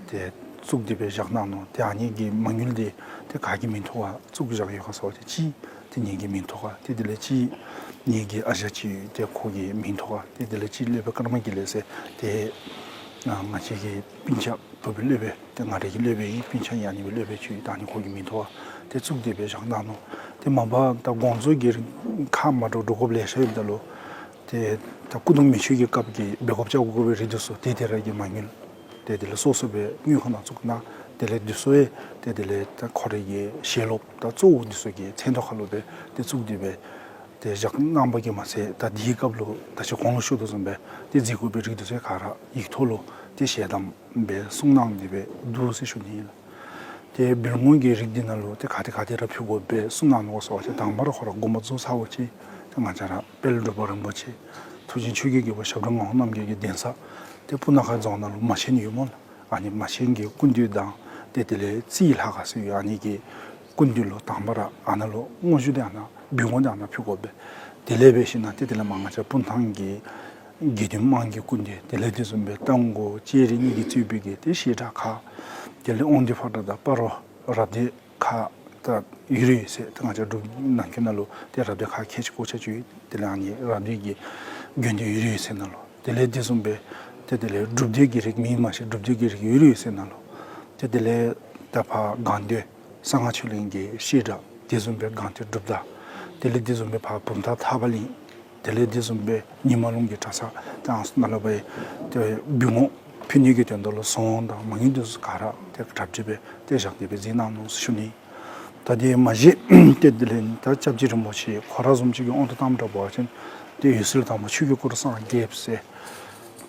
ཏེ་བཙུགས་ཏེ་སྦེ་བཞག་གནང་ནུག། ཏེ་ཨ་ནི་གི་མ་དངུལ་འདི་ཏེ་ག་གི་མིང་ཐོག་ཁར་བཙུགས་བཞག་ཡོད་ག་ཟེར་བ་ཅིན་ཅིག་ཏེ་ངེ་གི་མིང་ཐོག་ཁར། ཏེ་དེ་ལས་ཅིག་ངེ་གི་ཨ་ཞང་ཅིག་ཏེ་ཁོ་གི་མིང་ཐོག་ཁར། ཏེ་དེ་ལས་ཅིག་སློབ་དཔོན་ཀརྨ་དགེ་ལེགས་ཟེར་ཏེ་ང་བཅས་ཀྱི་སྤུན་ཆ་བོད་པའི་སློབ་དཔོན་ཏེ་ང་རའི་གི་སློབ་དཔོན་ཨིན། སྤུན་ཆ་ཨ་ནི་སྦེ་སློབ་དཔོན་ཅིག་ད་ཨ་ནི་ཁོ་གི་མིང་ཐོག་ཁར་ཏེ་བཙུགས་ཏེ་སྦེ་བཞག་གནང་ནུག། ཏེ་མ་པ་ད་དགོངས་རྫོགས་ཀྱི་རིགས་ཁ་མ་འདྲཝ་འདྲ་དགོཔ་ལེ་ཤ་ཡོདཔ་ད་ལུ་ཏེ་ད་སྐུ་གདུང་མེ་མཆོད་ཀྱི་སྐབས་ཀྱི་འབད་དགོཔ་བྱ་དགོ་པའི་རིགས་འདི་ཚུ་ཏེ་དེ་ར་གི་མ་དངུལ་ཏེ་དེ་ལས་སོ་སོ་སྦེ་དངུལ་ཁང་ནང་བཙུགས་གནང་། དེ་ལས་འདི་ཚུ་ཡང་ཏེ་དེ་ལས་ད་ཁོ་རའི་གི་ཞལ་སློབ་ད་གཙོ་བོ་འདི་ཚུ་གི་མཚན་ཐོག་ཁར་ལུ་སྦེ་ཏེ་བཙུགས་ཏེ་སྦེ་ཏེ་བཞག་གནང་བ་གིས་མ་ཚད་ད་དེའི་སྐབས་ལུ་ད་ཅི་གོང་ལུ་ཞུ་དོ་བཟུམ་སྦེ་ཏེ་མཛད་དགོ་པའི་རིགས་འདི་ཚུ་ག་ར་ཡིག་ཐོག་ལུ་ཏེ་ཞལ་གདམས་སྦེ་གསུངས་གནང་སྟེ་སྦེ་འདུག་ཟེར་ཞུ་ནི་ཨིན་ལགས། ཏེ་འབུལ་ངོ་གི་རིགས་འདི་ནང་ལུ་ཏེ་ག་ཏེ་ག་ཏེ་ར་ཕུལ་དགོ་པས་གསུངས་གནང་ནུག་ཟེར་བ་ཅིན་དང་པ་ར་ཁོ་ར་དགོངས་པ་རྫོགས་ཚརཝ་ཅིག་ཏེ་ང་བཅས་ར་དཔལ་འབྲུག་པ་རིན་པོ་ཆེ་མཐུ་ཆེན་ཆོས་ཀྱི་རྒྱལ་པོ་ཞབས་དྲུང་ངག་དབང་རྣམ་རྒྱལ་གྱི་གདན་ས་ཏེ་སྤུ་ན་ཁ་རྫོང་ནང་ལུ་མ་ཆེན་ཡོད་སྨོ་ལགས། ཨ་ནི་མ་ཆེན་གྱི་སྐུ་མདུན་དང་ཏེ་དེ་ལས་རྩིས་ལྷ་ཁང་ཟེར་ཡོད། ཨ་ནི་གི་སྐུ་མདུན་ལུ་དང་པ་ར་ཨ་ནཱ་ལུ་དངོས་གཞི་འདི་ཨ་ནཱ་འབུལ་ངོ་འདི་ཨ་ནཱ་ཕུལ་དགོ་པས། དེ་ལས་འབད་ཞིནམ་ཏེ་དེ་ལས་མར་ང་བཅས་སྤུངས་ཐང་གི་དགེ་འདུན་དམངས་ཀྱི་སྐུ་མདུན་དེ་ལས་དེ་བཟུམ་སྦེ་རྟ་མགོ་ལྕགས་རི་གཉིས་ཀྱིས་གཙོས་པའི་གི་ཏེ་བཤད་གྲྭ་ཁག་དེ་ལས་དབང་འདུས་ཕོ་བྲང་དང་སྤ་རོ་རབ་སྡེ་ཁག་ད་ཡོད་ར་ཡོད་ཟེར། ཏེ་ང་བཅས་འབྲུག་ནང་འཁོད་ནང་ལུ་ཏེ་རབ་སྡེ་ཁག་ཁལ་གཅིག་གོ་ཆ་ཅིག་ཡོད། དེ་ལས་ཨ་ནི་རབ་སྡེ་གི་དགོན་སྡེ་ཡོད་ར་ཡོད་ཟེར་ནང་ལུ། དེ་ལས་དེ་བཟུམ་སྦེ་ཏེ་དེ་ལས་སྒྲུབ་སྡེ་གི་རིགས་མིང་མ་ཤེས་སྒྲུབ་སྡེ་གི་རིགས་ཡོད་ར་ཡོད་ཟེར་ནང་ལུ། ཏེ་དེ་ལས་ད་ཕར་སྒང་སྟེང་གསང་སྔགས་ཆོས་གླིང་གི་བཤད་གྲྭ་དེ་བཟུམ་སྦེ་སྒང་སྟེང་སྒྲུབ་ཐང་དེ་ལས་དེ་བཟུམ་སྦེ་ཕར་བུམ་ཐང་ཐར་པ་གླིང་དེ་ལས་དེ་བཟུམ་སྦེ་ཉི་མ་ལུང་གི་གྲྭ་ཚང་དང་ནཱ་ལུ་སྦེ་ཏེ་འབུལ་ངོ་ཕུལ་ནི་གི་དོན་དག་ལུ་ཟོང་དང་མ་དངུལ་འདི་ཚུ་ག་ར་ཏེ་གྲ་སྒྲིག་སྦེ་ཏེ་བཞག་སྟེ་སྦེ་མཛད་གནང་ནུག་ཟེར་ཞུ་ནི། ད་དེ་མ་གཞི་ཏེ་དེ་ལས་ད་སྐྱབས་རྗེ་རིན་པོ་ཆེ་ཁོ་ར་བཟུམ་ཅིག་གི་དབང་དུ་བཏངམ་འདྲ་བ་ཅིན་ཏེ་འོད་གསལ་དང་པོ་ཆོས་ཀྱི་སྐུ་རུ་སངས་རྒྱསཔ་ཟེར།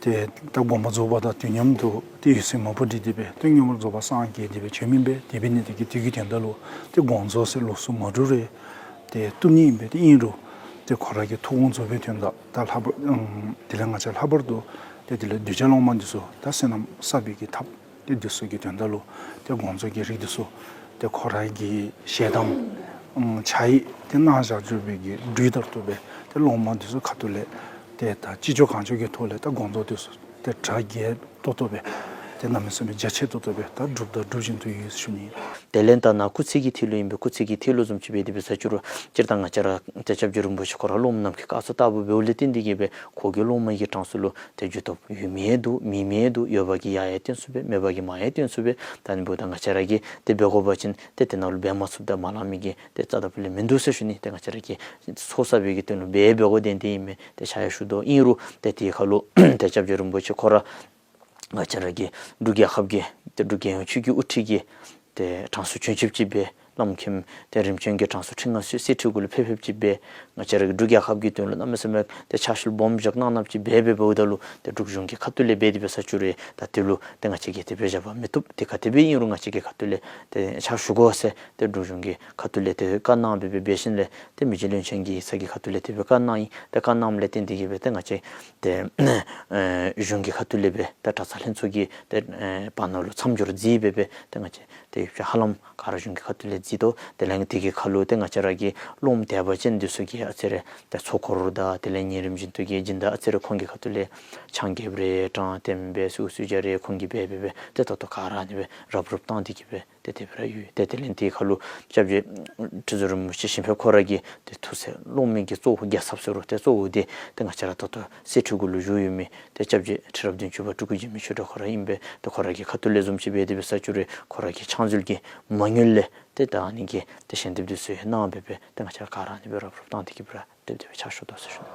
ཏེ་ད་དགོངས་པ་རྫོགས་པ་དང་དུས་མཉམ་དུ་ཏེ་འོད་གསལ་མ་བུ་འདྲེས་ཏེ་སྦེ་ཏེ་མངོན་པར་རྫོགས་པར་སངས་རྒྱས་ཏེ་སྦེ་བྱོནམ་ཨིན་པས། དེ་འབད་ནི་དེ་གིས་དེ་གི་དོན་དག་ལུ་ཏེ་དགོངས་རྫོགས་ཟེར་ལོགས་སུ་མ་གྲུབ་རུང་ཏེ་བཏུབ་ནི་ཨིན་པས། ཏེ་ཨིན་རུང་ཏེ་ཁོ་ར་གི་ཐུགས་དགོངས་རྫོགས་པའི་དོན་དག་ད་ལྷག་པར་ཨམ་དེ་ལས་ང་བཅས་ལྷག་པར་དུ་ཏེ་དེ་ལས་གདུལ་བྱ་སློབ་མ་འདི་ཚུ་ད་བསོད་ནམས་བསགས་པའི་གི་ཐབས་ཏེ་འདི་ཚུ་གི་དོན་དག་ལུ་ཏེ་དགོངས་རྫོགས་ཀྱི་རིགས་འདི་ཚུ་ཏེ་ཁོ་ར་གི་ཞལ་གདམས་ཨམ་ཕྱག་གཡས་ཏེ་གནང་བཞག་བཅུག་པའི་གི་སྒྲོས་ལྟར་དུ་སྦེ་ཏེ་སློབ་མ་འདི་ཚུ་ཁ་ཐུག་ལས་ཏེ་ད་ཅི་ལྕོགས་གང་ལྕོགས་ཀྱི་ཐོག་ལས་ད་དགོངས་རྫོགས་འདི་ཚུ་ཏེ་གྲ་རྒྱས་ཏོག་ཏོ་སྦེ་ཏེ་གནམ་མེད་ས་མེད་རྒྱ་ཆེ་ཏོག་ཏོ་སྦེ་ད་སྒྲུབ་དང་སྒྲུབ་བཞིན་དུ་ཡོད་ཟེར་ཞུ་ནི། དེ་ལས་ད་ནཱ་སྐུ་ཚེ་གི་མཐིལ་ལུ་ཨིན་པས། སྐུ་ཚེ་གི་མཐིལ་ལུ་བཟུམ་ཅིག་སྦེ་དེ་སྦེ་ས་ཅིག་རུང་སྤྱིར་བཏང་ང་བཅས་ར་ཏེ་སྐྱབས་རྗེ་རིན་པོ་ཆེ་ཁོ་ར་སློབ་མ་རྣམས་ཀྱི་བཀའ་སྩལ་ལྟ་བུ་འབདཝ་ལས་བརྟེན་ཏེ་གིས་སྦེ་ཁོ་གི་སློབ་མ་གི་གྲངས་སུ་ལུ་ཏེ་འགྱོ་སྟོབས་ཡོད་མི་ཡང་འདུག། མེད་མི་ཡང་འདུག། ཡོད་པ་གིས་ཡར་ཡང་བཏོན་ཚུགས་པས། མེད་པ་གིས་མར་ཡང་བཏོན་ཚུགས་པས། ད་ཨ་ནི་འབདཝ་ད་ང་བཅས་ར་གིས་ཏེ་འབད་དགོ་པ་ཅིན་ཏེ་དེ་ནང་ལུ་འབད་མ་ཚུགསཔ་དང་མ་ལང་མི་གི་ཏེ་རྩ་དང་པོ་ལས་མིན་འདུག་ཟེར་ཞུ་ནི། ཏེ་ང་བཅས་ར་གིས་ཚོགས་བསགས་པའི་གི་དོན་ལུ་འབད་འབད་དགོ་དོན་དེ་ཨིན་མས། ཏེ་ཆ་ཡང་ཞུ་དོ། ཨིན་རུང་ཏེ་དེའི་ཁར་ལུ་ཏེ་སྐྱབས་རྗེ་རིན་པོ་ཆེ་ཁོ་ར་ང་བཅས་ར་གི་འབྲུག་རྒྱལ་ཁབ་ཀྱི་ཏེ་འབྲུག་རྒྱལ་ཡོངས་ཆོས་ཀྱི་དབུ་ཁྲིད་ཀྱི་ཏེ་གྲངས་སུ་བྱོན་བྱོནམ་ཅིག་སྦེ་བླམ་མཁན་ཏེ་རིམ་བྱོན་གྱི་གྲངས་སུ་ཁྲི་མངའ་གསོལ་གསེར་ཁྲི་གུ་ལུ་ཕེབས་ཕེབསཔ་ཅིག་སྦེ་ང་བཅས་ར་གི་འབྲུག་རྒྱལ་ཁབ་ཀྱི་དོན་ལུ་གནམ་མེད་ས་མེད་ཏེ་ཕྱག་ཤུལ་སྦོམ་བཞག་གནང་གནངམ་ཅིག་སྦེ་འབད་འབདཝ་ད་ལུ་ཏེ་འབྲུག་གཞུང་གི་ཁ་ཐུག་ལས་འབད་དེ་འབད་ས་ཅིག་རུང་ད་དེ་ལུ་ཏེ་ང་བཅས་ཀྱིས་དེ་སྦེ་བཞག་པ་མི་བཏུབ། ཏེ་ག་དེ་སྦེ་ཨིན་རུང་ང་བཅས་ཀྱི་ཁ་ཐུག་ལས་ཏེ་ཕྱག་ཞུ་དགོ་ཟེར་ཏེ་འབྲུག་གཞུང་གི་ཁ་ཐུག་ལས་ཏེ་བཀའ་གནང་སྦེ་འབད་འབད་ཞིནམ་ལས་ཏེ་མི་རྗེ་བློན་ཆེན་གྱིས་ས་གི་ཁ་ཐུག་ལས་དེ་སྦེ་བཀའ་གནང་ཡི། ཏེ་བཀའ་གནངམ་ལས་བརྟེན་ཏེ་གིས་སྦེ་ཏེ་ང་བཅས་ཏེ་ཨེ་གཞུང་གི་ཁ་ཐུག་ལས་སྦེ་ཏེ་གྲྭ་ཚང་ལྷན་ཚོགས་ཀྱི་ཏེ་ཨེ་བར་ན་ལུ་མཚམས་སྦྱོར་མཛད་སྦེ་སྦེ་ཏེ་ང་བཅས་ཏེ་ཧ་ལམ་ག་ར་གཞུང་གི་ཁ་ཐུག་ལས་མཛད་དོ། དེ་ལས་དེ་གི་ཁར་ལུ་ཏེ་ང་བཅས་ར་གི་སློབམ་དད་པ་ཅན་འདི་ཚུ་གིས་ཨ་ཙི་རེ་ཏེ་ཚོགས་འཁོར་དང་དེ་ལས་ཉིན་རིམ་བཞིན་དུ་གི་སྦྱིན་བདག་ཨ་ཙི་རེ་ཁོང་གི་ཁ་ཐུག་ལས་ཆང་རྐྱབ་རེ་དྲང་བསྟན་སྦེ་གསོལ་གསོལ་ཇ་རེ་ཁོང་གིས་འབད་འབད་འབད་ཏེ་ད་ལྟོ་ག་ར་ཨ་ནི་སྦེ་རུབ་རུབ་བཏང་སྟེ་གིས་སྦེ་ ཏེ་དེ་སྦེ་ར་ཡོད། ཏེ་དེ་ལས་དེའི་ཁ་ལུ་སྐྱབས་རྗེ་ཁྲི་ཟུར་རིན་པོ་ཆེ་ཞིང་ཕེབས་ཁོ་ར་གི་ཏེ་ཐུགས་སྲས་སློབ་མའི་གི་གཙོ་བོ་རྒྱལ་ཚབ་ཟེར་རུང་ཏེ་གཙོ་བོ་འདི་ཏེ་ང་བཅས་ར་ད་ལྟོ་གསེར་ཁྲི་གུ་ལུ་བཞུགས་ཡོད་མི་ཏེ་སྐྱབས་རྗེ་ཁྲི་རབས་བདུན་ཅུ་པ་སྤྲུལ་སྐུ་འཇིགས་མེད་ཆོས་གྲགས་ཁོ་ར་ཨིན་པས། ཏེ་ཁོ་ར་གི་ཁ་ཐུག་ལས་བཟུམ་ཅིག་འབད་དེ་འབད་ས་ཅིག་རུང་ཁོ་ར་གི་ཕྱག་མཛོད་ཀྱི་མ་དངུལ་ལས་ཏེ་ད་ཨ་ནི་གི་ཏེ་ཞལ་འདེབས་འདི་ཚུ་ཡང་གནང་སྦེ་སྦེ་ཏེ་ང་བཅས་ར་ག་ར་ཨ་ནི་སྦེ་རོབ་རོབ་བཏང་སྟེ་གི་སྦེ་ར་སྡོད་སྡོདཔ་སྦེ་ཕྱག་ཞུ་དོ་ཟེར་ཞུ་ནི།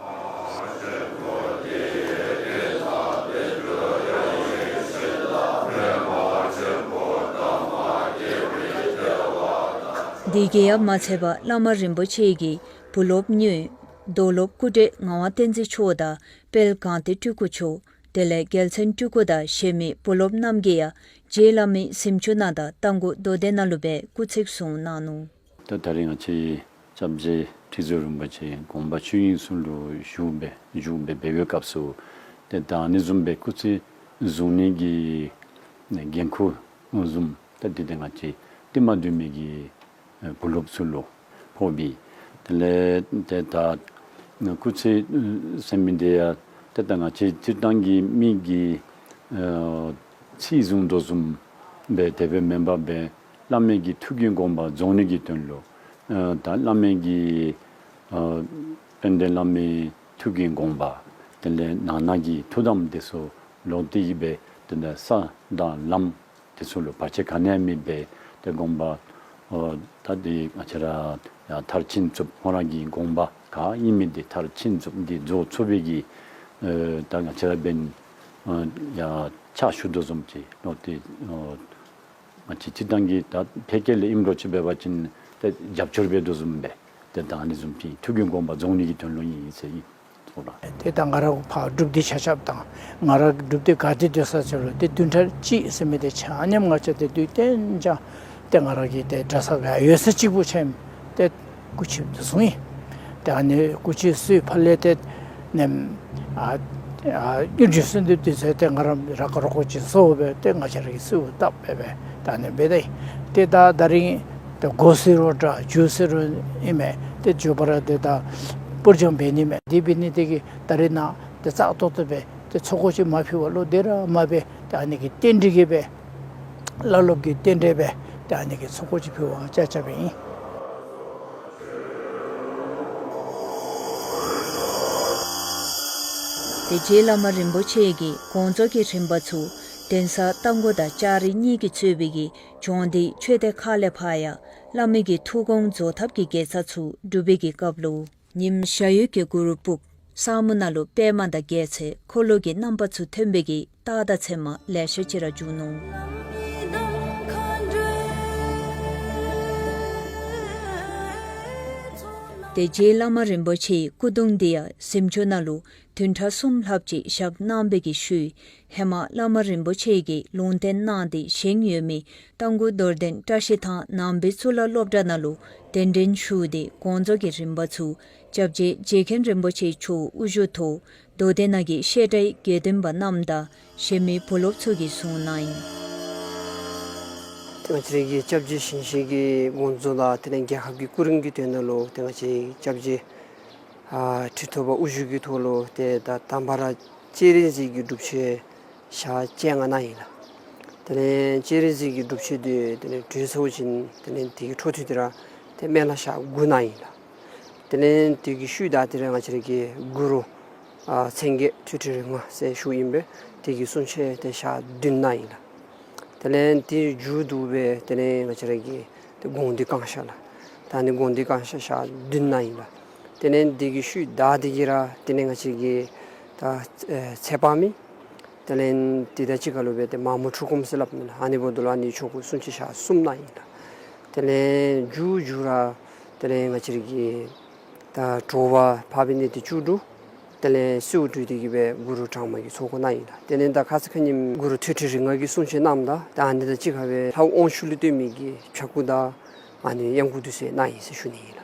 འདི་གིས་ཡང་མ་ཚད་པར་བླ་མ་རིན་པོ་ཆེ་གི་བུ་སློབ་གཉོས་རྡོར་སློབ་སྐུ་བགྲེས་ངག་དབང་བསྟན་འཛིན་མཆོག་དང་དཔལ་སྒང་སྟེང་སྤྲུལ་སྐུ་མཆོག། དེ་ལས་རྒྱལ་མཚན་སྤྲུལ་སྐུ་དང་གཞན་མི་བུ་སློབ་རྣམས་ཀྱིས་ཡང་རྗེ་བླ་མའི་གཟིམ་ཆུང་ནང་དང་རྟ་མགོ་རྡོར་གདན་ནང་ལུ་སྦེ་སྐུ་ཚིགས་བཟུང་གནང་ནུག། ད་ད་རིས་ང་བཅས་སྐྱབས་རྗེ་ཁྲི་ཟུར་རིན་པོ་ཆེ་དགོངས་པ་ཆོས་དབྱིངས་ཚུ་ལུ་བཞུགས་སྦེ་བཞུགས་སྦེ་འབད་བའི་སྐབས་སུ་ཏེ་ད་ཨ་ནི་བཟུམ་སྦེ་སྐུ་ཚིགས་བཟུང་ནི་གི་འགན་ཁུར་བཟུམ་ད་འདི་ཏེ་ང་བཅས་ཏེ་མ་འདུས་མི་གི་བུ་སློབ་ཚུ་ལུ་ཕོག་པས། དེ་ལས་ཏེ་ད་སྐུ་ཚིགས་ཟེར་མི་འདི་ཡང་ཏེ་ད་ང་བཅས་སྤྱིར་བཏང་གི་མི་གི་ཨ་ཚིགས་བཟུང་དོ་བཟུམ་སྦེ་དེ་སྦེ་མེན་པར་སྦེ་བླ་མའི་གི་ཐུགས་ཀྱི་དགོངས་པ་རྫོགས་ནི་གི་དོན་ལུ་ཨ་ད་བླ་མའི་གི་ཨ་དཔལ་ལྡན་བླ་མའི་ཐུགས་ཀྱི་དགོངས་པ་དེ་ལས་ནང་ན་གི་ཐུགས་དམ་དེ་ཚུ་ལོག་སྟེ་གི་སྦེ་ཏེ་ད་ས་དང་ལམ་དེ་ཚུ་ལུ་བར་ཆད་ག་ནི་ཡང་མེད་པར་ཏེ་དགོངས་པ་ཨ་ད་འདི་ང་བཅས་ར་ཡ་མཐར་ཕྱིན་བཅུ་ཁོང་ར་གི་དགོངས་པ་ག་ཨིན་མི་འདི་མཐར་ཕྱིན་བཅུ་འདི་རྫོགས་ཚུགས་པའི་གི་ཨ་ད་ང་བཅས་ར་འབདན་ཨ་ཡ་ཕྱག་ཞུ་དོ་བཟུམ་ཅིག་ལོག་སྟེ་ཨ་ང་བཅས་སྤྱིར་བཏང་གི་ད་ཕལ་སྐད་ལས་ཨིནམ་འདྲཝ་ཅིག་འབད་བ་ཅིན་ཏེ་རྒྱབ་སྐྱོར་འབད་དོ་བཟུམ་སྦེ་ཏེ་ད་ཨ་ནི་བཟུམ་ཅིག་ཐུགས་ཀྱི་དགོངས་པ་རྫོགས་ནི་གི་དོན་ལུ་ཨིན་ཟེར་ཨིན་ཟེར་ལགས། ཏེ་ད་ང་ར་ཕར་སྒྲུབ་སྡེ་ཆ་ཁྱབ་དང་ང་ར་སྒྲུབ་སྡེ་ག་ཏེ་སྡོད་ས་ཚུ་ལུ་ཏེ་བདུན་ཕྲག་གཅིག་ཟེར་མི་འདི་ཆ་མཉམ་ང་བཅས་ཏེ་དུས་གཏན་འཇགས་ཏེ་ང་ར་གི་ཏེ་གྲྭ་ས་ག་ཡོད་ས་གཅིག་པུ་ཆ་མཉམ་ཏེ་སྐུ་ཆིབས་འདི་བཟུང་ཡི། ཏེ་ཨ་ནི་སྐུ་ཆིབས་བཟུང་ཕར་ལས་ཏེ་ནེམ་ཨ་ཨ་དངུལ་འབྲེལ་གསོལ་འདེབས་འདི་ཚུ་ཏེ་ང་ར་ར་ཁ་རོག་ཁོ་ཅིག་སོ་སྦེ་ཏེ་ང་བཅས་ར་གིས་གསོལཝ་བཏབ་སྦེ་སྦེ་ད་ཨ་ནི་སྦེ་ཏེ་ཏེ་ད་ད་རིས་ཏེ་སྒོ་ཟེར་རུང་འདྲ་རྒྱུ་ཟེར་རུང་ཨིན་མས། ཏེ་མགྱོགས་པ་ར་ཏེ་ད་སྤུར་སྦྱང་འབད་ནི་མས། དེ་འབད་ནི་དེ་གིས་ད་རིས་ནཱ་ཏེ་བཙག་འཐུ་འཐུ་སྦེ་ཏེ་ཚོགས་འཁོར་ཅིག་མ་ཕུལ་བར་ལུ་དེ་ར་མ་འབད་ཏེ་ཨ་ནི་གི་རྟེན་འབྲེལ་གྱིས་སྦེ་བླ་སློབ་ཀྱི་རྟེན་འབྲེལ་སྦེ་ཏེ་ཨ་ནི་གི་ཚོགས་འཁོར་ཅིག་ཕུལ་བར་བཅར་བཅརཝ་ཨིན། ཏེ་རྗེ་བླ་མ་རིན་པོ་ཆེ་གི་དགོངས་རྫོགས་ཀྱི་རིམ་པ་ཚུ་གདན་ས་རྟ་མགོ་དང་ལྕགས་རི་གཉིས་ཀྱིས་གཙོས་པའི་གི་ལྗོངས་འདི་ཆོས་སྡེ་ཁག་ལས་ཕར་ཡང་བླ་མའི་གི་ཐུགས་དགོངས་རྫོགས་ཐབས་ཀྱི་དགེ་རྩ་ཚུ་སྒྲུབ་པའི་གི་སྐབས་ལུ་ཉིམ་ཞ་ཡོས་ཀྱི་གུ་རུ་སྤུབས་ས་སྨུག་ནང་ལུ་པདྨ་དང་རྒྱལ་མཚན་འཁོར་ལོ་གི་རྣམ་པ་ཚུ་ཐོན་པའི་གི་རྟགས་དང་མཚན་མ་ལེ་ཤ་ཅིག་ར་བྱུང་ནུག། ཏེ་རྗེ་བླ་མ་རིན་པོ་ཆེའི་སྐུ་གདུང་འདི་ཡང་གཟིམ་ཆུང་ནང་ལུ་བདུན་ཕྲག་གསུམ་ལྷགཔ་ཅིག་བཞག་གནང་བའི་གི་ཤུལ་ཧེ་མ་བླ་མ་རིན་པོ་ཆེ་གིས་ལུང་བསྟན་གནང་སྟེ་བཞེངས་ཡོད་མི་རྟ་མགོ་རྡོར་གདན་བཀྲ་ཤིས་ཐང་ནང་པའི་གཙུག་ལག་སློབ་གྲྭ་ནང་ལུ་གདན་འདྲེན་ཞུ་སྟེ་དགོངས་རྫོགས་ཀྱི་རིམ་པ་ཚུ་སྐྱབས་རྗེ་རྗེ་མཁན་རིན་པོ་ཆེ་མཆོག་དབུ་བཞུགས་ཐོག་རྡོར་གདན་ནང་གི་བཤད་གྲྭའི་དགེ་འདུན་པ་རྣམས་དང་གཞན་མི་བུ་སློབ་ཚུ་གིས་བཟུང་གནང་ཡི། ཏེ་ང་བཅས་ར་གི་སྐྱབས་རྗེ་ཞིང་གཤེགས་ཀྱི་དགོངས་རྫོགས་དང་དེ་ལས་རྒྱལ་ཁབ་ཀྱི་སྐུ་རིམ་གྱི་དོན་དག་ལུ་ཏེ་ང་བཅས་སྐྱབས་རྗེ་ཨ་ཁྲི་ཐོག་པ་དབུ་བཞུགས་ཀྱི་ཐོག་ལུ་ཏེ་ད་དང་པ་ར་སྤྱན་རས་གཟིགས་ཀྱི་སྒྲུབ་མཆོད་ཞག་བཅོ་ལྔ་གནང་ཡི་ལགས། དེ་ལས་སྤྱན་རས་གཟིགས་ཀྱི་སྒྲུབ་མཆོད་འདི་དེ་ལས་གྲོལ་ཚརཝ་ཅིག་དེ་ལས་དེ་གི་འཕྲོ་མཐུད་དེ་ར་ཏེ་སྨན་བླ་ཞག་དགུ་གནང་ཡི་ལགས། དེ་ལས་དེ་གི་ཤུལ་ད་དེ་ར་ང་བཅས་ར་གི་གུ་རུ་ཨ་མཚན་བརྒྱད་ཐོད་ཕྲེང་རིགས་ལྔ་ཟེར་ཞུཝ་ཨིན་པས། དེ་གི་གསུང་ཆོག་ཏེ་ཞག་བདུན་གནང་ཡི་ལགས། དེ་ལས་དེ་མཇུག་བསྡུ་སྦེ་དེ་ལས་ང་བཅས་ར་གི་ཏེ་དགོངས་འདུས་བསྐང་བཤགས་ལགས། ད་ཨ་ནི་དགོངས་འདུས་བསྐང་བཤགས་ཞག་བདུན་གནང་ཡི་ལགས། དེ་ལས་དེ་གི་ཤུལ་ད་དེ་གི་ར་དེ་ལས་ང་བཅས་ར་གི་ད་ཨེ་ཚེ་དཔག་མེད་དེ་ལས་དེ་དང་གཅིག་ཁར་ལུ་སྦེ་ཏེ་མ་མོ་འཁྲུགས་སྐོམ་ཟེར་སླབ་མས་ལགས། ཨ་ནི་འབདཝ་ད་ལུ་ཨ་ནི་ཆོ་ག་གསུང་ཆོག་ཞག་གསུམ་གནང་ཡི་ལགས། དེ་ལས་མཇུག་མཇུག་ར་དེ་ལས་ང་བཅས་ར་གི་ད་དྲོ་པ་འཕགས་པའི་གནས་ཏེ་བཅུ་དྲུག། དེ་ལས་གསོལཝ་བཀྲོལ་ཏེ་གི་སྦེ་གུ་རུ་གྲངས་མང་གི་ཚོགས་འཁོར་གནང་ཡི་ལགས། དེ་ལས་ད་ཁ་ཙ་ཁ་ཉིནམ་གུ་རུ་ཐོད་ཕྲེང་རིགས་ལྔ་གི་གསུང་ཆོག་གནངམ་ད་ད་ཨ་ནི་དང་གཅིག་ཁར་སྦེ་ལྷ་དབང་ཕྱུག་ལུ་བསྟེན་མི་གི་ཕྱྭ་འགུགས་དང་ཨ་ནི་གཡང་འགུགས་འདི་ཚུ་གནང་ཡི་ཟེར་ཞུ་ནི་ཨིན་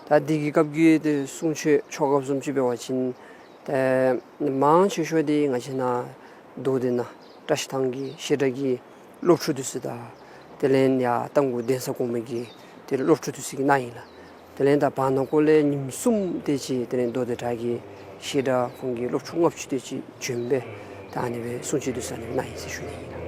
ལགས། ད་དེ་གི་སྐབས་ཀྱི་ཏེ་གསུང་ཆོག་ཆོ་ག་བཟུམ་ཅིག་འབད་བ་ཅིན་ཏེ་མང་ཆེ་ཤོས་འདི་ང་བཅས་ནཱ་རྡོར་གདན་ནང་བཀྲ་ཤིས་ཐང་གི་བཤད་གྲྭ་གི་སློབ་ཕྲུག་འདི་ཚུ་དང་དེ་ལས་ཡར་རྟ་མགོ་གདན་ས་གོང་མ་གི་ཏེ་སློབ་ཕྲུག་འདི་ཚུ་གིས་གནང་ཡི་ལགས། དེ་ལས་ད་བར་ན་ཀོ་ལས་ཉིནམ་གསུམ་དེ་ཅིག་དེ་ལས་རྡོར་གདན་བྲག་གི་བཤད་གྲྭ་ཁོང་གི་སློབ་ཕྲུག་ལྔ་བཅུ་དེ་ཅིག་བྱོན་སྦེ་ད་ཨ་ནི་སྦེ་གསུང་ཆོག་འདི་ཚུ་ཨ་ནི་གནང་ཡི་ཟེར་ཞུ་ནི་ཨིན་ལགས།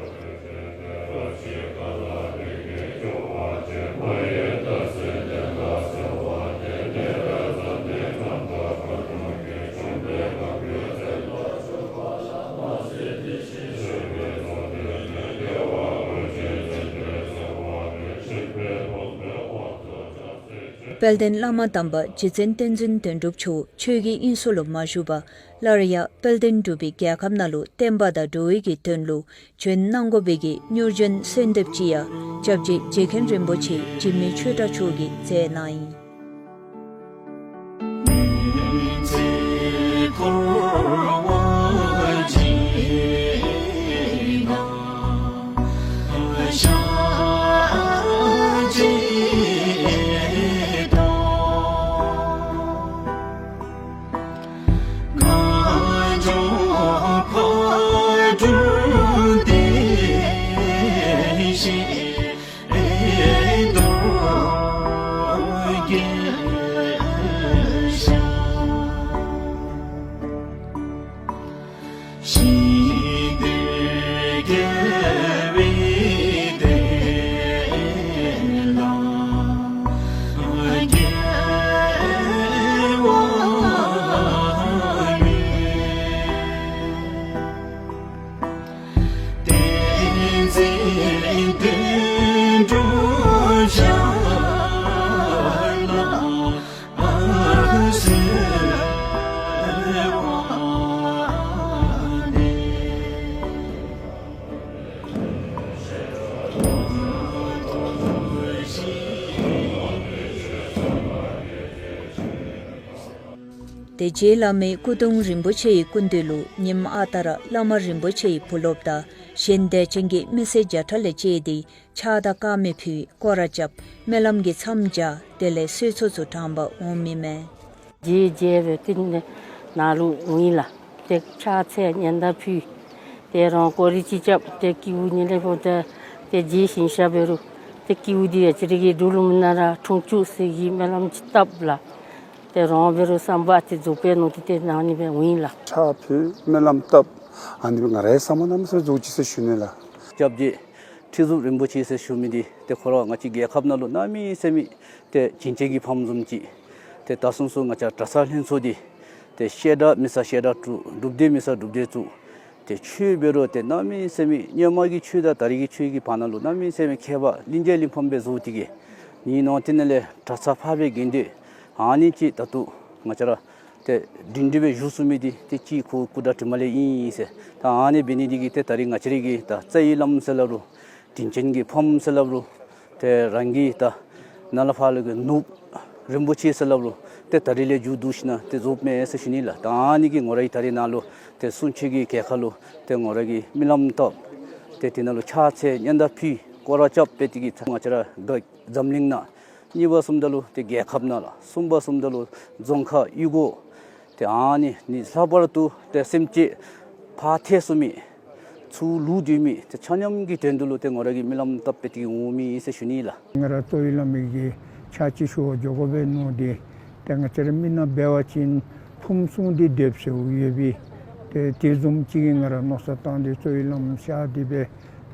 དཔལ་ལྡན་བླ་མ་དམ་པ་རྗེ་བཙུན་བསྟན་འཛིན་དོན་གྲུབ་མཆོག་ཆོས་ཀྱི་དབྱིངས་སུ་ལུ་མ་བཞུགས་པར་སླར་ཡང་དཔལ་ལྡན་འབྲུག་པའི་རྒྱལ་ཁབ་ནང་ལུ་བསྟན་པ་དང་འགྲོ་བའི་གི་དོན་ལུ་བྱོན་གནང་དགོ་པའི་གི་མྱུར་བྱོན་གསོལ་འདེབས་ཅིག་ཡང་སྐྱབས་རྗེ་རྗེ་མཁན་རིན་པོ་ཆེ་འཇིགས་མེད་ཆོས་གྲགས་མཆོག་གིས་མཛད་གནང་ཡི། དེ་རྗེ་བླ་མའི་སྐུ་གདུང་རིན་པོ་ཆེའི་སྐུ་མདུན་ལུ་ཉིནམ་ཨ་རྟག་ར་བླ་མ་རིན་པོ་ཆེའི་བུ་སློབ་དང་གཞན་དད་ཅན་གྱི་མི་སེར་བརྒྱ་ཕྲག་ལས་བཅད་དེ་ཕྱག་དང་དཀར་མེ་ཕུལ་སྐོར་ར་རྐྱབ་སྨོན་ལམ་གྱི་མཚམས་སྦྱར་དེ་ལས་གསོལ་ཚོགས་ཚུ་དྲངས་པར་འོང་མི་མས། རྗེ་རྗེ་སྦེ་བསྟན་ནི་ནང་ལུ་འོང་ཡི་ལགས། ཏེ་ཕྱག་འཚལ་སྙན་དར་ཕུལ། ཏེ་རང་སྐོར་ར་ཅིག་རྐྱབ་སྟེ་ཀེའུ་ཉི་ལེ་པོ་ཏེ་ཏེ་རྗེ་ཞིང་གཤེགས་འབད་རུང་ཏེ་ཀེའུ་འདི་ཡང་ཅི་རིགས་ཀྱི་འབྲུག་ལུང་ནང་ར་འཁྲུངས་བཅུག་ཟེར་གྱི་སྨོན་ལམ་ཅིག་བཏབ་ལགས། ཏེ་རང་འབད་རུང་བསམ་པ་ཏེ་རྫོགས་པའི་ནང་དེ་ཏེ་གནང་ནི་སྦེ་འོང་ཡི་ལགས། ཕྱག་ཕུལ་སྨོན་ལམ་བཏབ། ཨ་ནི་སྦེ་ང་རའི་བསམ་པ་གནམ་མེད་ས་མེད་རྫོགས་ཅི་ཟེར་ཞུ་ནི་ལགས། སྐྱབས་རྗེ་ཁྲི་ཟུར་རིན་པོ་ཆེ་ཟེར་ཞུ་མི་འདི་ཏེ་ཁོ་ར་ང་བཅས་རྒྱལ་ཁབ་ནང་ལུ་གནམ་མེད་ས་མེད་ཏེ་བྱིན་ཅན་གྱི་ཕམ་བཟུམ་ཅིག། ཏེ་ད་སོང་སོང་ང་བཅས་གྲྭ་ཚང་ལྷན་ཚོགས་འདི་ཏེ་བཤད་གྲྭ་མི་ས་བཤད་གྲྭ་དྲུག། སྒྲུབ་སྡེ་མི་ས་སྒྲུབ་སྡེ་བཙུགས། ཏེ་ཆོས་འབད་རུང་ཏེ་གནམ་མེད་ས་མེད་སྔོན་མ་གི་ཆོས་དང་ད་རེས་ཀྱི་ཆོས་ཀྱི་བར་ན་ལུ་གནམ་མེད་ས་མེད་ཁྱད་པར་གླིང་རྒྱལ་གླིང་ཕམ་སྦེ་བཟོ་སྟེ་གི་ནི་ནང་དེ་ནང་ལས་གྲྭ་ཚང་ཕར་སྦེ་གི་འདི་ཨ་ནི་ཅིག་ད་ལྟོ་ང་བཅས་ར་ཏེ་སྒྲིང་སྒྲི་སྦེ་བཞུགས་ཚུགས་མི་འདི་ཏེ་གཅིག་ཁོ་སྐུ་དྲག་དྲི་མ་ལས་ཨིན་ཟེར། ད་ཨ་ནི་འབད་ནི་འདི་གིས་ཏེ་ད་རེས་ང་བཅས་ར་གི་ད་རྩ་བའི་བླམ་ཟེར་སླབ་རུང་དྲིན་ཅན་གྱི་ཕམ་ཟེར་སླབ་རུང་ཏེ་རང་གི་ད་ནཱ་ལས་ཕར་ལས་ཀྱི་ནོར་བུ་རིན་པོ་ཆེ་ཟེར་སླབ་རུང་ཏེ་ད་རེས་ལས་མཇུག་བསྡུ་ཞིན་ན་ཏེ་རྫོགས་མས་ཟེར་ཞུ་ནི་ལགས། ད་ཨ་ནི་གིས་ངོ་ར་གི་ད་རེས་ནཱ་ལུ་ཏེ་གསུང་ཆོས་ཀྱི་གྲལ་ཁར་ལུ་ཏེ་ངོ་ར་གི་སྨོན་ལམ་བཏབ། ཏེ་དེ་ནང་ལུ་ཕྱག་འཚལ་སྙན་དར་ཕུལ་སྐོར་ར་རྐྱབ་སྦེ་དེ་གིས་ང་བཅས་ར་འཛམ་གླིང་ནང་གཉིས་པ་གསུམ་ད་ལུ་ཏེ་རྒྱལ་ཁབ་ནང་ལུ་གསུམ་པ་གསུམ་ད་ལུ་རྫོང་ཁག་གཡུས་སྒོ་ཏེ་ཨ་ནི་ནི་ལྷག་པར་དུ་ཏེ་སེམས་ཅན་ཕར་ཐལ་སོང་མི་ཚུར་ལོག་སྡོད་མི་ཏེ་ཆ་མཉམ་གྱི་དོན་དུ་ལུ་ཏེ་ངོ་ར་གི་སྨོན་ལམ་བཏབ་སྦེ་དེ་གིས་འོང་མི་ཨིན་ཟེར་ཞུ་ནི་ལགས། ང་ར་རྩ་བའི་བླ་མའི་གི་ཕྱག་ཕྱི་ཞུ་བར་འགྱོ་དགོ་པས་མནོ་སྟེ་ཏེ་ང་བཅས་ར་མི་ནང་འབད་བ་ཅིན་ཕུངམ་སྲུང་སྟེ་སྡོདཔ་ཟེར་ཡོད་པས། ཏེ་དེ་བཟུམ་ཅིག་གི་ང་ར་མནོ་བསམ་བཏང་སྟེ་རྩ་བའི་བླམ་ཕྱག་འདི་སྦེ་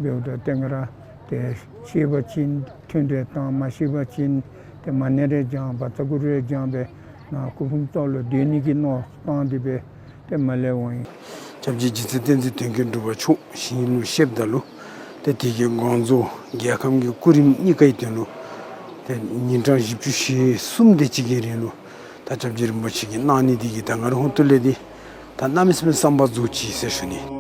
འབདཝ་ད་ཏེ་ང་ར་ཏེ་ཤེས་པ་ཅིན་མཐུན་འབྲེལ་བཏང་། མ་ཤེས་པ་ཅིན་ཏེ་མ་ཎི་རེ་བགྱང་བཛྲ་གུ་རུ་རེ་བགྱང་སྦེ་ནཱ་སྐུ་ཕུང་རྩ་ལུ་སྡོད་ནི་གི་མནོ་བསམ་བཏང་སྟེ་སྦེ་ཏེ་མར་ལས་འོང་ཡི། སྐྱབས་རྗེ་རྗེ་བཙུན་བསྟན་འཛིན་དོན་ཀུན་གྲུབ་པ་མཆོག་ཞིང་ལུ་གཤེགསཔ་ད་ལུ་ཏེ་དེ་གི་དགོངས་རྫོགས་རྒྱལ་ཁམས་ཀྱི་སྐུ་རིམ་གཉིས་ཀའི་དོན་ལུ་ཏེ་ཉིན་གྲངས་བཞི་བཅུ་ཞེ་གསུམ་དེ་ཅིག་གི་རིང་ལུ་ད་སྐྱབས་རྗེ་རིན་པོ་ཆེ་གིས་གནང་ནི་དེ་གིས་ད་ང་རའི་ཧོངས་ལས་འདི་ད་གནམ་མེད་ས་མེད་བསམ་པ་རྫོགས་ཅི་ཟེར་ཞུ་ནི།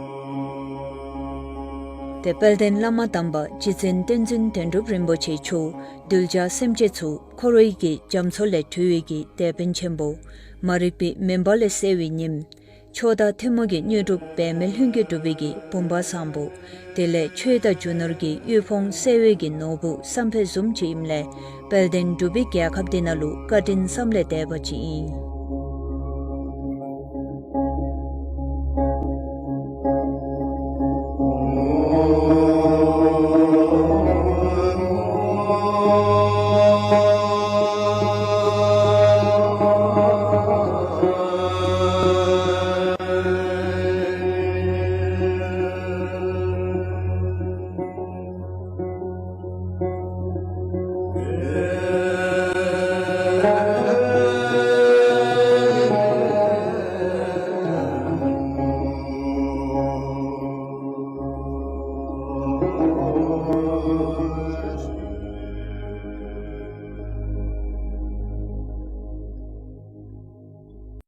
ཏེ་དཔལ་ལྡན་བླ་མ་དམ་པ་རྗེ་བཙུན་བསྟན་འཛིན་དོན་གྲུབ་རིན་པོ་ཆེ་མཆོག་གདུལ་བྱ་སེམས་ཅན་ཚུ་འཁོར་བའི་གི་རྒྱ་མཚོ་ལས་སྒྲོལ་བའི་གི་དེད་དཔོན་ཆེན་པོ། མ་རིག་པའི་མུན་པ་ལས་བསལ་བའི་ཉིམ། མཆོག་དང་ཐུན་མོང་གི་དངོས་གྲུབ་འབད་མེད་ལྷུན་གྱིས་གྲུབ་པའི་གི་བུམ་པ་བཟང་པོ། དེ་ལས་ཆོས་དང་རྒྱུ་ནོར་གྱི་དབུལ་ཕོངས་སེལ་བའི་གི་ནོར་བུ་བསམ་འཕེལ་བཟུམ་ཅིག་ཨིནམ་ལས་དཔལ་ལྡན་འབྲུག་པའི་རྒྱལ་ཁབ་འདི་ནང་ལུ་བཀའ་དྲིན་བསམ་ལས་འདས་པ་ཅིག་ཨིན།